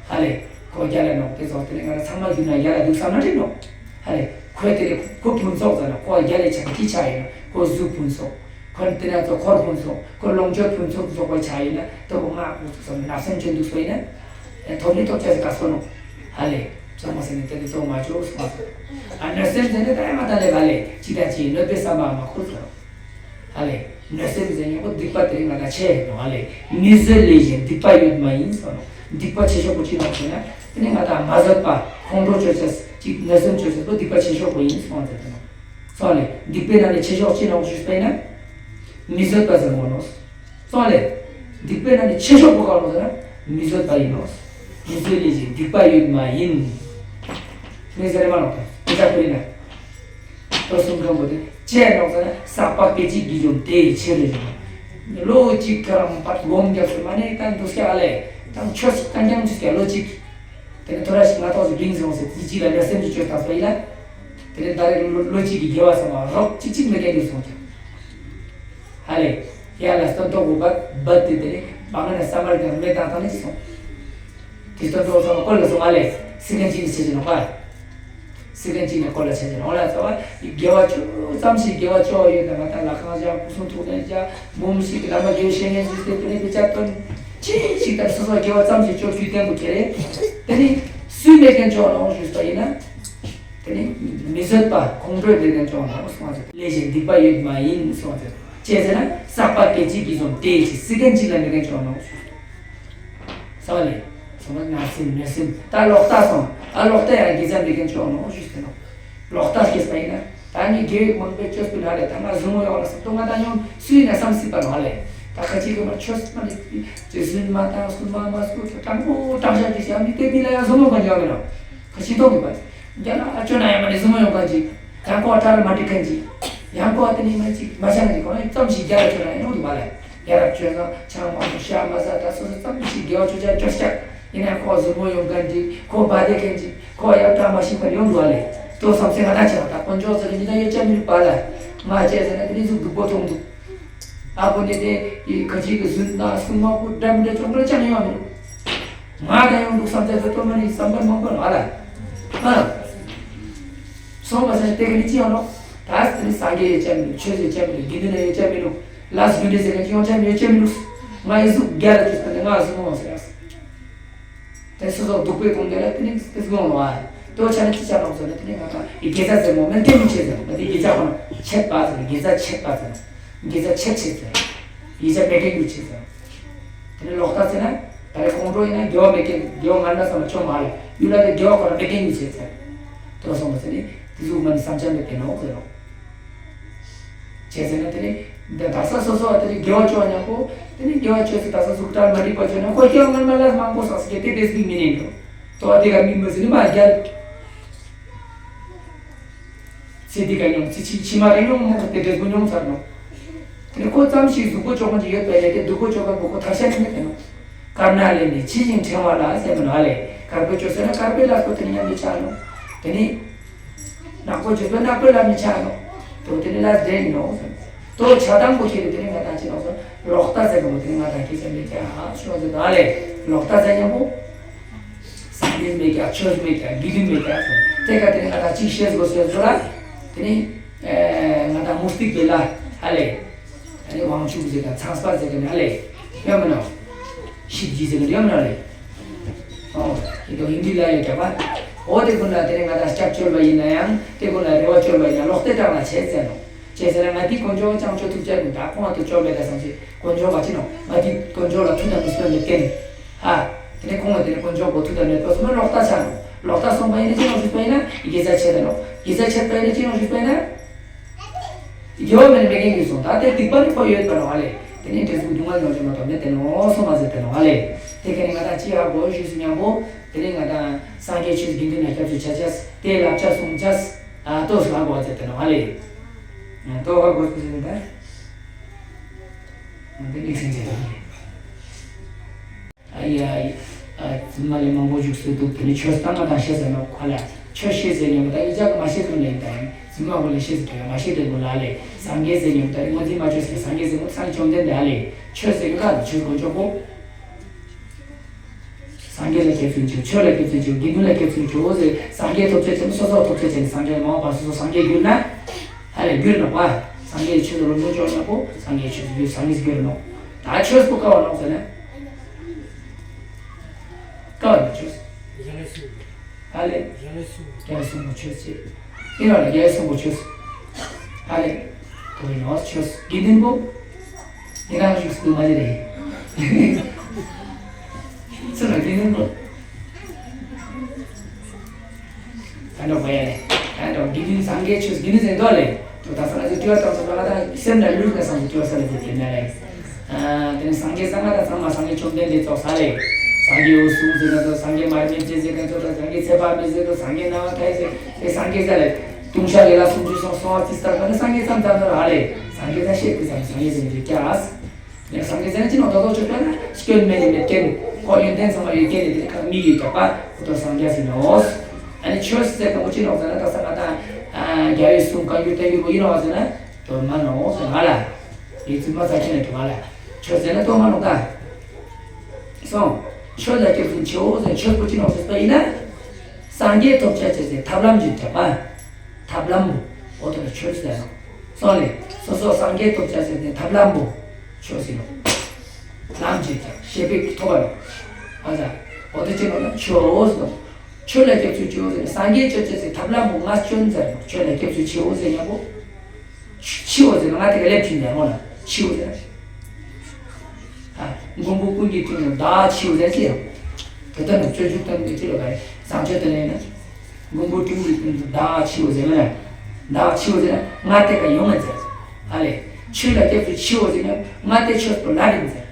ཧ་ལས། ཁོ་རྒྱ་ལ་ནོག་དེ་ཚོ་དེ་ནི་ང་ཚང་མ་རྒྱུ་ན་རྒྱ་ལ་འདུག་བསམ་ན་འགྲིག་ནོག་ཧ་ལས། ཁོས་དེ་ནི་ཁོ་ཕུན་ཚོགས་ཟེར་ན་ཁོ་རྒྱ་ལས་ཆགས་ཀྱི་ཆགས་ཡོད་ན་ཁོ་གཟུགས་ཕུན་ཚོགས། ཁོ་དེ་ན་ཚོ་འཁོར་ཕུན་ཚོགས་ཁོ་ལོངས་སྤྱོད་ཕུན་ཚོགས་ཚོགས་པ་ཆགས་ཡོད་ན་དེ་ཁོ་ང་དགོས་ཟེར་བརྣབ་སེམས་བཅོས་འདུག་ཟེར་ཡིན་ན། ཐོབ་ནི་ཐོབ་ཆ་ཟེར་དཀའ་སོ་ནོག་ཧ་ལས། ཚང་མ་ཟེར་ནས་དེ་ནི་གཏོང་མ་བཅོས་སོང་ཟེར། ཨ་གནོད་སེམས་ཟེར་ནས་ད་ཡང་ང་ད་ལས་ག་ལས་ཅི་ད་ཅི་གནོད་པའི་བསམ་པ་མ་འཁོར་ཟེར། ཧ་ལས། གནོད་སེམས་ཟེར་མཁན་པོ་སྡིག་པ་དེ་རིང་ང་དང་ཆེ་ཡོད་ནོ་ཨ་ལེ། མི་བཟོད་ལས་གཞན་སྡིག་པ་ཡོད་མ་ཡིན་གསུངས་ནོ། སྡིག་པ་ཆེ་ཤོས་པོ་ཅི་ནོ་ཟེར་ན། དེ་ནི་ང་དང་མ་བཟོད་པ་ཁོང་ཁྲོ་བཅོ་ཅེས་ཅིག་གནོད་སེམས་བཅོ་ཅེས་པོ་སྡིག་པ་ཆེ་ཤོས་པོ་ཡིན་གསུངས་ཟེར་ནོ། སོང་ལེ། སྡིག་པའི་ནང་ནས་ཆེ་ཤོས་ཅི་ནོ་ཞུས་པ་ཡིན་ན། མི་བཟོད་པ་ཟེར་ནོ་ནོ། སོང་ལེ། སྡིག་པའི་ནང་ནས་ཆེ་ཤོས་པོ་ག་ནོ་ཟེར་ན་མི་བཟོད་པ་ཡིན་ནོ། མི་བཟོད་ལས་གཞན་སྡིག་པ་ཡོད་མ་ཡིན། མི་ཟེར་མ་ནོ་ད་མི་ཟ་ཁུ་ཡིན་ན། ཏོ་གསུང་མཁན་པོ་དེ་ཅི་ནོ་ཟེར་ན། བསགས་པ་སྐད་ཅིག་གིས་འཇོམས་དེ་ཡི་ཕྱིར་རོ། ལོ་གཅིག་ག་རང་བར་སྒོམ་རྒྱབ་སུ་མ་ནས་ད་འདུག་སྐྱ་ཨ་ལེ། ད་ཆོས་ཤིག་གང་ཀྱང་ཅི་སྐྱ་ལོ་གཅིག་དེ་ནས་ཐོ་ར་ཞིག་ང་ཐོག་ཅིག་བིང་སོང་ཟེར་དེ་གཅིག་ལ་ལས་སེམས་ཀྱི་ཆོས་བཏགས་པ་ཡིན་ན། དེ་ནས་ད་རེས་ལོ་ལོ་གཅིག་གི་དགེ་བ་བསགས་པ་རོགས་གཅིག་གཅིག་མི་སྐྱེ་འདུག་སོང་ཀྱང་། ཧ་ལེ། ཡ་ལ་སྟོན་ཐོག་གོ་བ་བད་དེ་དེ་ནས་བང་ན་བསམ་པར་ཀྱང་མེ་བཏང་ཐང་ནས་སོང་། དེ་སྟོན་ཐོག་བསམ་པ་བཀོལ་ལ་སོང་ཨ་ལེ། སི་ཀན་གཅིག་ནས་བྱེད་ཀྱི་ནོ་པ། སི་ཀན་གཅིག་ནས་བཀོལ་ལ་བྱེད་ཀྱི་ནོ་ལ་ཚོ་བ། དགེ་བ་ཅུང་ཙམ་ཞིག་དགེ་བ་ཅོ་ཡོད་ན་ང་ད་ལ་ཁང་བཞག་སྐུ་གསུང་ཐུགས་རྟེན་བཞག་འབུམ་ཞིག་གི་ལམ་པ་དགེ་བའི་བཤེས་གཉེན་ཞིག་སྟེ་དེ་ནས་དཔེ་ཆ་སྟོན། ཅི་ཞིག་ལྟར་སོ་སོ་དགེ་བ་ཙམ་ཞིག་ཅོ་རྒྱུའི་བསྟན་དུ་ཁྱེར་རེ། དེ་ནི་སུས་མེད་མཁན་ཅོ་ནོ་ཞུས་པ་ཡིན་ན། དེ་ནི་མི་བཟོད་པ་ཁོང་ཁྲོས་དེ་ནས་ཅོ་ནོ་གསུངས་ཟེར། ལས་གཞན་སྡིག་པ་ཡོད་མ་ཡིན་གསུངས་ཟེར། ཅེས་ཟེར་ན་བསགས་པ་སྐད་ཅིག་གིས་འཇོམས་དེ་ཡི་ཕྱིར། སི་ཀན་གཅིག་ལ་མེད་མཁན་ཅོ་ནོ་གསུངས། སོང་ལེ། སོང་ན་སེམས་མེད་སེམས་ད་ལོག་ལྟ་སོང་། ཨ་ལོག་ལྟ་ཡང་དགེ་རྩ་མེད་མཁན་ཅོ་ནོ་ཞུས་ཟེར་ནོ། ལོག་ལྟ་སྐྱེས་པ་ཡིན་ན། ད་ངས་དགེ་བའི་མང་པོའི་སྤྱོད་པའི་ལ་ལས་ད་ང་ཟུར་མོ་ཡོང་ལ་སོང་ད་ང་ད་ཉོན་སུ་ཡིན་ན་བསམ་སྲིད་པ་ནོ་ཨ་ལེ། ད་ཁ་ཅིག་གི་མ་ཆོས་མ་ནི་ཇེ་སུན་མ་བཏང་སུན་མ་མ་སུ་དྲང་པོ་དྲང་བཞག་གི་བྱ་མི་དེ་མི་ལ་ཡང་ཟུར་མོ་གང་ཡོང་མེད་ནོ། ཁ་ཅིག་ཐོག་གི་པ། རྒྱ་ལ་ཨ་ཅོ་ན་ཡང་མ་ནི་ཟུར་མོ་ཡོང་གང་ཅིག་ཡང་ཁོ་ཨ་ཁྲ་ལ་མ་འགྲིག་མཁན་ཅིག་ཡང་ཁོ་ཨ་དེ་ནི་མ་ཅིག་མ་བྱ་ན་ཅིག་ཁོ་ན་ཙམ་ཞིག་རྒྱ་ལ་ཅོ་ན་ཡང་ཡོང་དུ་མ་ལེ། ཡ་རབས་ཅོས་ན་ཆང་མང་པོ་ཤ་མ་ཟ་ད་སོ་སོ་ཙམ་ཞིག་དགེ་བ་ཅོ་ཅ་ཅོ་ཤ་ཡིན་ན་ཁོ་ཟུར་མོ་ཡོང་གང་ཅིག་ཁོ་བ་དེ་མཁན་ཅིག་ཁོ་ཡང་བཀྲ་མ་ཤིས་པར་ཡོང་འདུག་བ་ལས། དོ་བསམ་སེ་ང་ད་ཆ་ད་དཀོན་མཆོག་ཟེར་གི་འདི་ད་ཡོད་ཅག་མི་རིག་པ་ལ། ང་བཅས་ཟེར་ན་དེ་ནི་གཟུགས་སྡུག་པོ་མཐོང་འདུག་ཨ་ཁོ་འདི་དེ་ཡི་ཁ་ཅིག་གི་ཟུར་ན་སུ་མ་ཁོ་འདྲ་མི་འདྲ་ཅོང་པོ་ཅང་ཡོང་མི་འདུག་ང་ད་ཡོང་འདུག་བསམ་ཚད་ཚོ་ཏོ་མ་ནི་བསམ་པ་མང་པོ་ལ་ལ། ཨ། སོང་བ་ཟེར་ན་དེ་གི་ནི་ཅི་ཡོང་ནོ། ད་དེ་ནི་སངས་རྒྱས་ཡོད་ཅག་མི་འདུག་ཆོས་ཡོད་ཅག་མི་འདུག་དགེ་འདུན་ཡོད་ཅག་མི་འདུག་ལས་རྒྱུ་འབྲས་ཟེར་གི་ཅི་ཡོང་ཅག་མི་ཡོད་ཅག་མི་འདུག་ང་ཡི་གཟུགས་རྒྱ་ལ་ཅི་ཟེར་ན་ང་སུ་མ་ཟེར་ཡ། དེ་སོ་སོ་སྡུག་པོའི་གོང་དེ་ལ་དེ་ནི་དེ་སྒོ་ལ་བ། དོ་ཆ་ནི་ཅི་ཆ་ནོག་ཟེར་ན་དེ་ནི་ང་དང་ཡི་དགེ་རྩ་ཟེར་མོ་མེད་དེ་མི་ཆེ་ཟེར་ན་དེ་དགེ་རྩ་ཁོ་ན་ཆད་པ་ཟེར་དགེ་རྩ་ཆད་པ་ཟེར་དགེ་རྩ་ཆད་ཆེ་ཟེར་ཡི་ཆ་མེད་དེ་མི་ཆེ་ཟེར། དེ་ནི་ལོག་ལྟ་ཟེར་ན་ད་རེ་ཁོང་ཁྲོ་ཡིན་ན་དགེ་བ་མེད་ཀྱི་དགེ་བ་ང་ན་ས་ལ་ཆོ་མ་རེད་ཡུལ་ལ་དེ་དགེ་བ་ཁོ་ན་མེད་ཀྱི་མི་ཆེ་ཟེར། དོ་སོང་བ་ཟེར་ནི་དེ་ཟུག་མ་ནི་བསམ་འཆར་མེད་དེ་ནོག་ཟེར་རོ། བྱས་ཟེར་ན་དེ་ནི་འདི་དག་ས་སོ་སོ་བ་དེ་ནི་དགེ་བ་ཅོ་ཉག་པོ། དེ་ནི་དགེ་བ་ཅོས་སུ་དག་ས་གཟུགས་སྒྲ་མ་འགྲིག་པ་ཅོ་ན་ཁོ་སྐྱེ་བ་སྔ་མ་ལ་མང་པོ་བསགས་སུ་སྐྱེ་དེ་དེ་སུ་མི་ནི་འགྲོ། དོ་བ་དེ་ག་མི་མི་ཟེར་ནི་མ་རྒྱལ། ཚེ་འདི་ག་མྱོང་ཚེ་ཕྱི་ཕྱི་མ་རེ་མྱོང་མོ་དེ་འབྲས་བུ་མྱོང་ཚར་ནོ། དེ་ནི་ཁོ་ཙམ་ཞིག་གཟུགས་པོ་ཅོ་མཁན་ཅིག་ཡོད་པས་ལས་དེ་སྡུག་པོ་ཅོ་མཁན་པོ་ཁོ་ཐར་ཤ་ནི་མེད་དེ་ནོ། དཀར་ནག་ལས་ནི་ཕྱི་བཞིན་ཕྲེང་བ་ལ་ཟེར་མི་ནོ་ཨ་ལེ། དཀར་པོ་ཅོ་ཟེར་ན་དཀར་པོའི་ལ་ཁོ་དེ་ནི་མཉམ་དུ་ཆགས་ནོ། དེ་ནི། ནག་པོ་བརྗོད་པས་ནག་པོའི་ལམ་མི་ཆགས་ནོ། དོ་དེ་ནི་ལ་འདྲེན་ནོ། དོ་ཆ་དང་པོ་ཁྱེད་དེ་ནི་ང་དང་ཅི་ནོ་སོ། ལོག་ལྟ་ཟེར་གོ་དེ་ནི་ང་དང་ཁྱེད་ཅན་མེད་ཀྱང་ཤོག་ཟེར་དང་ལེ། ལོག་ལྟ་ཟེར་ཉམ་པོ། སངས་རྒྱས་མེད་ཀྱང་ཆོས་མེད་ཀྱང་དགེ་འདུན་མེད་ཀྱང་སོ། དེ་ག་དེ་ནི་ང་དང་ཅིག་ཤེས་དགོས་ཟེར་ཟོ་ལ། དེ་ནི། ང་དང་མུ་སྟེགས་པའི་ལ་ཧ་ལེ། ཨ་ནི་དབང་ཕྱུག་ཟེར་ག་ཚངས་པ་ཟེར་ག་ནི་ཨ་ལེ། ཡོད་མི་ནོ། ཤིབ་ཇི་ཟེར་ག་ནི་ཡོད་མི་ནོ་ལེ། ཨོ། ཡི་དོ་ཧིན་དི་ལ་ཡོད་ཀྱག་པ། འོ་དེ་ཀུན་ལ་དེ་ནི་ང་དང་སྐྱབས་བཅོལ་བ་ཡིན་ན་ཡང་དེ་ཀུན་ལ་རེ་བ་བཅོལ་བ་ཡིན་ན་ལོག་ལྟའི་གྲངས་ལ་བྱས་ཟེར་ནོ། བྱས་ཟེར་ན་ང་དེ་དཀོན་མཆོག་ཅང་ཆོ་ཐུབ་ཅག་མི་ད་ཁོང་ང་དུ་བཅོལ་མེད་ད་བསམ་ཞིག་དཀོན་མཆོག་བ་ཅི་ནོ་ང་དེ་དཀོན་མཆོག་ལ་ཐུག་ད་མི་སོན་མི་བསྟན། ཧ། དེ་ནི་ཁོང་ང་དེ་ནི་དཀོན་མཆོག་གོ་ཐུག་ད་མེད་པ་སོང་ན་ལོག་ལྟ་ཆགས་ནོ། ལོག་ལྟ་སོང་པ་ཡིན་ན་ཅི་ནོ་ཞུས་པ་ཡིན་ན་དགེ་རྩ་ཆད་ད་ནོ། དགེ་རྩ་ཆད་པ་ཡིན་ན་ཅི་ནོ་ཞུས་པ་ཡིན་ན། དགེ་བ་མེད་ན་མེད་མཁན་གྱི་བཟུང་ད་དེ་སྡིག་པ་ནི་ཁོ་ཡོད་པ་ནོ་ཨ་ལེ། དེ་ནི་འབྲས་བུ་སྡུག་བསྔལ་མྱོང་ཆོག་མ་གཏོགས་མེད་དེ་ནོ་སོང་མ་ཟེར་དེ་ནོ་ཨ་ལེ། དེ་ཁ་ནི་ང་དང་ཅི་ཧ་གོ་ཞུས་སུ་མཉམ་པོ་དེ་ནི་ང་དང་སངས་རྒྱས་ཆོས་དགེ་འདུན་ལ་སྐྱབས་སུ་ཆ་ཆས་དེ་བསླབ་བྱ་སྲུང་བྱས་ཨ་ཏོ་སུ་ཧ་གོ་ཟེར་དེ་ནོ་ཨ་ལེ། ཏོ་ཧ་གོ་སུ་ཟེར་ད་དེ་ནི་སེང་ཆེ་ཨ་ཡ། ཨ། རྫུན་མ་ལས་མང་པོ་བཞུགས་སུ་འདུག་དེ་ནི་ཆོས་བཏང་ང་དང་ཤེས་ཟེར་ནོ་ཁ་ལ། ཆོས་ཤེས་ཟེར་ཉོན་པ་དང་ཡིད་ཅག་མ་ཤེས་དོན་ལས་དང་རྫུན་མ་གོ་ལས་ཤེས་ཟེར་མ་ཤེས་དོན་གོ་ལ་ལས་སངས་རྒྱས་ཟེར་ཉོན་པ་དང་རིག་ངོ་འཛིན་མ་བཅོས་ཟེར་སངས་རྒྱས་ཟེར་ངོ་སངས་རྒྱས་བཅོམ་ལྡན་འདས་ལས་ཆོས་ཟེར་ཡོད་ཀ་ཆོས་དཀོན་མཆོག་པོ། སངས་རྒྱས་ལ་སྐྱབས་སུ་མཆིའོ། ཆོས་ལ་སྐྱབས་སུ་མཆིའོ། དགེ་འདུན་ལ་སྐྱབས་སུ་མཆིའོ་ཟེར་སངས་རྒྱས་ཐོབ་ཆ་ཅན་སོ་སོ་ཐོབ་ཆ་ཅན་སངས་རྒྱས་མ་འོངས་པ་སོ་སོ་སངས་རྒྱས་གྱུར་ན། ཧ་ལས་གྱུར་ནོ་པ། སངས་རྒྱས་ཆོས་ལ་རོལ་མོ་ཅོག་ན་པོ་སངས་རྒྱས་ཆོས་སུ་གྱུར་སངས་རྒྱས་སུ་གྱུར་ནོ། ད་ཆོས་པོ་ཀ་བ་ནོ་ཟེར་ན། ཀ་བ་ནོ་ཆོས། ཧ་ལས། རྒྱལ་སྲུང་གི་ཆོས་ཅེས། ཨིན་ར་ལ་རྒྱལ་སྲུང་གི་ཆོས། ཧ་ལས། དོ་ཡིན་ནོ་ཆོས། དགེ་འདུན་པོ། དེ་རང་ཞུགས་སུ་མ་ལེ་རེད། ཚུར་ལ་དེ་ནི་ལོ། ད་འགྲོ་བ་ཡ་ལེ། ད་འགྲོ་དགེ་འདུན་སངས་རྒྱས་ཆོས་དགེ་འདུན་ཟེར་འདུག་ལེ། དུ་ད་ས་ང་ཚོ་དུས་བ་ཏང་ཚོ་ལ་ད་སེམས་ལ་ལུས་ན་སངས་རྒྱས་དུས་བ་ས་ལ་དེ་དེ་ནས་ལེ། དེ་ནས་སངས་རྒྱས་སངས་ང་ད་ཚང་མ་སངས་རྒྱས་བཅོམ་ལྡན་འདས་ཚོགས་ས་ལེ། སངས་རྒྱས་འོད་སྲུང་ཟེར་ན་ཚོ་སངས་རྒྱས་མར་མེ་མཛད་ཟེར་ན་ཚོ་ད་སངས་རྒྱས་ཚེ་དཔག་མེད་ཟེར་ཚོ་སངས་རྒྱས་སྣང་བ་མཐའ་ཡས་ཟེར་དེ་སངས་རྒྱས་ས་ལེ། ལྟུང་བཤགས་ཡན་ལག་སུམ་ཅུ་སོང་སོང་བ་ཙི་ལྟར་ད་ནི་སངས་རྒྱས་ཙམ་ཙམ་དུ་ར་ལེ། སངས་རྒྱས་ད་ཤེས་དེ་ཙམ་སངས་རྒྱས་ཟེར་ནས་ཀྱ། ཡང་སངས་རྒྱས་ཟེར་ན་ཅི་ནོག་ད་དོ་ཆོས་པ་ན་སྐྱོན་མེད་ནི་མེད་མཁན། ཁོ་ཡོན་ཏན་ཚང་མ་ཡོད་མཁན་ནི་དེ་ཁ་མི་ཡོད་ཀྱག་པ་ཁོ་ཐོ་སངས་རྒྱས་ཟེར་ནོག་ཨ་ནི་ཆོས་ཟེར་དང་པོ་ཅི་ནོག་ཟེར་ན་ད་ས་ང་དང་རྒྱལ་བའི་གསུང་བཀའ་འགྱུར་བསྟན་འགྱུར་པོ་ཡིན་ནོག་ཟེར་ན་དོན་མ་ནོག་ཟེར་ང་ལ། ཡིད་ཚིམ་མ་ཚ་ཁྱེད་ནས་དུ་ང་ལ་ཆོས་ཟེར་ན་དོན་མ་ནོག་ད། སོང་། ཆོས་ལ་སྐྱབས་སུ་མཆིའོ་ཟེར་ཆོས་པོ་ཅི་ནོག་ཟེར་པ་ཡིན་ན། སངས་རྒྱས་ཐོབ་བྱ་ཆེ་ཟེར་ཐབས་ལམ་གྱི་གྲགས་པ། ཐབས་ལམ་པོ། འོ་དོ་ལ་ཆོས་ཟེར་ནོག་སོང་ལེ། སོ་སོ་སངས་རྒྱས་ཐོབ་བྱ་ཟེར་ནས་ཐབས་ལམ་པོ། ཆོས་ཟེར་ནོག་ལམ་གྱི་གྲགས་ཤེས་པའི་ཐོབ་པ་ནོག་ཨ་ཙ། འོ་དོ་ཅི་ནོག་ན་ཆོས་ཟེར་ནོག་ཆོས་ལ་སྐྱབས་སུ་མཆིའོ་ཟེར་ནས་སངས་རྒྱས་ཆོས་ཅེས་ཟེར་ཐབས་ལམ་པོ་ང་སྐྱོན་ཟེར་ནོག་ཆོས་ལ་སྐྱབས་སུ་མཆིའོ་ཟེར་ཉམ་པོ། མཆིའོ་ཟེར་ན་ང་དེ་ག་ལེབ་ཕྱིན་ནས་མོ་ལ་མཆིའོ་ཟེར། ཨ། མགོན་པོ་ཀུན་གྱི་སྤྲིན་ནས་བདག་མཆིའོ་ཟེར་ཅི་ཡང་། དེ་ལྟར་ན་སྤྱོད་འཇུག་དང་མི་ཚེ་ལ་ག་རེ་བཟང་སྤྱོད་དུ་ལེན་ན། མགོན་པོ་ཀུན་གྱི་སྤྲིན་ནས་བདག་མཆིའོ་ཟེར་ན། བདག་མཆིའོ་ཟེར་ན་ང་དེ་ག་ཡོང་ང་ཟེར། ཨ་ལེ། ཆོས་ལ་སྐྱབས་སུ་མཆིའོ་ཟེར་ན་ང་དེ་ཆོས་པོ་ལ་རིང་ཟེར།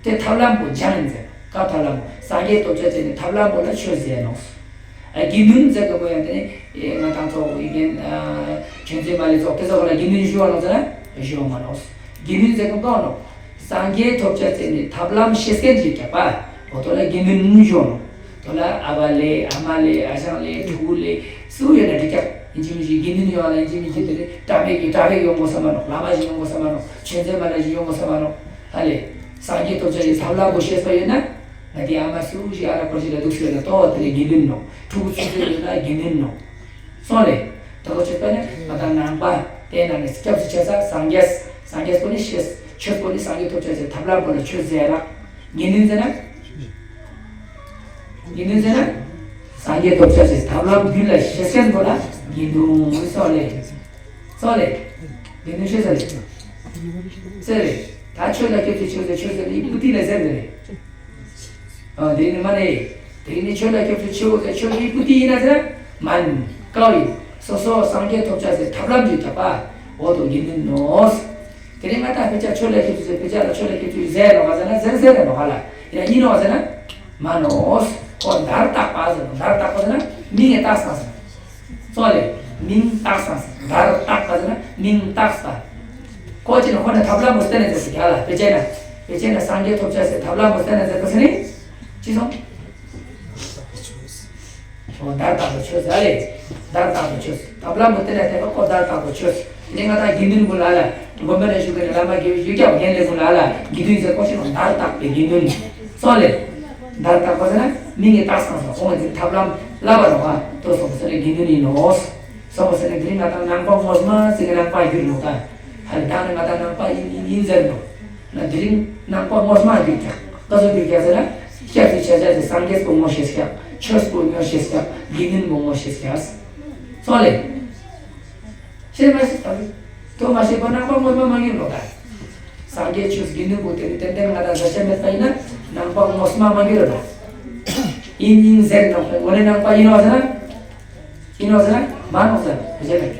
དེ་ཐབས་ལམ་པོ་སྦྱང་ཡིན་ཟེར། ཀ་ཐབས་ལམ་པོ། སངས་རྒྱས་ཐོབ་བྱ་ཅེས་ནི་ཐབས་ལམ་པོ་ལ་ཆོས་ཟེར་ནོག་ཨ་དགེ་འདུན་ཟེར་གི་པོ་ཡང་དེ་ནི་ང་དང་ཚོ་ཡི་གེ་ཆོས་འཛིན་མ་ལས་ཚོགས་དེ་ཚོ་ལ་དགེ་འདུན་ཞུ་བ་ནོག་ཟེར་ན་ཞུ་བ་མ་ནོག་དགེ་འདུན་ཟེར་གི་པོ་ནོག་སངས་རྒྱས་ཐོབ་བྱ་ཅེས་ནི་ཐབས་ལམ་ཤེས་མཁན་གྱི་གྲགས་པ་འོ་དོ་ལ་དགེ་འདུན་ཞུ་བ་ནོག་དོ་ལ་ཨ་བ་ལེ་ཨ་མ་ལེ་ཨ་ཞང་ལེ་ཕྲུ་གུ་ལེ་སུ་ཡོད་ན་འགྲིག་ཀྱག་ཡིན་གཅིག་མིན་གཅིག་དགེ་འདུན་ཡོང་བ་ལ་ཡིན་གཅིག་མིན་གཅིག་དེ་ནི་གྲྭ་པ་གི་གྲྭ་པ་ཡོང་དགོས་ས་མ་ནོག་བླ་མ་ཞིག་ཡོང་དགོས་ས་མ་ནོག་ཆོས་འཛིན་མ་ལ་ཞིག་ཡོང་དགོས་ས་མ་ནོག་ཨ་ལེ། སངས་རྒྱས་ཐོབ་བྱ་ཡི་ཐབས་ལམ་པོ་ཤེས་པ་ཡོད་ན། ང་དེ་ཨ་མ་སུ་ཞིག་ཨ་ར་ཁོར་ཞིག་ལ་འདུག་ཟེར་ན་ཏོ་དེ་ནི་དགེ་འདུན་ནོག་ཕྲུ་གུ་ཚུགས་ཚུགས་ཡོད་ན་དགེ་འདུན་ནོག་སོང་ལེ། ད་ལྟ་ཆོས་པ་ནི་ང་དང་ནང་པ་དེ་ནང་ནས་སྐྱབས་སུ་མཆི་ས་སངས་རྒྱས། སངས་རྒྱས་པོ་ནི་ཤེས། ཆོས་པོ་ནི་སངས་རྒྱས་ཐོབ་བྱ་ཟེར་ཐབས་ལམ་པོ་ལ་ཆོས་ཟེར་ར། དགེ་འདུན་ཟེར་ན། དགེ་འདུན་ཟེར་ན། སངས་རྒྱས་ཐོབ་བྱ་ཟེར་ཐབས་ལམ་རྒྱུད་ལ་ཤེས་མཁན་པོ་ལ་དགེ་འདུན་སོགས་ལས། སོགས་ལས། དགེ་འདུན་ཤེས་ས་ལས། ཟེར་རེད། ད་ཆོས་ལ་སྐྱབས་སུ་མཆིའོ་ཟེར་ཆོས་ཟེར་ནི་པུ་ཏི་ལ་ཟེར་ནི་རེད། ཨ་དེ་ནི་མ་ནི། དེ་ནི་ཆོས་ལ་སྐྱབས་སུ་མཆིའོ་ཟེར་ཆོས་ཀྱི་པུ་ཏི་ཡིན་ན་ཟེར། མན། ཀའོ་ཡིན། སོ་སོ་སངས་རྒྱས་ཐོབ་བྱ་ཟེར་ཐབས་ལམ་གྱི་གྲགས་པ། འོ་དོ་དགེ་འདུན་ནོ། དེ་ནས་ང་ད་དཔེ་ཆ་ཆོས་ལ་སྐྱབས་སུ་ཟེར་དཔེ་ཆ་ལ་ཆོས་ལ་སྐྱབས་སུ་ཟེར་ནོ་ག་ཟེར་ན་ཟེར་ཟེར་རེད་ནོ་ག་ལ། ཡིན་ན་ཡིན་ནོ་ག་ཟེར་ན། མ་ནོ། ཁོ་བརྡར་བཏགས་པ་ཟེར་ནོ་བརྡར་བཏགས་པ་ཟེར་ན་མིང་ངས་བཏགས་སང་ཟེར། སོང་ལེ། མིང་བཏགས་སང་ཟེར། བརྡར་བཏགས་པ་ཟེར་ན་མིང་བཏགས་པ། ཁོ་ཅི་ནས་ཁོ་ནས་ཐབས་ལམ་པོ་བསྟན་ནས་ཟེར་ཟེར་རྒྱ་ལ་དཔེ་ཆ་ན། དཔེ་ཆ་ན་སངས་རྒྱས་ཐོབ་བྱ་ཟེར་ཐབས་ལམ་པོ་བསྟན་ནས་ཟེར་ད་ཟེར་ནི། ཅི་སོང་། ཨོ་བརྡར་བཏགས་པའི་ཆོས་ཟེར་ལེ། བརྡར་བཏགས་པའི་ཆོས། ཐབས་ལམ་པོ་བསྟན་ནས་བསྟན་པ་ཁོ་བརྡར་བཏགས་པའི་ཆོས། དེ་ནས་ང་དང་དགེ་འདུན་ཀུན་ལ་ལ། དགོན་པ་ནས་བཞུགས་མཁན་ནི་བླ་མ་དགེ་བའི་ཡུལ་རྒྱ་བ་རྒན་ལས་ཀུན་ལ་ལ་དགེ་འདུན་ཟེར་ཁོ་ཅི་ནོ་བརྡར་བཏགས་པའི་དགེ་འདུན། སོང་ལེ། བརྡར་བཏགས་པ་ཟེར་ན་མིང་ངས་བཏགས་སང་ཟེར་ཁོང་གི་ཐབས་ལམ་བསླབ་པ་རོགས་ཨ་ཏོ་སོང་ཟེར་ནས་དགེ་འདུན་ཡིན་ནོ། སོང་བ་ཟེར་ནས་དེ་རིང་ང་དང་ནང་པ་ངོ་མ་ཟེར་གི་ནང་པ་བསྒྱུར་ནོ་ད། ཧ་ལས་ད་ནི་ང་དང་ནང་པ་ཡིན་ཡིན་ཡིན་ཟེར་ནོ། ན་དེ་རིང་ནང་པ་ངོ་མ་བསྒྱུར་ཀྱང་ཀ་སོ་བསྒྱུར་ཀྱང་ཟེར་ན་སྐྱབས་སུ་ཆ་ཆ་ཟེར་སངས་རྒྱས་པོ་ངོ་ཤེས་ཀྱང་ཆོས་པོ་ངོ་ཤེས་ཀྱང་དགེ་འདུན་པོ་ངོ་ཤེས་ཀྱང་། སོང་ལེ། ཤེས་མ་ཤེས་དང་། དོ་མ་ཤེས་པ་ནང་པ་ངོ་མ་མ་ཡིན་ནོ་ད། སངས་རྒྱས་ཆོས་དགེ་འདུན་པོ་དེ་ནི་ཏན་ཏན་ང་དང་བཟའ་བྱ་མེད་པ་ཡིན་ན་ནང་པ་ངོ་མ་མ་ཡིན་རོ་ད། ཡིན་ཡིན་ཟེར་ནོ་དངོས་གནས་ནང་པ་ཡིན་ནོ་ཟེར་ན། ཡིན་ནོ་ཟེར་ན་མ་ནོ་ཟེར་བཟའ་བྱ་མེད།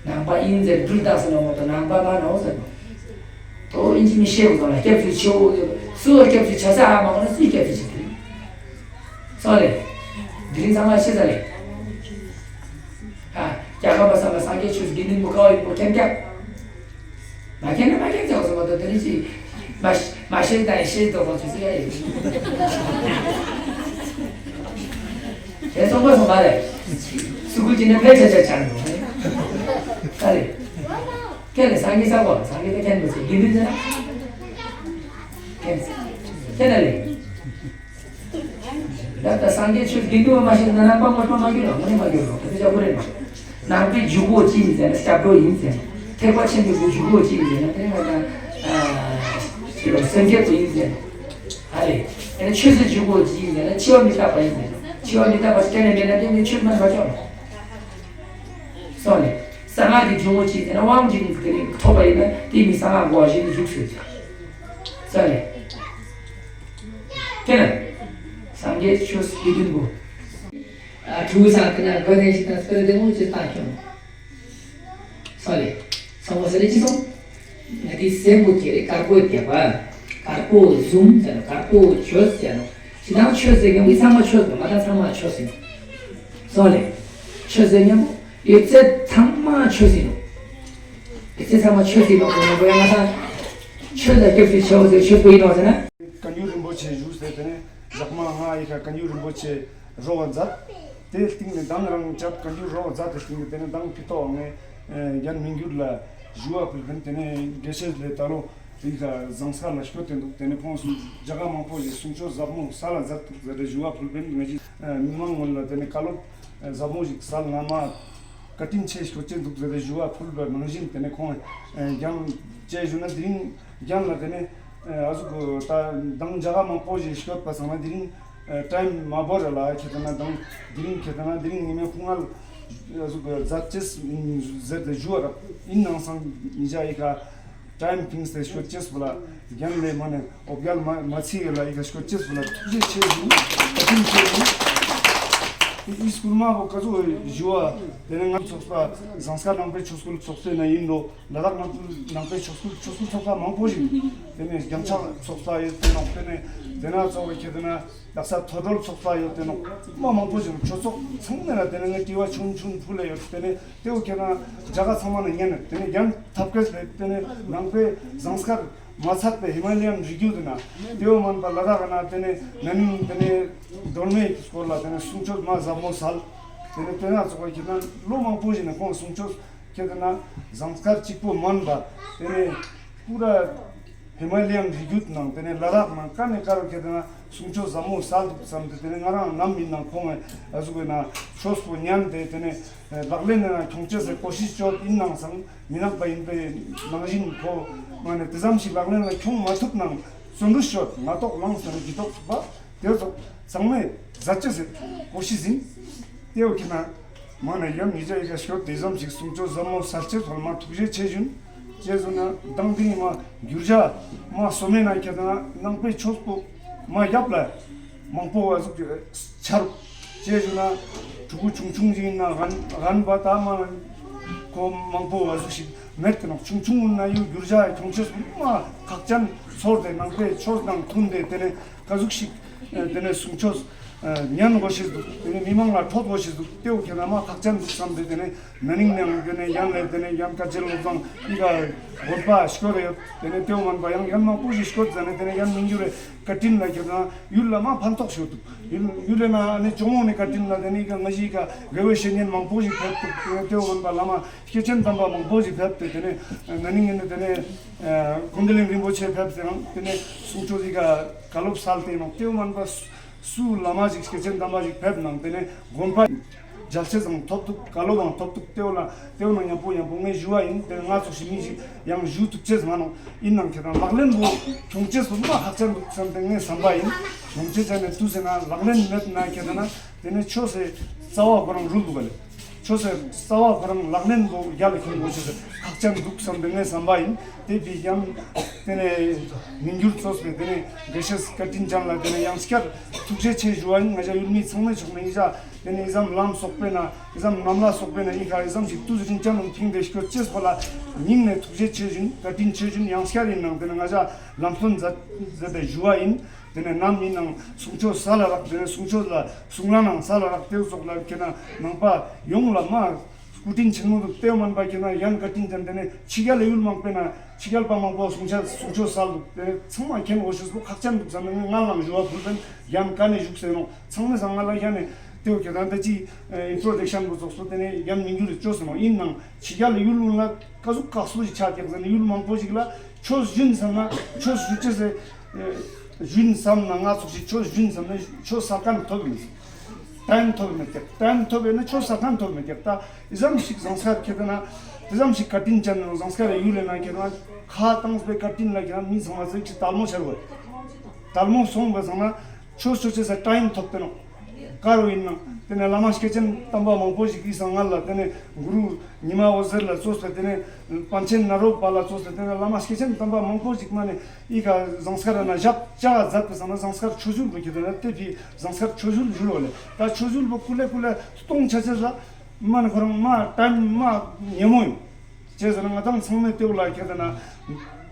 ནང་པ་ཡིན་ཟེར་སྦྲུལ་བཏགས་ཟེར་ནོ་མོ་དོ་ནང་པ་མ་ནོ་ཟེར་ནོ། དོ་ཡིན་གཅིག་མིན་ཤེས་དགོས་ལ་སྐྱབས་སུ་མཆིའོ། སུ་སྐྱབས་སུ་ཆ་ས་ཨ་མ་ཁོ་ན་སུའི་སྐྱབས་སུ་མཆི་དེ། སོང་ལེ། དེ་རིང་ཚང་མ་ཤེས་ས་ལེ། ཨ། རྒྱལ་ཁམས་པ་ཚང་མ་སངས་རྒྱས་ཆོས་དགེ་འདུན་པོ་ཀའོ་ཡིན་པོ་མཁྱེན་ཀྱང་། མ་མཁྱེན་ན་མ་མཁྱེན་ཀྱང་སོང་བ་དང་དེ་རིང་ཅི། མ་ཤེས་མ་ཤེས་དང་ཤེས་དོ་གོ་ཆུ་ཚོད་ཡ་ཡིན། དེ་སོང་བ་སོང་བ་རེད། སུ་ཀུལ་གྱི་ནས་ཕལ་ཆེར་ཆེར་ཆགས་འདུག་ད་རེད། མཁྱེན་ལེ་སངས་རྒྱས་ས་གོ་སངས་རྒྱས་ད་མཁྱེན་པོ་ཚེ་དགེ་འདུན་ཚེ་ན། མཁྱེན། མཁྱེན་ལེ། ད་ལྟ་སངས་རྒྱས་ཆོས་དགེ་འདུན་པ་མ་ཤེས་ན་ནང་པ་ངོ་མ་མ་གྱུར་རོ། ངོ་ནས་མ་གྱུར་རོ། དེ་ཚོ་ཅག་པོ་རེད་མ། ནང་པའི་འཇུག་སྒོ་ཅི་ཡིན་ཟེར་ན་སྐྱབས་འགྲོ་ཡིན་ཟེར་ན། ཐེག་པ་ཆེན་པོའི་འཇུག་སྒོ་ཅི་ཡིན་ཟེར་ན་དེ་ང་དང་། ཨ། ཅི་ལོ་སེམས་བསྐྱེད་དུ་ཡིན་ཟེར་ན། ཨ་རེ། དེ་ནས་ཆོས་སུ་འཇུག་སྒོ་ཅི་ཡིན་ཟེར་ན་འཆི་བ་མི་རྟག་པ་ཡིན་ཟེར་ན། འཆི་བ་མི་རྟག་པ་ཞིག་གཏན་ནས་མེད་ན་དེ་ནི་ཆོས་མ་མ་ཆོག་ལ། སོང་ནས། གསང་སྔགས་དེ་ཆུང་ངུ་ཅིག་དེ་ན་དབང་ཅིག་དེ་ནི་ཐོབ་པ་ཡིན་ན་དེ་མི་གསང་སྔགས་འགོག་བཞིན་དུ་བཞུགས་ཟེར་ཀྱང་། ས་ལས། དེ་ན། སངས་རྒྱས་ཆོས་དགེ་འདུན་པོ། ཨ་ཕྲུ་གུ་ཚང་དེ་ན་དགོས་དེ་ཞིག་དང་སྐར་དེ་མོ་ཅིག་བཏང་ཤོག་ས་ལས། ཚང་མ་ས་ལས་ཅི་སོང་། ང་དེ་སེམས་པོ་ཁྱེར་དཀར་པོ་བསྡད་པ། དཀར་པོ་བཟུང་ཟེར་ན་དཀར་པོ་ཆོས་ཟེར་ན། ཅི་དང་ཆོས་ཟེར་མཁན་མི་ཚང་མ་ཆོས་དང་མ་དང་ཚང་མ་ཆོས་ཟེར། སོང་ལེ། ཆོས་ཟེར་མཉམ་པོ་ཡོད་ཚད་ཚང་མ་ཆོས་ཟེར་ནོ། ཡོད་ཚད་ཚང་མ་ཆོས་ཟེར་ནོ་གོ་ནོ་གོ་ཡ་ང་ཚང་། ཆོས་ལ་སྐྱབས་སུ་མཆིའོ་ཟེར་ཆོས་པོ་ཡིན་ནོ་ཟེར་ན། བཀའ་འགྱུར་རིན་པོ་ཆེ་བཞུགས་ཟེར་དེ་ནས་ཞག་མ་ང་ཡི་ཁ་བཀའ་འགྱུར་རིན་པོ་ཆེ་རོ་བ་མཛད། དེའི་སྟེང་ནས་མདང་རང་ཅབ་བཀའ་འགྱུར་རོ་བ་མཛད་དེ་སྟེང་ནས་དེ་ནས་མདང་ཕི་ཏོག་ངས་རྒྱན་མི་འགྱུར་ལ་ཞུ་བ་ཕུལ་ཕན་དེ་ནས་དགེ་བཤེས་ལས་ད་ལོ། དེ་ཁ་ཟངས་དཀར་ལ་སྐྱོད་དེ་འདུག་དེ་ནས་ཁོང་སུ་རྒྱ་གར་མང་པོ་ཞིག་གསུང་ཆོས་ཟབ་མོ་ས་ལ་མཛད་འདུག་ཟེར་ཏེ་ཞུ་བ་ཕུལ་ཕན་ང་ཅི་མི་མང་ངོ་ལ་དེ་ནས་བཀའ་སློབ་ཟབ་མོ་ཞིག་སལ་ང་མ་བཀའ་དྲིན་ཆེ་ཤོད་ཅེས་འདུག་ཟེར་ཏེ་ཞུ་བ་ཕུལ་བ་ནང་བཞིན་དེ་ནས་ཁོང་རྒྱང་བཅད་ཞུ་ན་དེ་རིང་རྒྱང་ལ་དེ་ནས་ཨ་ཟུག་ད་མདང་རྒྱ་གར་མང་པོ་ཞིག་སྐྱོད་པ་ཚང་ན་དེ་རིང་ཊའིམ་མ་བོར་ར་ལ་ཁྱེད་ད་ན་མདང་དེ་རིང་ཁྱེད་ད་ན་དེ་རིང་ཉི་མའི་ཁུངས་ལ་ཨ་ཟུག་མཛད་ཅེས་ཟེར་ཏེ་ཞུ་བ་ར་ཡིན་ནང་སང་ཉི་ཞག་ཡི་ག་ཊའིམ་ཕིངས་ཏེ་ཤོད་ཅེས་པོ་ལ་རྒྱན་ལས་མ་ནས་འོ་བརྒྱལ་མ་མ་ཚིག་ལ་ཡི་ག་ཤོད་ཅེས་པོ་ལ་ཐུགས་རྗེ་ཆེ་ཞུ། བཀའ་དྲིན་ཆེ་ཞུ། ཨི་སྐུལ་མ་བོ་ཀ་ཚོ་ཞུ་བ་དེ་ནས་ང་ཚོགས་པ་ཟངས་དཀར་ནང་པའི་ཆོས་སྐུལ་ཚོགས་པའི་ནང་ཡིན་འགྲོ། ལ་དྭགས་ནང་ནང་པའི་ཆོས་སྐུལ་ཆོས་སྐུལ་ཚོགས་པ་མང་པོ་ཞིག་དེ་ནས་རྒྱང་ཆགས་ཚོགས་པ་ཡོད་དེ་ནོག་དེ་ནས་དེ་ན་ཚོགས་པའི་ཁྱེད་དེ་ན། ལྷ་ས་མཐོ་གྲོལ་ཚོགས་པ་ཡོད་དེ་ནོ། མ་མང་པོ་ཞིག་ཆོས་ཚོགས་ཚང་མ་ལ་དེ་ནས་ངས་དྲི་བ་ཆུང་ཆུང་ཕུལ་ལ་ཡོད་དེ་ནས་དེའུ་ཁྱེད་རང་རྒྱ་གར་ཚང་མ་ནས་ཉན་ནས་དེ་ནས་ཡང་ཐབས་སྐལ་རེད་དེ་ནས་ནང་པའི་ཟངས་དཀར་མ་ཚད་པའི་ཧི་མ་ལ་ཡན་རི་རྒྱུད་དེ་ན་དེའུ་མན་པ་ལ་དྭགས་ན་དེ་ནས་ན་ནིང་དེ་ནས་སྒྲོལ་མའི་སྐོར་ལ་དེ་ནས་གསུང་ཆོས་མ་ཟབ་མོ་སལ། དེ་ནས་དེ་ན་ཚོགས་པ་ཁྱེད་རང་ལོ་མང་པོ་ཞིག་ནས་ཁོང་གསུང་ཆོས་ཁྱེད་དེ་ན་ཟངས་དཀར་གཅིག་པུ་མན་པ་དེ་ནས་པུ་ར། ཧི་མ་ལ་ཡན་རི་རྒྱུད་ནང་དེ་ནས་ལ་དྭགས་ནང་ཀ་ནས་ཀ་རུ་ཁྱེད་དེ་ན་གསུང་ཆོས་ཟབ་མོ་སལ་འདུག་བསམ་སྟེ་དེ་ནས་ང་རང་ནམ་མིན་ནང་ཁོང་ཨ་ཟུག་གི་ན་ཆོས་པོ་ཉན་ཏེ་དེ་ནས་ལག་ལེན་ནང་ཁྱོང་ཅེས་སེ་ཀོ་ཤིས་ཅོ་ཡིན་ནང་སང་མི་ནག་པ་ཡིན་པའི་ནང་བཞིན་ཁོ་མ་ནས་དེ་ཙམ་ཞིག་ལག་ལེན་ལ་ཁྱོང་མ་ཐུབ་ནང་བརྩོན་འགྲུས་ཤོད་ང་ཏོག་ལངས་ཟེར་ནས་གི་ཏོག་ཚུགས་པ། དེ་ཚོ་ཚང་མས་མཛད་ཅེས་ཟེར་གོ་ཤི་ཟིན། དེའོ་ཁྱེད་ན་མ་ན་ཡང་མི་བྱ་ཡི་ག་ཤོད་དེ་ཙམ་ཞིག་གསུང་ཆོས་ཟབ་མོ་སལ་ཅེས་ཚོར་མ་ཐུགས་རྗེ་ཆེ་ཞུན། ཅེས་ཟེར་ན་མདང་དེ་ཉི་མ་འགྱུར་བྱ་མ་སོ་མེ་ན་ཁྱེད་ན་ནང་པའི་ཆོས་པོ་མ་ཡབ་ལ་མང་པོ་བ་ཟུག་ཆར་ཅེས་ཟེར་ན་ཕྲུ་གུ་ཆུང་ཆུང་ཞིག་ན་རན་རན་པ་ད་མ་ཁོ་མང་པོ་བ་ཟུག་ཞིག་མེད་དེ་ནོ། ཆུང་ཆུང་ན་ཡུ་འགྱུར་བྱ་ཁྱོང་ཆོས་པོ་མ་ཁག་ཅན་ཚོར་ཏེ་ནང་པའི་ཆོས་དང་མཐུན་ཏེ་དེ་ནས་ཀ་ཟུག་ཞིག་དེ་ནས་གསུང་ཆོས་ཉན་དགོས་ཤེས་འདུག་དེ་ནས་མི་མང་ལ་འཕྲོད་དགོས་ཤེས་འདུག་དེའུ་ཁྱེད་རང་མ་ཐག་ཅན་འདུག་བསམ་སྟེ་དེ་ནས་ན་ནིང་ནས་དེ་ནས་ཡང་ལས་དེ་ནས་ཡང་བཀའ་བཅད་བློ་བཟང་ཨི་ག་དགོན་པ་སྐྱོར་ཡོད། དེ་ནས་དེའུ་མན་པ་ཡང་ཡང་མང་པོ་ཞིག་སྐྱོར་ཟ་ནས་དེ་ནས་ཡང་མི་འགྱུར་བའི་བཀའ་དྲིན་ལ་ཁྱེད་རང་ཡུལ་ལ་མ་ཕན་ཐོགས་ཤོད་འདུག་ཡུལ་ཡུལ་ལས་ན་ཨ་ནི་ཇོ་མོ་ནས་བཀའ་དྲིན་ལ་དེ་ནས་ཨི་ག་ང་ཞིག་ག་དགེ་བའི་བཤེས་གཉེན་མང་པོ་ཞིག་ཕེབས་འདུག་དེ་ནས་དེའུ་མན་པ་བླ་མ་སྐྱེས་ཆེན་དམ་པ་མང་པོ་ཞིག་ཕེབས་ཏེ་དེ་ནས་ན་ནིང་ཡིན་ན་དེ་ནས་ཀུན་ད་ལིང་རིན་པོ་ཆེ་ཕེབས་ཏེ་ཡང་དེ་ནས་གསུང་ཆོས་ཟིག་ག་བཀའ་སློབ་སལ་ཏེ་ནོ། དེའུ་མན་པ་སུ་བླ་མ་ཞིག་སྐྱེས་ཆེན་དམ་པ་ཞིག་ཕེབས་ནང་དེ་ནས་དགོན་པ་རྒྱལ་ཆེ་ཚང་ཐོབ་ཐུབ་བཀའ་སློབ་བང་ཐོབ་ཐུབ་དེའུ་ལ་དེའུ་ན་མཉམ་པོ་མཉམ་པོ་ངས་ཞུ་བ་ཡིན། དེ་ང་ཚོ་ཞིག་མི་ཞིག་ཡང་ཞུ་ཐུབ་ཅེས་མ་ནོ། ཡིན་ནང་ཁྱེད་རང་ལག་ལེན་པོ་ཁྱོང་ཅེས་པོ་མ་ཧག་ཅན་འདུག་བསམ་སྟེ་ངས་བསམ་པ་ཡིན། ཁྱོང་ཅེས་ཅན་ནས་དུས་ཟེར་ན་ལག་ལེན་མེད་ན་ཁྱེད་ན་དེ་ནས་ཆོས་སེ་རྩ་བ་ཁོ་རང་རུལ་འདུག་ག་ལེ། ཆོས་སེ་རྩ་བ་ཁོ་རང་ལག་ལེན་པོ་རྒྱ་ལ་ཁྱོང་དགོས་ཆོས་སེ་ཧག་ཅན་འདུག་བསམ་སྟེ་ངས་བསམ་པ་ཡིན། དེ་བི་ཡང་དེ་ནས་མི་འགྱུར་ཚོགས་པའི་དེ་ནས་དགེ་བཤེས་བཀའ་དྲིན་ཅན་ལ་དེ་ནས་ཡང་སྐྱར་ཐུགས་རྗེ་ཆེ་ཞུ་བ་ཡིན། ང་ཅག་ཡུལ་མི་ཚང་མས་ཆོག་ནས་ཡིན་ཤག་དེ་ནས་ཨི་ཙམ་ལམ་སོགས་པས་ན་ཨི་ཙམ་ནམ་ལ་སོགས་པས་ན་ཨི་ཁ་ཨི་ཙམ་ཞིག་ཏུ་རིན་ཅན་ལམ་ཐིང་དེ་སྐྱོད་ཅེས་པ་ལ་སྙིང་ནས་ཐུགས་རྗེ་ཆེ་ཞུན། བཀའ་དྲིན་ཆེ་ཞུན། ཡང་སྐྱར་ཡིན་ནང་དེ་ནས་ང་ཅག་ལམ་སྟོན་མཛད་མཛད་དེ་ཞུ་བ་ཡིན། དེ་ནས་ནམ་ཡིན་ནང་གསུང་ཆོས་ས་ལ་རག་དེ་ནས་གསུང་ཆོས་ལ་གསུང་ལ་ནང་ས་ལ་རག་དེ་སོགས་ལ་ཁྱེད་ན་ནང་པ་ཡོངས་ལ་མ་སྐུ་དྲིན་ཆེན་མོ་འདུག་དེ་མན་པ་ཁྱེད་ན་ཡང་བཀའ་དྲིན་ཅན་དེ་ནས་ཕྱི་རྒྱལ་ལ་ཡུལ་མང་པོས་ན་ཕྱི་རྒྱལ་པ་མང་པོ་གསུང་ཆོས་གསུང་ཆོས་སལ་འདུག་དེ་ཚང་མ་མཁྱེན་འོ་ཤོས་པོ་ཁག་ཅན་འདུག་བསམ་ནས་ངས་ང་ལ་ཞུ་བ་ཕུལ་ཏེ་ཡང་བཀའ་ནས་བཞུགས་ཟེར་ནོ། ཚང་མས་ང་ལ་ཡང་ནས་དེའུ་ཁྱེད་རང་ད་ཅི་ཨིན་ཊྲོ་ཌག་ཤན་པོ་རྫོགས་སོ་དེ་ནས་ཡང་མི་འགྱུར་རེ་བཅོས་ཟེར་ནོ། ཡིན་ནང་ཕྱི་རྒྱལ་ལ་ཡུལ་ལུང་ལ་ཀ་ཟུག་ཀག་སུ་ཞིག་ཆགས་ཀྱང་ཟེར་ནས་ཡུལ་མང་པོ་ཞིག་ལ་ཆོས་ཞུན་བསམ་ན་ཆོས་ཞུ་ཅེས་ཟེར། ཞུན་བསམ་ན་ང་ཚོགས་ཞིག་ཆོས་ཞུན་བསམ་ན་ཆོས་ས་ཁན་ཐོབ་མི་ཟེར། ཊའིམ་ཐོབ་མི་ཀྱག་ཊའིམ་ཐོབ་ཡོད་ན་ཆོས་ས་ཁན་ཐོབ་མི་ཀྱག་ད་ཨི་ཙམ་ཞིག་ཟངས་དཀར་ཁྱེད་ན་ཨི་ཙམ་ཞིག་བཀའ་དྲིན་ཅན་ནང་ཟངས་དཀར་ཡུལ་ལས་ན་ཁྱེད་ན་ཁ་བཏང་སྤེ་བཀའ་དྲིན་ལ་ཁྱེད་ན་མི་ཚང་མ་ཟིག་ཅིག་དལ་མོ་ཆར་བ་དལ་མོ་སོང་བ་སང་ན་ཆོས་ཆོས་ཆོས་ས་ཊའིམ་ཐོབ་ཏེ་ནོ། ག་རུ་ཡིན་ན་དེ་ནས་བླ་མ་སྐྱེས་ཆེན་དམ་པ་མང་པོ་ཞིག་གིས་སྔར་ལ་དེ་ནས་གུ་རུ་ཉི་མ་འོད་ཟེར་ལ་གཙོས་པའི་དེ་ནས་པཎ་ཆེན་ནཱ་རོ་པ་ལ་གཙོས་པའི་དེ་ནས་བླ་མ་སྐྱེས་ཆེན་དམ་པ་མང་པོ་ཞིག་མ་ནས་ཨི་ཁ་ཟངས་དཀར་ན་ཞབས་བཅགས་མཛད་པའི་སང་ན་ཟངས་དཀར་ཆོས་འབྱུང་པོ་ཁྱེད་དེ་ན་དེ་བི་ཟངས་དཀར་ཆོས་འབྱུང་བཞུགས་ལོ་ལས་ད་ཆོས་འབྱུང་པོ་ཀུ་ལེ་ཀུ་ལེ་སྟོང་ཆ་ཆེ་ལ་མ་ནས་ཁོ་རང་མ་ཊའིམ་མ་ཉེ་མོ་ཡིན། ཅེས་ཟེར་ན་ང་ཏང་ཚང་མས་དེའུ་ལ་ཁྱེད་དེ་ན་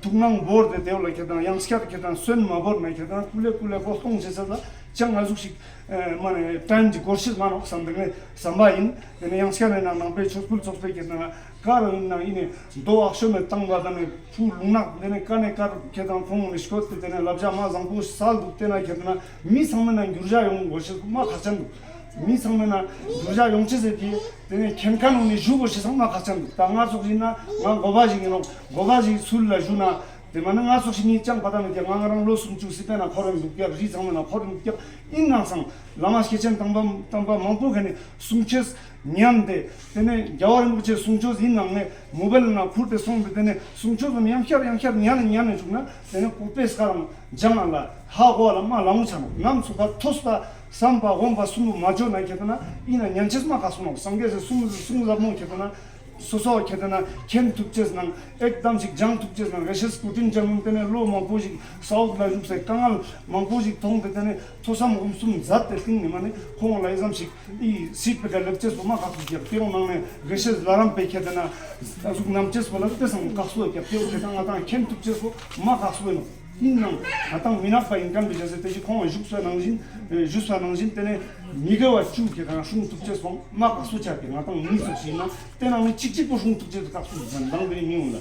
ཐུགས་སྣང་བོར་ཏེ་དེའུ་ལ་ཁྱེད་དེ་ན་ཡང་སྐྱར་ཁྱེད་དེ་ན་སོན་མ་བོར་ན་ཁྱེད་དེ་ན་ཀུ་ལེ་ཀུ་ལེ་གོ་སྟོང་ཆེ་ས་ལ་ཅང་ང་ཟུག་ཞིག་མ་ནས་ཊའིམ་གྱི་སྐོར་ཤེས་མ་ནོག་བསམ་དེ་ནས་བསམ་པ་ཡིན། དེ་ནས་ཡང་སྐྱར་ནས་ན་ནང་པའི་ཆོས་སྐུལ་ཚོགས་པའི་ཁྱེད་དེ་ན་ག་རུ་ཡིན་ན་ཡིན་ནས་མདོ་བག་ཤོམ་ནས་བཏང་བ་དང་ནས་ཕུ་ལུང་ནག་དེ་ནས་ཀ་ནས་ཀ་རུ་ཁྱེད་དང་ཁོང་ནས་སྐྱོད་དེ་དེ་ནས་ལབ་བྱ་མ་བཟང་པོ་སལ་འདུག་དེ་ན་ཁྱེད་དེ་ན་མི་ཚང་མ་ན་འགྱུར་བྱ་ཡོང་དགོས་ཤེས་མ་ཁག་ཅན་འདུག་མི་ཚང་མ་ན་འགྱུར་བྱ་ཡོང་ཆེ་ཟེར་གྱི། དེ་ནས་ཁྱེད་ཁ་ནང་ནས་བཞུགས་དགོས་ཤེས་ཚང་མ་ཁག་ཅན་འདུག་ད་ང་ཚོགས་ཡིན་ན་ང་འགོ་པ་ཞིག་ཡིན་ནོ། འགོ་པ་ཞིག་ཚུལ་ལ་བཞུགས་ན་དེ་མ་ནི་ང་ཚོགས་ཤིག་ནི་ཅང་པ་ད་མེད་ཀྱང་ང་ང་རང་ལོ་སུམ་ཅུ་སྲིད་པའི་ན་འཁོར་རིན་འདུག་ཀྱང་རིས་ཚང་མ་ན་འཁོར་རིན་འདུག་ཀྱང་ཡིན་ནང་སང་བླ་མ་སྐྱེས་ཆེན་དམ་པ་དམ་པ་མང་པོ་ག་ནས་གསུང་ཆོས་ཉན་ཏེ་དེ་ནས་རྒྱལ་བ་རིན་པོ་ཆེ་གསུང་ཆོས་ཡིན་ནང་ནས་མོ་བལ་ན་ཁུར་ཏེ་སོང་སྟེ་དེ་ནས་གསུང་ཆོས་ཡང་བསྐྱར་ཡང་བསྐྱར་ཉན་ནས་ཉན་ནས་བཅུག་ན་དེ་ནས་ཁོ་པས་ཁ་རང་སྦྱང་ལ་ཧ་གོ་ལ་མ་ལ་མོ་ཆ་ནོ་ནམ་ཚུགས་པ་ཐོས་པ་བསམ་པ་འོངས་པ་གསུང་གི་མ་བཅོ་ན་ཁྱེད་ན་ཡིན་ན་ཉན་ཆེས་མ་ག་གསུང་ནོ་སངས་རྒྱས་སི་གསུང་གསུང་ཟབ་མོ་ཁྱེད་ན་སོ་སོ་ཁྱེད་ན་མཁྱེན་ཐུབ་ཆེས་ནང་ཨེག་དམ་ཞིག་སྦྱང་ཐུབ་ཆེས་ནང་དགེ་བཤེས་སྐུ་དྲིན་ཅན་ལུང་དེ་ནས་ལོ་མང་པོ་ཞིག་ས་འོག་ལ་བཞུགས་སའི་དཀའ་ངལ་མང་པོ་ཞིག་མཐོང་སྟེ་དེ་ནས་ཐོས་བསམ་སྒོམ་གསུམ་མཛད་དེ་སྟེང་ནས་མ་ནི་ཁོང་ལ་ཨེ་ཙམ་ཞིག་ཨི་སྲིད་པའི་ག་ལེབ་ཆེས་སོ་མ་ག་ཚོད་ཀྱང་དེའོ་ནང་ནས་དགེ་བཤེས་ལ་རམ་པའི་ཁྱེད་ན་གཟུགས་རྣམ་ཆེས་སོ་ལ་དེ་སང་ག་སོ་ཀྱང་དེའོ་ཁྱེད་ན་ང་དང་མཁྱེན་ཐུབ་ཆེས་སོ་མ་ག་སོ་ནོ། ཡིན་ནང་ང་དང་མི་ནག་པ་ཡིན་མཁན་པའི་བྱ་སེ་དེ་བཞིན་ཁོང་བ་བཞུགས་པ་ནང་བཞིན་བཞུགས་པ་ནང་བཞིན་དེ་ནས་མི་དགེ་བ་བཅུ་གི་དང་སྲུང་ཐུབ་ཅེས་སོང་མ་ག་སུ་ཆ་གི་ང་དང་མི་ཚོགས་ཤིག་ན་དེ་ནང་ནས་གཅིག་གཅིག་པོ་སྲུང་ཐུབ་ཅེས་སུ་བཀག་སུ་འཛིན་དང་དེ་ནས་མི་ཡོང་ལ།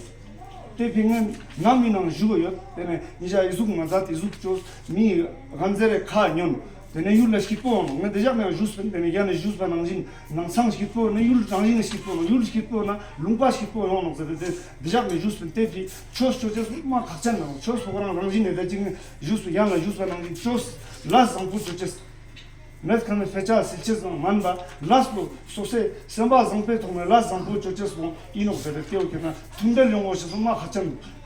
དེ་ཕི་ངན་ནམ་མི་ནང་བཞུགས་ཡོད་དེ་ནས་ཉི་ཞག་ཡི་གཟུགས་ང་ཛ་དེ་གཟུགས་བཅོས་མི་ག་འཛེ་རེ་ཁ་ཉོན་དེ་ནས་ཡུལ་ལ་སྐྱིད་པོ་ཡོང་ངས་དེ་ཞག་ནས་བཞུགས་ཟིན་དེ་ནས་ཡ་ནས་བཞུགས་པ་ནང་བཞིན་ནང་ཚང་སྐྱིད་པོ་ནས་ཡུལ་རང་བཞིན་སྐྱིད་པོ་ནང་ཡུལ་སྐྱིད་པོ་ན་ལུང་པ་སྐྱིད་པོ་ཡོང་ནོག་ཟེར་ཏེ་དེ་འདི་ཞག་ནས་བཞུགས་ཟིན་དེ་དེ་ཆོས་ཆོས་ཅེས་སུ་མ་ཁག་ཅན་ནང་ཆོས་སུ་ཁོ་རང་རང་བཞིན་ནས་དེ་གཅིག་ནས་བཞུགས་སུ་ཡང་ལ་བཞུགས་པ་ནང་བཞིན་ཆོས་ལ་བཟང་པོ་ཆོས་ཅེས་མེད་ཁ་ནས་ཕེ་ཆ་སིལ་ཆེས་སུ་མན་པ་ལས་པོ་སོ་སོའི་སེམས་པ་བཟང་པོའི་ཐོག་ནས་ལ་བཟང་པོ་ཆོས་ཅེས་སུ་ཡིན་ནོག་ཟེར་ཏེ་དེ་བོ་ཁྱེད་ན་མཐུན་འབྲེལ་ཡོང་བ་ཞེས་སུ་མ་ཁག་ཅན་འདུག